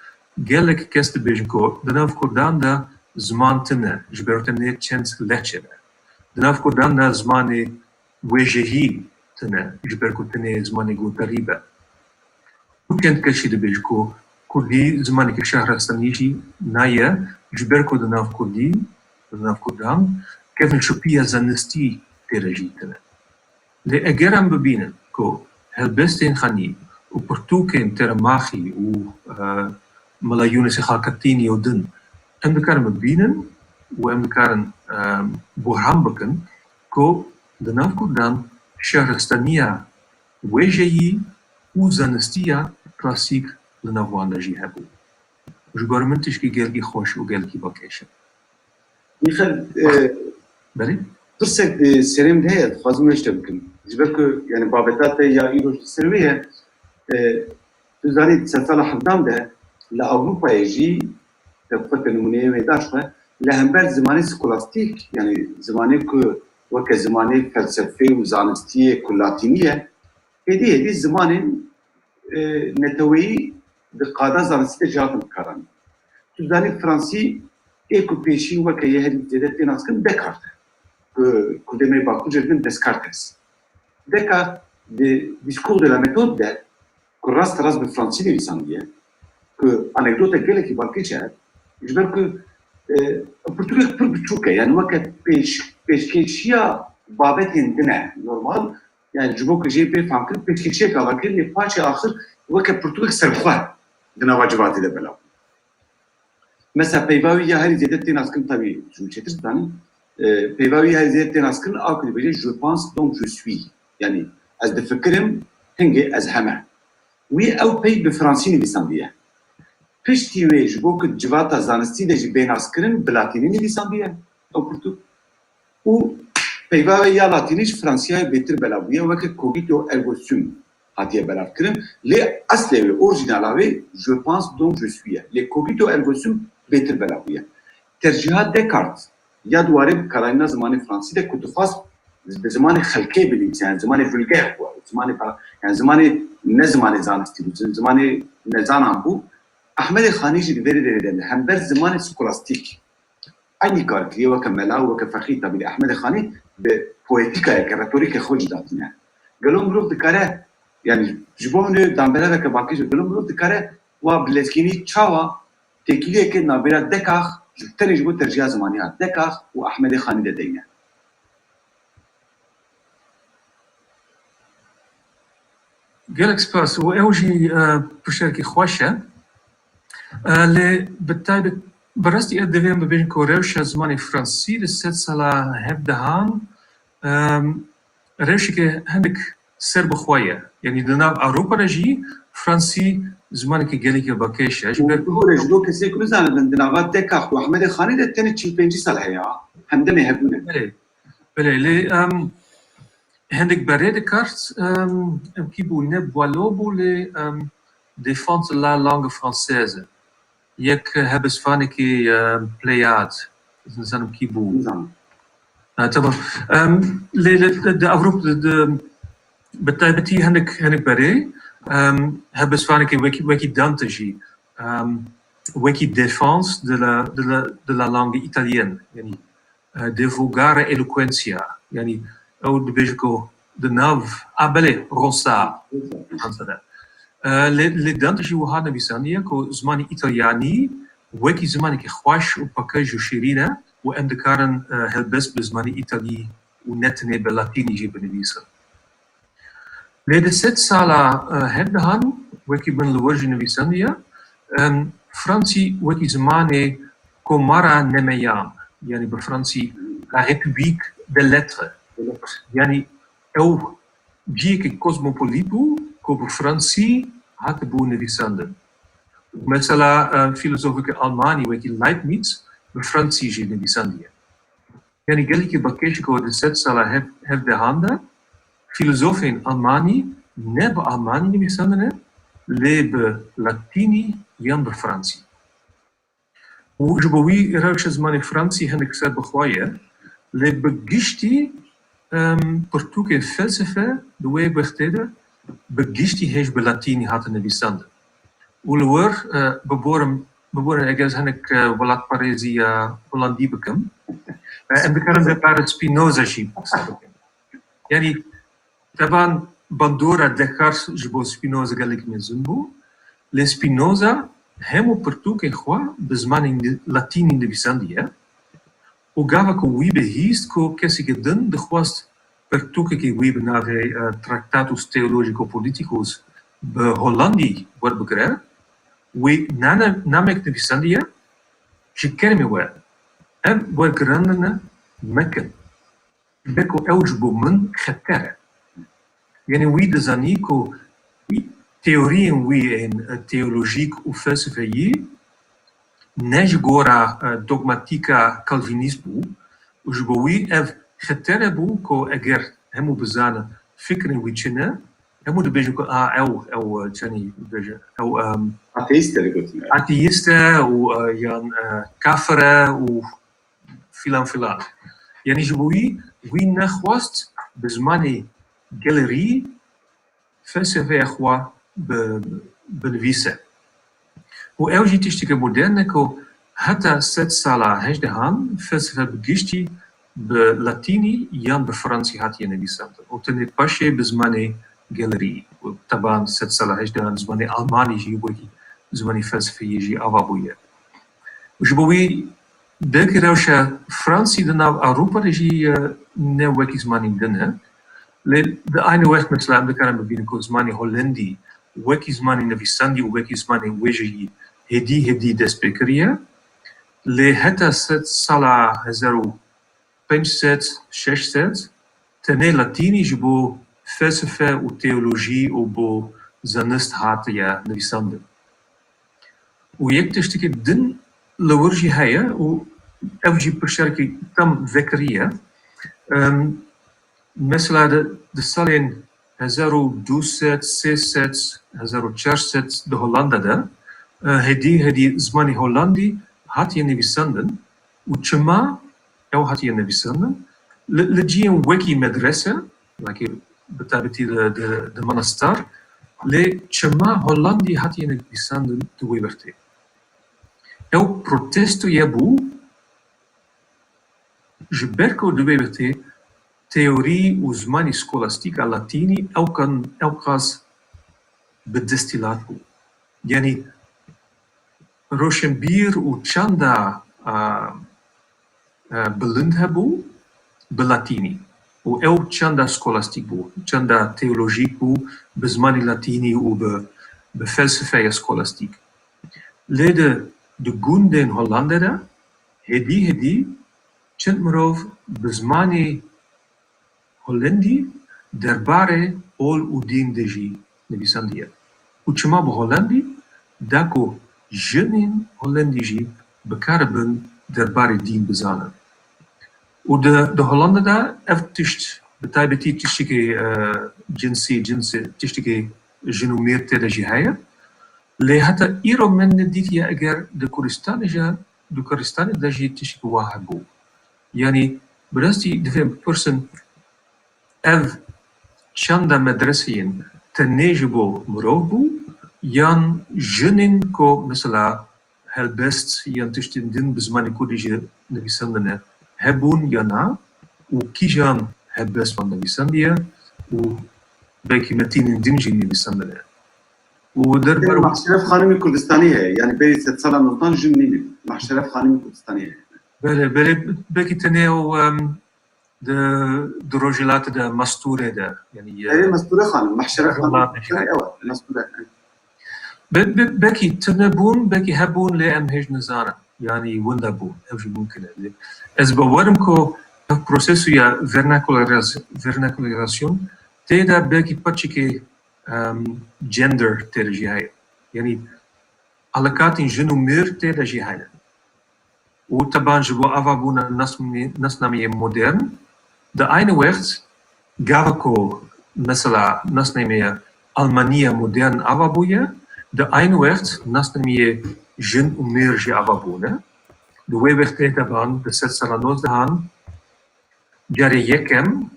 gelek kes dibêjin ku di nav kurdan de ziman tune, ji ber tenê çend lehçe ne. Di nav kurdan de zimanê wêjeyî tune, ji ber ku tenê zimanê gotarî be. Û çend kes jî dibêjin ku kurdî zimaneke şahrastanî jî naye, ji ber ku di nav kurdî, di nav kurdan, kevneşopiya zanistî tê de jî tune. Lê eger em bibînin ku helbestên Xanî û pirtûkên Teremaxî û, e, Mela Yûnisê Xalqetînî û din, em dikarin bibînin û em dikarin, e, borhan bikin ku di nav kurdan şaristaniya wêjeyî û zanistiya klasîk li nav wan de jî hebû. Ji ber min tişkî gelkî xweş û gelkî bakêş e. Mîxel, e, Belê. Pirsek di serê min de heye, dixwazim wê ji te bikim. Ji ber ku, yani, babeta te ya îroj li ser wê ye, e, tu zanî, di sedsala hevdehan de Li Ewropayê jî, te xwe te nimûneyê wê da ji xwe, li hember zimanê skolastîk, yanî zimanê ku weke zimanê felsefê û zanistiyê ku latînî ye, hêdî hêdî zimanên, e, neteweyî di qada zanistî de jî hatin bikaranîn. Tu zanî fransî ê ku pêşî weke yê herî zêde tê naskirin Descartes e. Ku, ku demê Bakur jê dibin Descartes. Descartes di Discours de la méthode de ku rasterast bi fransî nivîsandiye, ku anekdotek gelekî balkêş e, ji ber ku, e, pirtûkek pir biçûk e, yani weke pêş-, pêşkêşiya babetên din e, normal, yani ji bo ku jê bê fehmkirin, pêşkêşiyek ava kirin, lê paşê axir weke pirtûkek serbixwe di nava civatê de belav bû. Mesela peyva wî ya herî zêde tê naskin, tabî ji min çêtir zanî, e, peyva wî ya herî zêde tê naskin a ku dibêje, "Je pense donc je suis." Yanî ez difikirim, hingê ez heme. Wî ew pey bi fransî nivîsandiye. Piştî wê ji bo ku civata zanistî de jî bê naskirin, bi latînî nivîsandiye ew pirtûk. Û peyva wê ya latînî ji fransiyayê bêtir belav bûye, weke cogito ergo sum hatiye belavkirin. Lê eslê wê, orîjînala wê, "Je pense donc je suis" ye. Lê cogito ergo sum bêtir belav bûye. Tercîha Descartes ya di warê bikaranîna zimanê fransî de ku dixwast bi zimanê xelkê binivîse, yani zimanê vulgaire bû, zimanê pa-, yani zimanê ne zimanê zanistî bû, zim-, zimanê nezanan bû. Ehmedê Xanî jî di vê derê de li hember zimanê skolastîk eynî kar kiriye, weke mela û weke fexî, tabî lê Ehmedê Xanî bi poetîkayeke, retorîkê xwe jî datîne. Gelo mirov dikare, yani ji bo min wê danbereveke balkêş e, gelo mirov dikare wa bi lezgînî çawa têkiliyeke navbera Descartes ji tenê ji bo terciya zimanî hat, Descartes û Ehmedê Xanî de deyne? Gelek spas. Û ew jî, e, piştekî xweş e. E, lê bi taybet, bi rastî ez divêm bibêjim ku rewşa zimanê fransî di sedsala hevdehan, em, rewşeke hindik serbixwe ye. Yanî di nav Ewropa de jî fransî zimanekî gelekî balkêş e. Ji ber Ji bo, ji bo kesê ku bizanibin, di nava Descartes û Ehmedê Xanî de tenê çil pêncî sal heye. Hemdemê hebûne. Belê. Belê, lê, em, hindik berê dikart, em, em kî bû, ne Boileau bû, lê, em, Défense de la langue française. Yek hebisvanekî, em, Pléiade, ez nizanim kî bû. Nizanim. Ha, tamam. Em, lê, lê, di Ewropa, di, di, bi taybetî hindik, hindik berê, em, hebisvanekî wekî, wekî Dante jî, em, wekî Défense de la, de la, de la langue italienne, yanî e, De Volgare Eloquentia, yanî ew dibêje ku di nav, a belê, Ronsard, Fransa de. E, lê, lê Dante jî wiha nivîsandiye ku zimanê îtalyanî wekî zimanekî xweş û pakej û şîrîn e û em dikarin, e, helbest bi zimanê îtalî û ne tenê bi latînî jî binivîsin. Lê di sedsala, e, hevdehan, wekî min li wir jî nivîsandiye, em, fransî wekî zimanê komara nemeyan, yanî bi fransî La République des lettres. Yanî ew cihekî kozmopolît bû ku bi fransî hatibû nivîsandin. Mesela, e, fîlozofekî almanî wekî Leibniz bi fransî jî nivîsandiye. Yanî gelekî balkêş e ku di sedsala hev-, hevdehan de fîlozofên almanî ne bi almanî nivîsandine, lê bi latînî yan bi fransî. Û ji bo wî rewşa zimanê fransî hinek serbixwe ye, lê bi giştî, em, pirtûkên felsefe di wê wextê de bi giştî hêj bi latînî hatin nivîsandin. Û li wir, e, biborim, biborin eger ez hinek, e, welatparêzî ya Holandî bikim, e, em dikarin vê barê Spinoza jî qise bikin. Yanî, teban bandora Descartes ji bo Spinoza gelek mezin bû, lê Spinoza hemû pirtûkên xwe bi zimanê Îngil-, latînî nivîsandiye û gava ku wî bihîst ku kesekî din dixwest pirtûkekî wî bi navê, e, Tractatus Theologico-Politicus bi Holandî werbigire, wî nane-, namek nivîsandiye ji kermê we, ev wergirandine mekin. Ji ber ku ew ji bo min xeter e. Yanî wî dizanî ku teoriyên wî yên, e, teolojîk û felsefeyî ne ji gora, e, dogmatîka kalvînîst bû û ji bo wî ev xetere bû ku eger hemû bizanin fikrên wî çi ne, hemû dibêjin ku a ew, ew, e, çenî dibêjin, ew, em, Ateîst e digotin. Ateîst e û, e, yan, e, kafir e û filan filan. Yanî ji bo wî, wî nexwest bi zimanê gelerî felsefeya xwe bi, binivîse. Û ew jî tiştekî modern e ku heta sed sala hejdehan felsefe bi giştî bi latînî yan bi fransî hatiye nivîsandin û tenê paşê bi zimanê gelerî. Û teban sed sala hejdehan zimanê almanî jî wekî zimanê felsefeyê jî ava bûye. Û ji bo wî belkî rewşa fransî di nav Ewropa de jî, e, ne wekî zimanên din e. Lê di aynî wext mesela em dikarin bibînin ku zimanê holendî wekî zimanê nivîsandî û wekî zimanê wêjeyî hêdî hêdî dest pê kiriye. Lê heta sed sala hezar û pênc sed, şeş sed tenê latînî ji bo felsefe û teolojî û bo zanist hatiye nivîsandin. Û yek tiştekî din li wir jî heye û ev jî pirsiyarkî tam vekirî ye. Em, mesela di, di salên hezar û du sed, sê sed, hezar û çar sed di Hollanda de, e, hêdî hêdî zimanê hollandî hatiye nivîsandin û çima ew hatiye nivîsandin? Li, li cihên wekî medrese, wekî bi taybetî di, di, di manastar, lê çima hollandî hatiye nivîsandin di wê wextê? Ew protestoye bû, ji ber ku di wê wextê teorî û zimanî skolastîk a latînî ewkan, ewqas bi desthilat bû. Yanî roşenbîr û çanda, a, e, bilind hebû bi latînî. Û ew çanda skolastîk bû, çanda teolojîk bû, bi zimanê latînî û bi, bi felsefeya skolastîk. Lê di, di gundên Hollandê de hêdî hêdî çend mirov bi zimanê holendî derbarê ol û dîn de jî nivîsandiye. Û çima bi holendî? Da ku jinên holendî jî bikaribin derbarê dîn bizanin. Û di, di Holanda de ev tişt, bi taybetî tiştekî, e, cinsî, cinsî, tiştekî jin û mêr tê de jî heye. Lê heta îro min nedîtiye eger di Kurdistanê jî, di Kurdistanê de jî tiştekî wa hebû. Yanî bi rastî divê em bipirsin, ev çanda medreseyên tenê ji bo mirov bû, yan jinên ku mesela helbest yan tiştên din bi zimanê kurdî jî nivîsandine hebûn ya na û kîjan helbest wan nivîsandiye û belkî metînên din jî nivîsandine. Û derbar Mahşeref Xanimî Kurdistanî heye. Yanî berî sedsala nozdan jin nînin. Mahşeref Xanimî Kurdistanî heye. Belê, belê, belkî tenê ew, em, di, di Rojhilatê de, Mestûrê de, yanî, e, Erê, Mestûre Xanim, Mahşeref Xanim. Rojhilatê, Erê, ew e, Mestûre. Be, be, belkî tune bûn, belkî hebûn, lê em hêj nizanin. Yanî winda bûn, ew jî mumkin e. Lê ez bawer im ku ev proseso ya vernakulariz-, vernakularîzasyon tê de belkî paçekê, em, gender tê de jî heye. Yanî alakatên jin û mêr tê de jî heye. Û teban ji bo avabûna nasnamê-, nasnameyê modern, di aynî wext gava ku mesela nasnameyê Almaniya modern ava bûye, di aynî wext nasnameyê jin û mêr jî ava bûne. Di wê wextê teban di sedsala nozdehan carê yekem,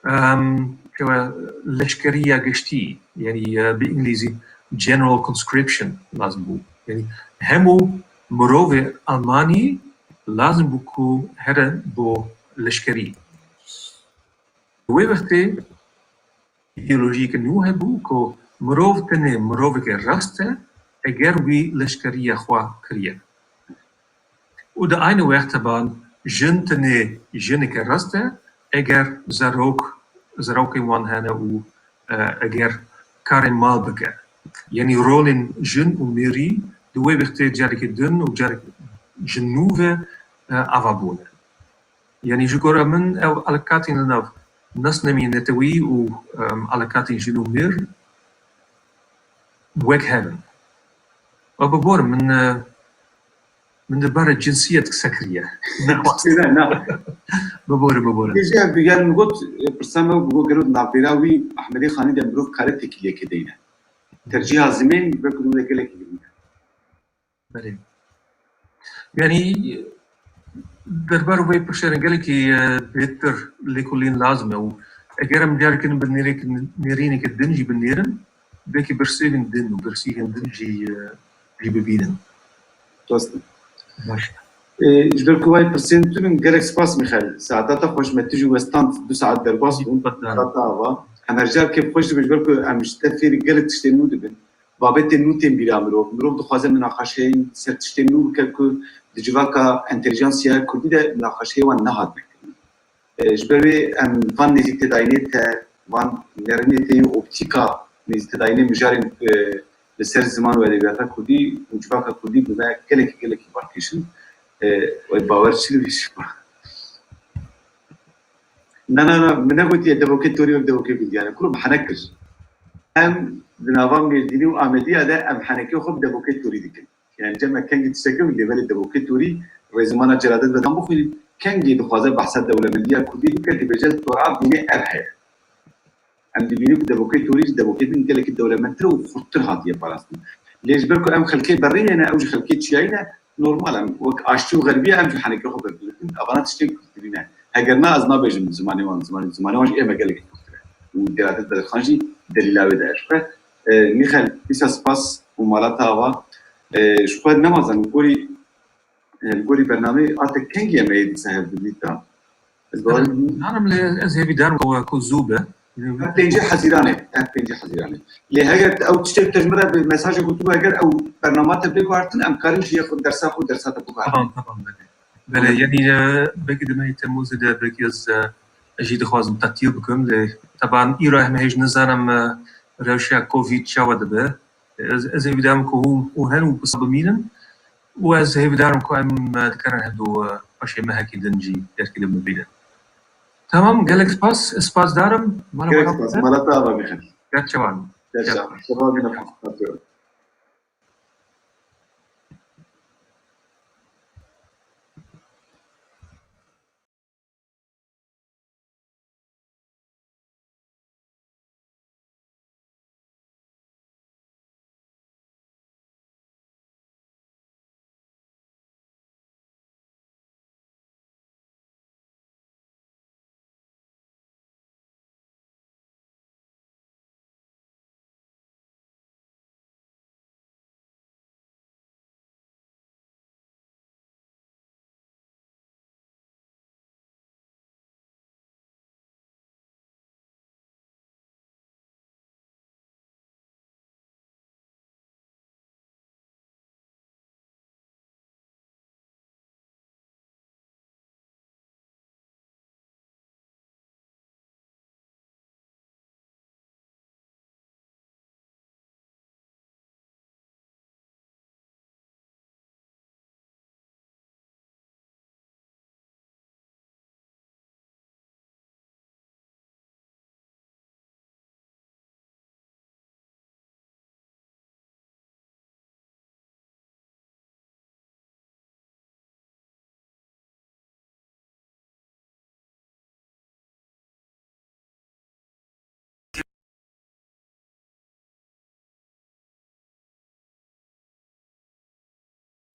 em, kewe leşkeriya giştî, yanî, e, bi îngilîzî general conscription lazim bû. Yanî hemû mirovê Almanî lazim bû ku here bo leşkerî. Di wê wextê îdeolojiyeke nû hebû ku mirov tenê miroveke rast e eger wî leşkeriya xwe kiriye. Û di aynî wext teban jin tenê jineke rast e eger zarok, zarokên wan hene û, e, eger karên mal bike. Yanî rolên jin û mêrî di wê wextê carekê din û carek ji nû ve, e, ava bûne. Yanî ji gora min ev alakatên li nav nasnameyê neteweyî û, em, alakatên jin û mêr wek hev in. Ew bi gor min, e, Min di bara cinsiyet qise kiriye. Nexwest. Ne, ne. Bibore, bibore. Tê jî ev, yani, min got, e, pirsa me bû, got, gelo di navbêra wî Ehmedê Xanî de mirov kare têkiliyekê deyne. Tercîha zimên, belkî di wê de gelekî girîng e. Belê. Yani, derbar vê pirsê re gelekî, e, bêhtir lêkolîn lazim e û eger em careke din bi nêrek-, nêrîneke din jî binêrin, belkî bersivên din û bersivên din jî, e, jî bibînin. Rast e. Baş e. E, ji ber ku vay pirsên tu min gelek spas Mîxel. Saeta te xweş, me tu jî westand, du saet derbas bûn. Minnetdar. Saeta ava. Em her car kêf xweş dibin, ji ber ku em ji te fêrî gelek tiştên nû dibin. Babetên nû tên bîra mirov. Mirov dixwaze minaqeşeyên ser tiştên nû bike ku di civaka entelijansiya kurdî de minaqeşeyê wan nehatine kirin. E, ji ber wê em van nêzîktedayînê te, van nerînê te yê optîka nêzîktedayînê mijarên, e, li ser ziman û edebiyata kurdî û civaka kurdî bi me gelekî, gelekî bar kêşin. E, wê bawer çi dibî şifa? Na, na, na, min negotiye devokê Torî wek devokê Bilgiyan e. Kuro min henek kir. Em di nava Mêrdînî û Amediya de em henekê xwe bi devokê Torî dikin. Yani cem me kengî tişteke wî lêvelê devokê Torî, Rêzimana Celadet ve dan bixwînin, kengî dixwaze behsa dewlemendiya kurdî bike, dibêje li Torabînê ev heye. Em dibînin ku devokê Torî ji devokê din gelekî dewlemendtir û xurttir hatiye parastin. Lê ji ber ku em xelkê berî ne, ew jî xelkê çiyayî ne, normal em wek aştî û xerbî em jî henekê xwe berdikin. Evana tiştên kulturî ne. Heger na ez nabêjim zimanê wan, zimanê, zimanê wan jî ê me gelekî kultur e. Û Celadet Bedirxan jî delîla wê de eşqe. E, Mîxel, dîsa spas û mala te ava. E, ji xwe nema zanim gorî, e, gorî bernameyê a te kengî em ê dîsa hevdibîta. Ez bawer Nanim lê ez hêvîdar im ku, ku zû be. Ev pêncî Hezîranê, ev pêncî Hezîranê. Lê heger ew tiştek te ji min re bi mesajê gotibû, heger ew bernama te bê guhartin, em karin jî yê xwe dersa xwe û dersa te biguhartin. Tamam, tamam, belê. Belê, belê. Yanî, e, belkî di mehê Temmûzê de belkî ez, e, ez jî dixwazim qetîl bikim, lê teban îro em hêj nizanim, e, rewşa Covid çawa dibe. Ez, ez hêvîdar im ku hûn, hûn hen û wisa bimînin û ez hêvîdar im ku em, e, dikarin hevdu, e, paşê mehekî din jî yekî din bibînin. Tamam, gelek spas, spasdar im. Mala Gelek spas. Mala te ava bixin. Ger çavan. Ger çavan. Çavan bîne.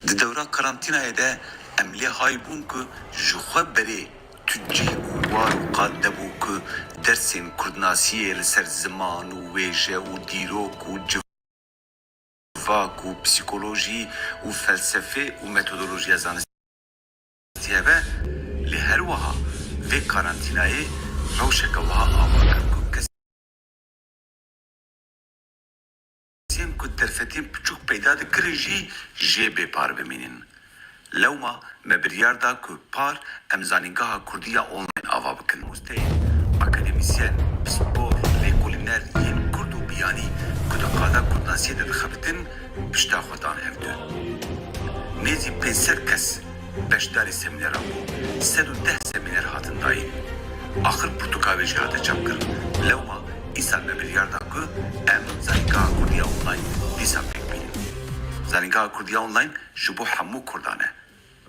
Di dewra karantînayê de em lê hay bûn ku ji xwe berê tu cih û war û qad nebû ku dersên kurdnasiyê li ser ziman û wêje û dîrok û civak û psîkolojî û felsefê û metodolojiya zanistî hebe, lê her wiha vê karantînayê rewşeke wiha ava kir ku kes Kesên ku derfetên piçûk peyda dikirin jî jê bêpar bimînin. Lewma me biryar da ku par em Zanîngeha Kurdî ya online ava bikin. Mamosteyên, akademîsyen, pispor, lêkolîner yên kurd û biyanî ku di qada kurdnasiyê de dixebitin, pişta xwe dan hevdu. Nêzî pênc sed kes beşdarî semîneran bû, sed û deh semîner hatin dayîn. Axir pirtûka wê jî hate çapkirin. Lewma îsal me biryar da ku em Zanîngeha Kurdî ya Online dîsa pêk bînin. Zanîngeha Kurdî ya Online ji bo hemû kurdan e.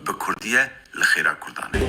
bi kurdî ye, li xêra kurdan e.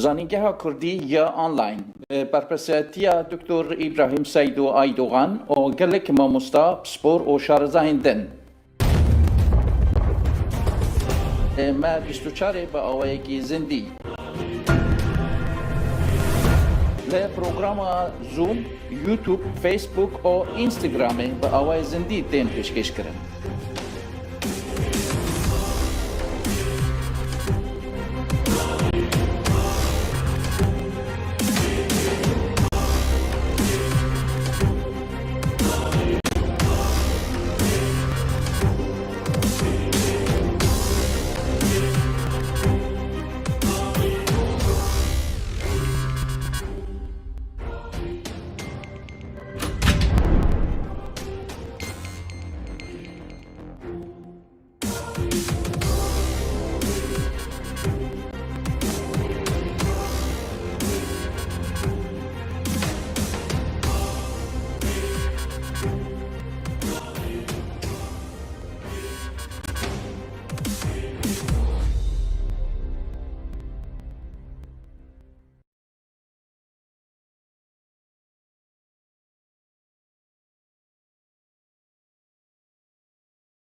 Zanîngeha Kurdî ya online, bi berpirsiyatiya Doktor Îbrahîm Seydo Aydogan û gelek mamosta, pispor û şarezahên din. Me bîst û çarê bi awayekî zindî. Li programa Zoom, YouTube, Facebook û Instagramê bi awayê zindî tên pêşkêşkirin.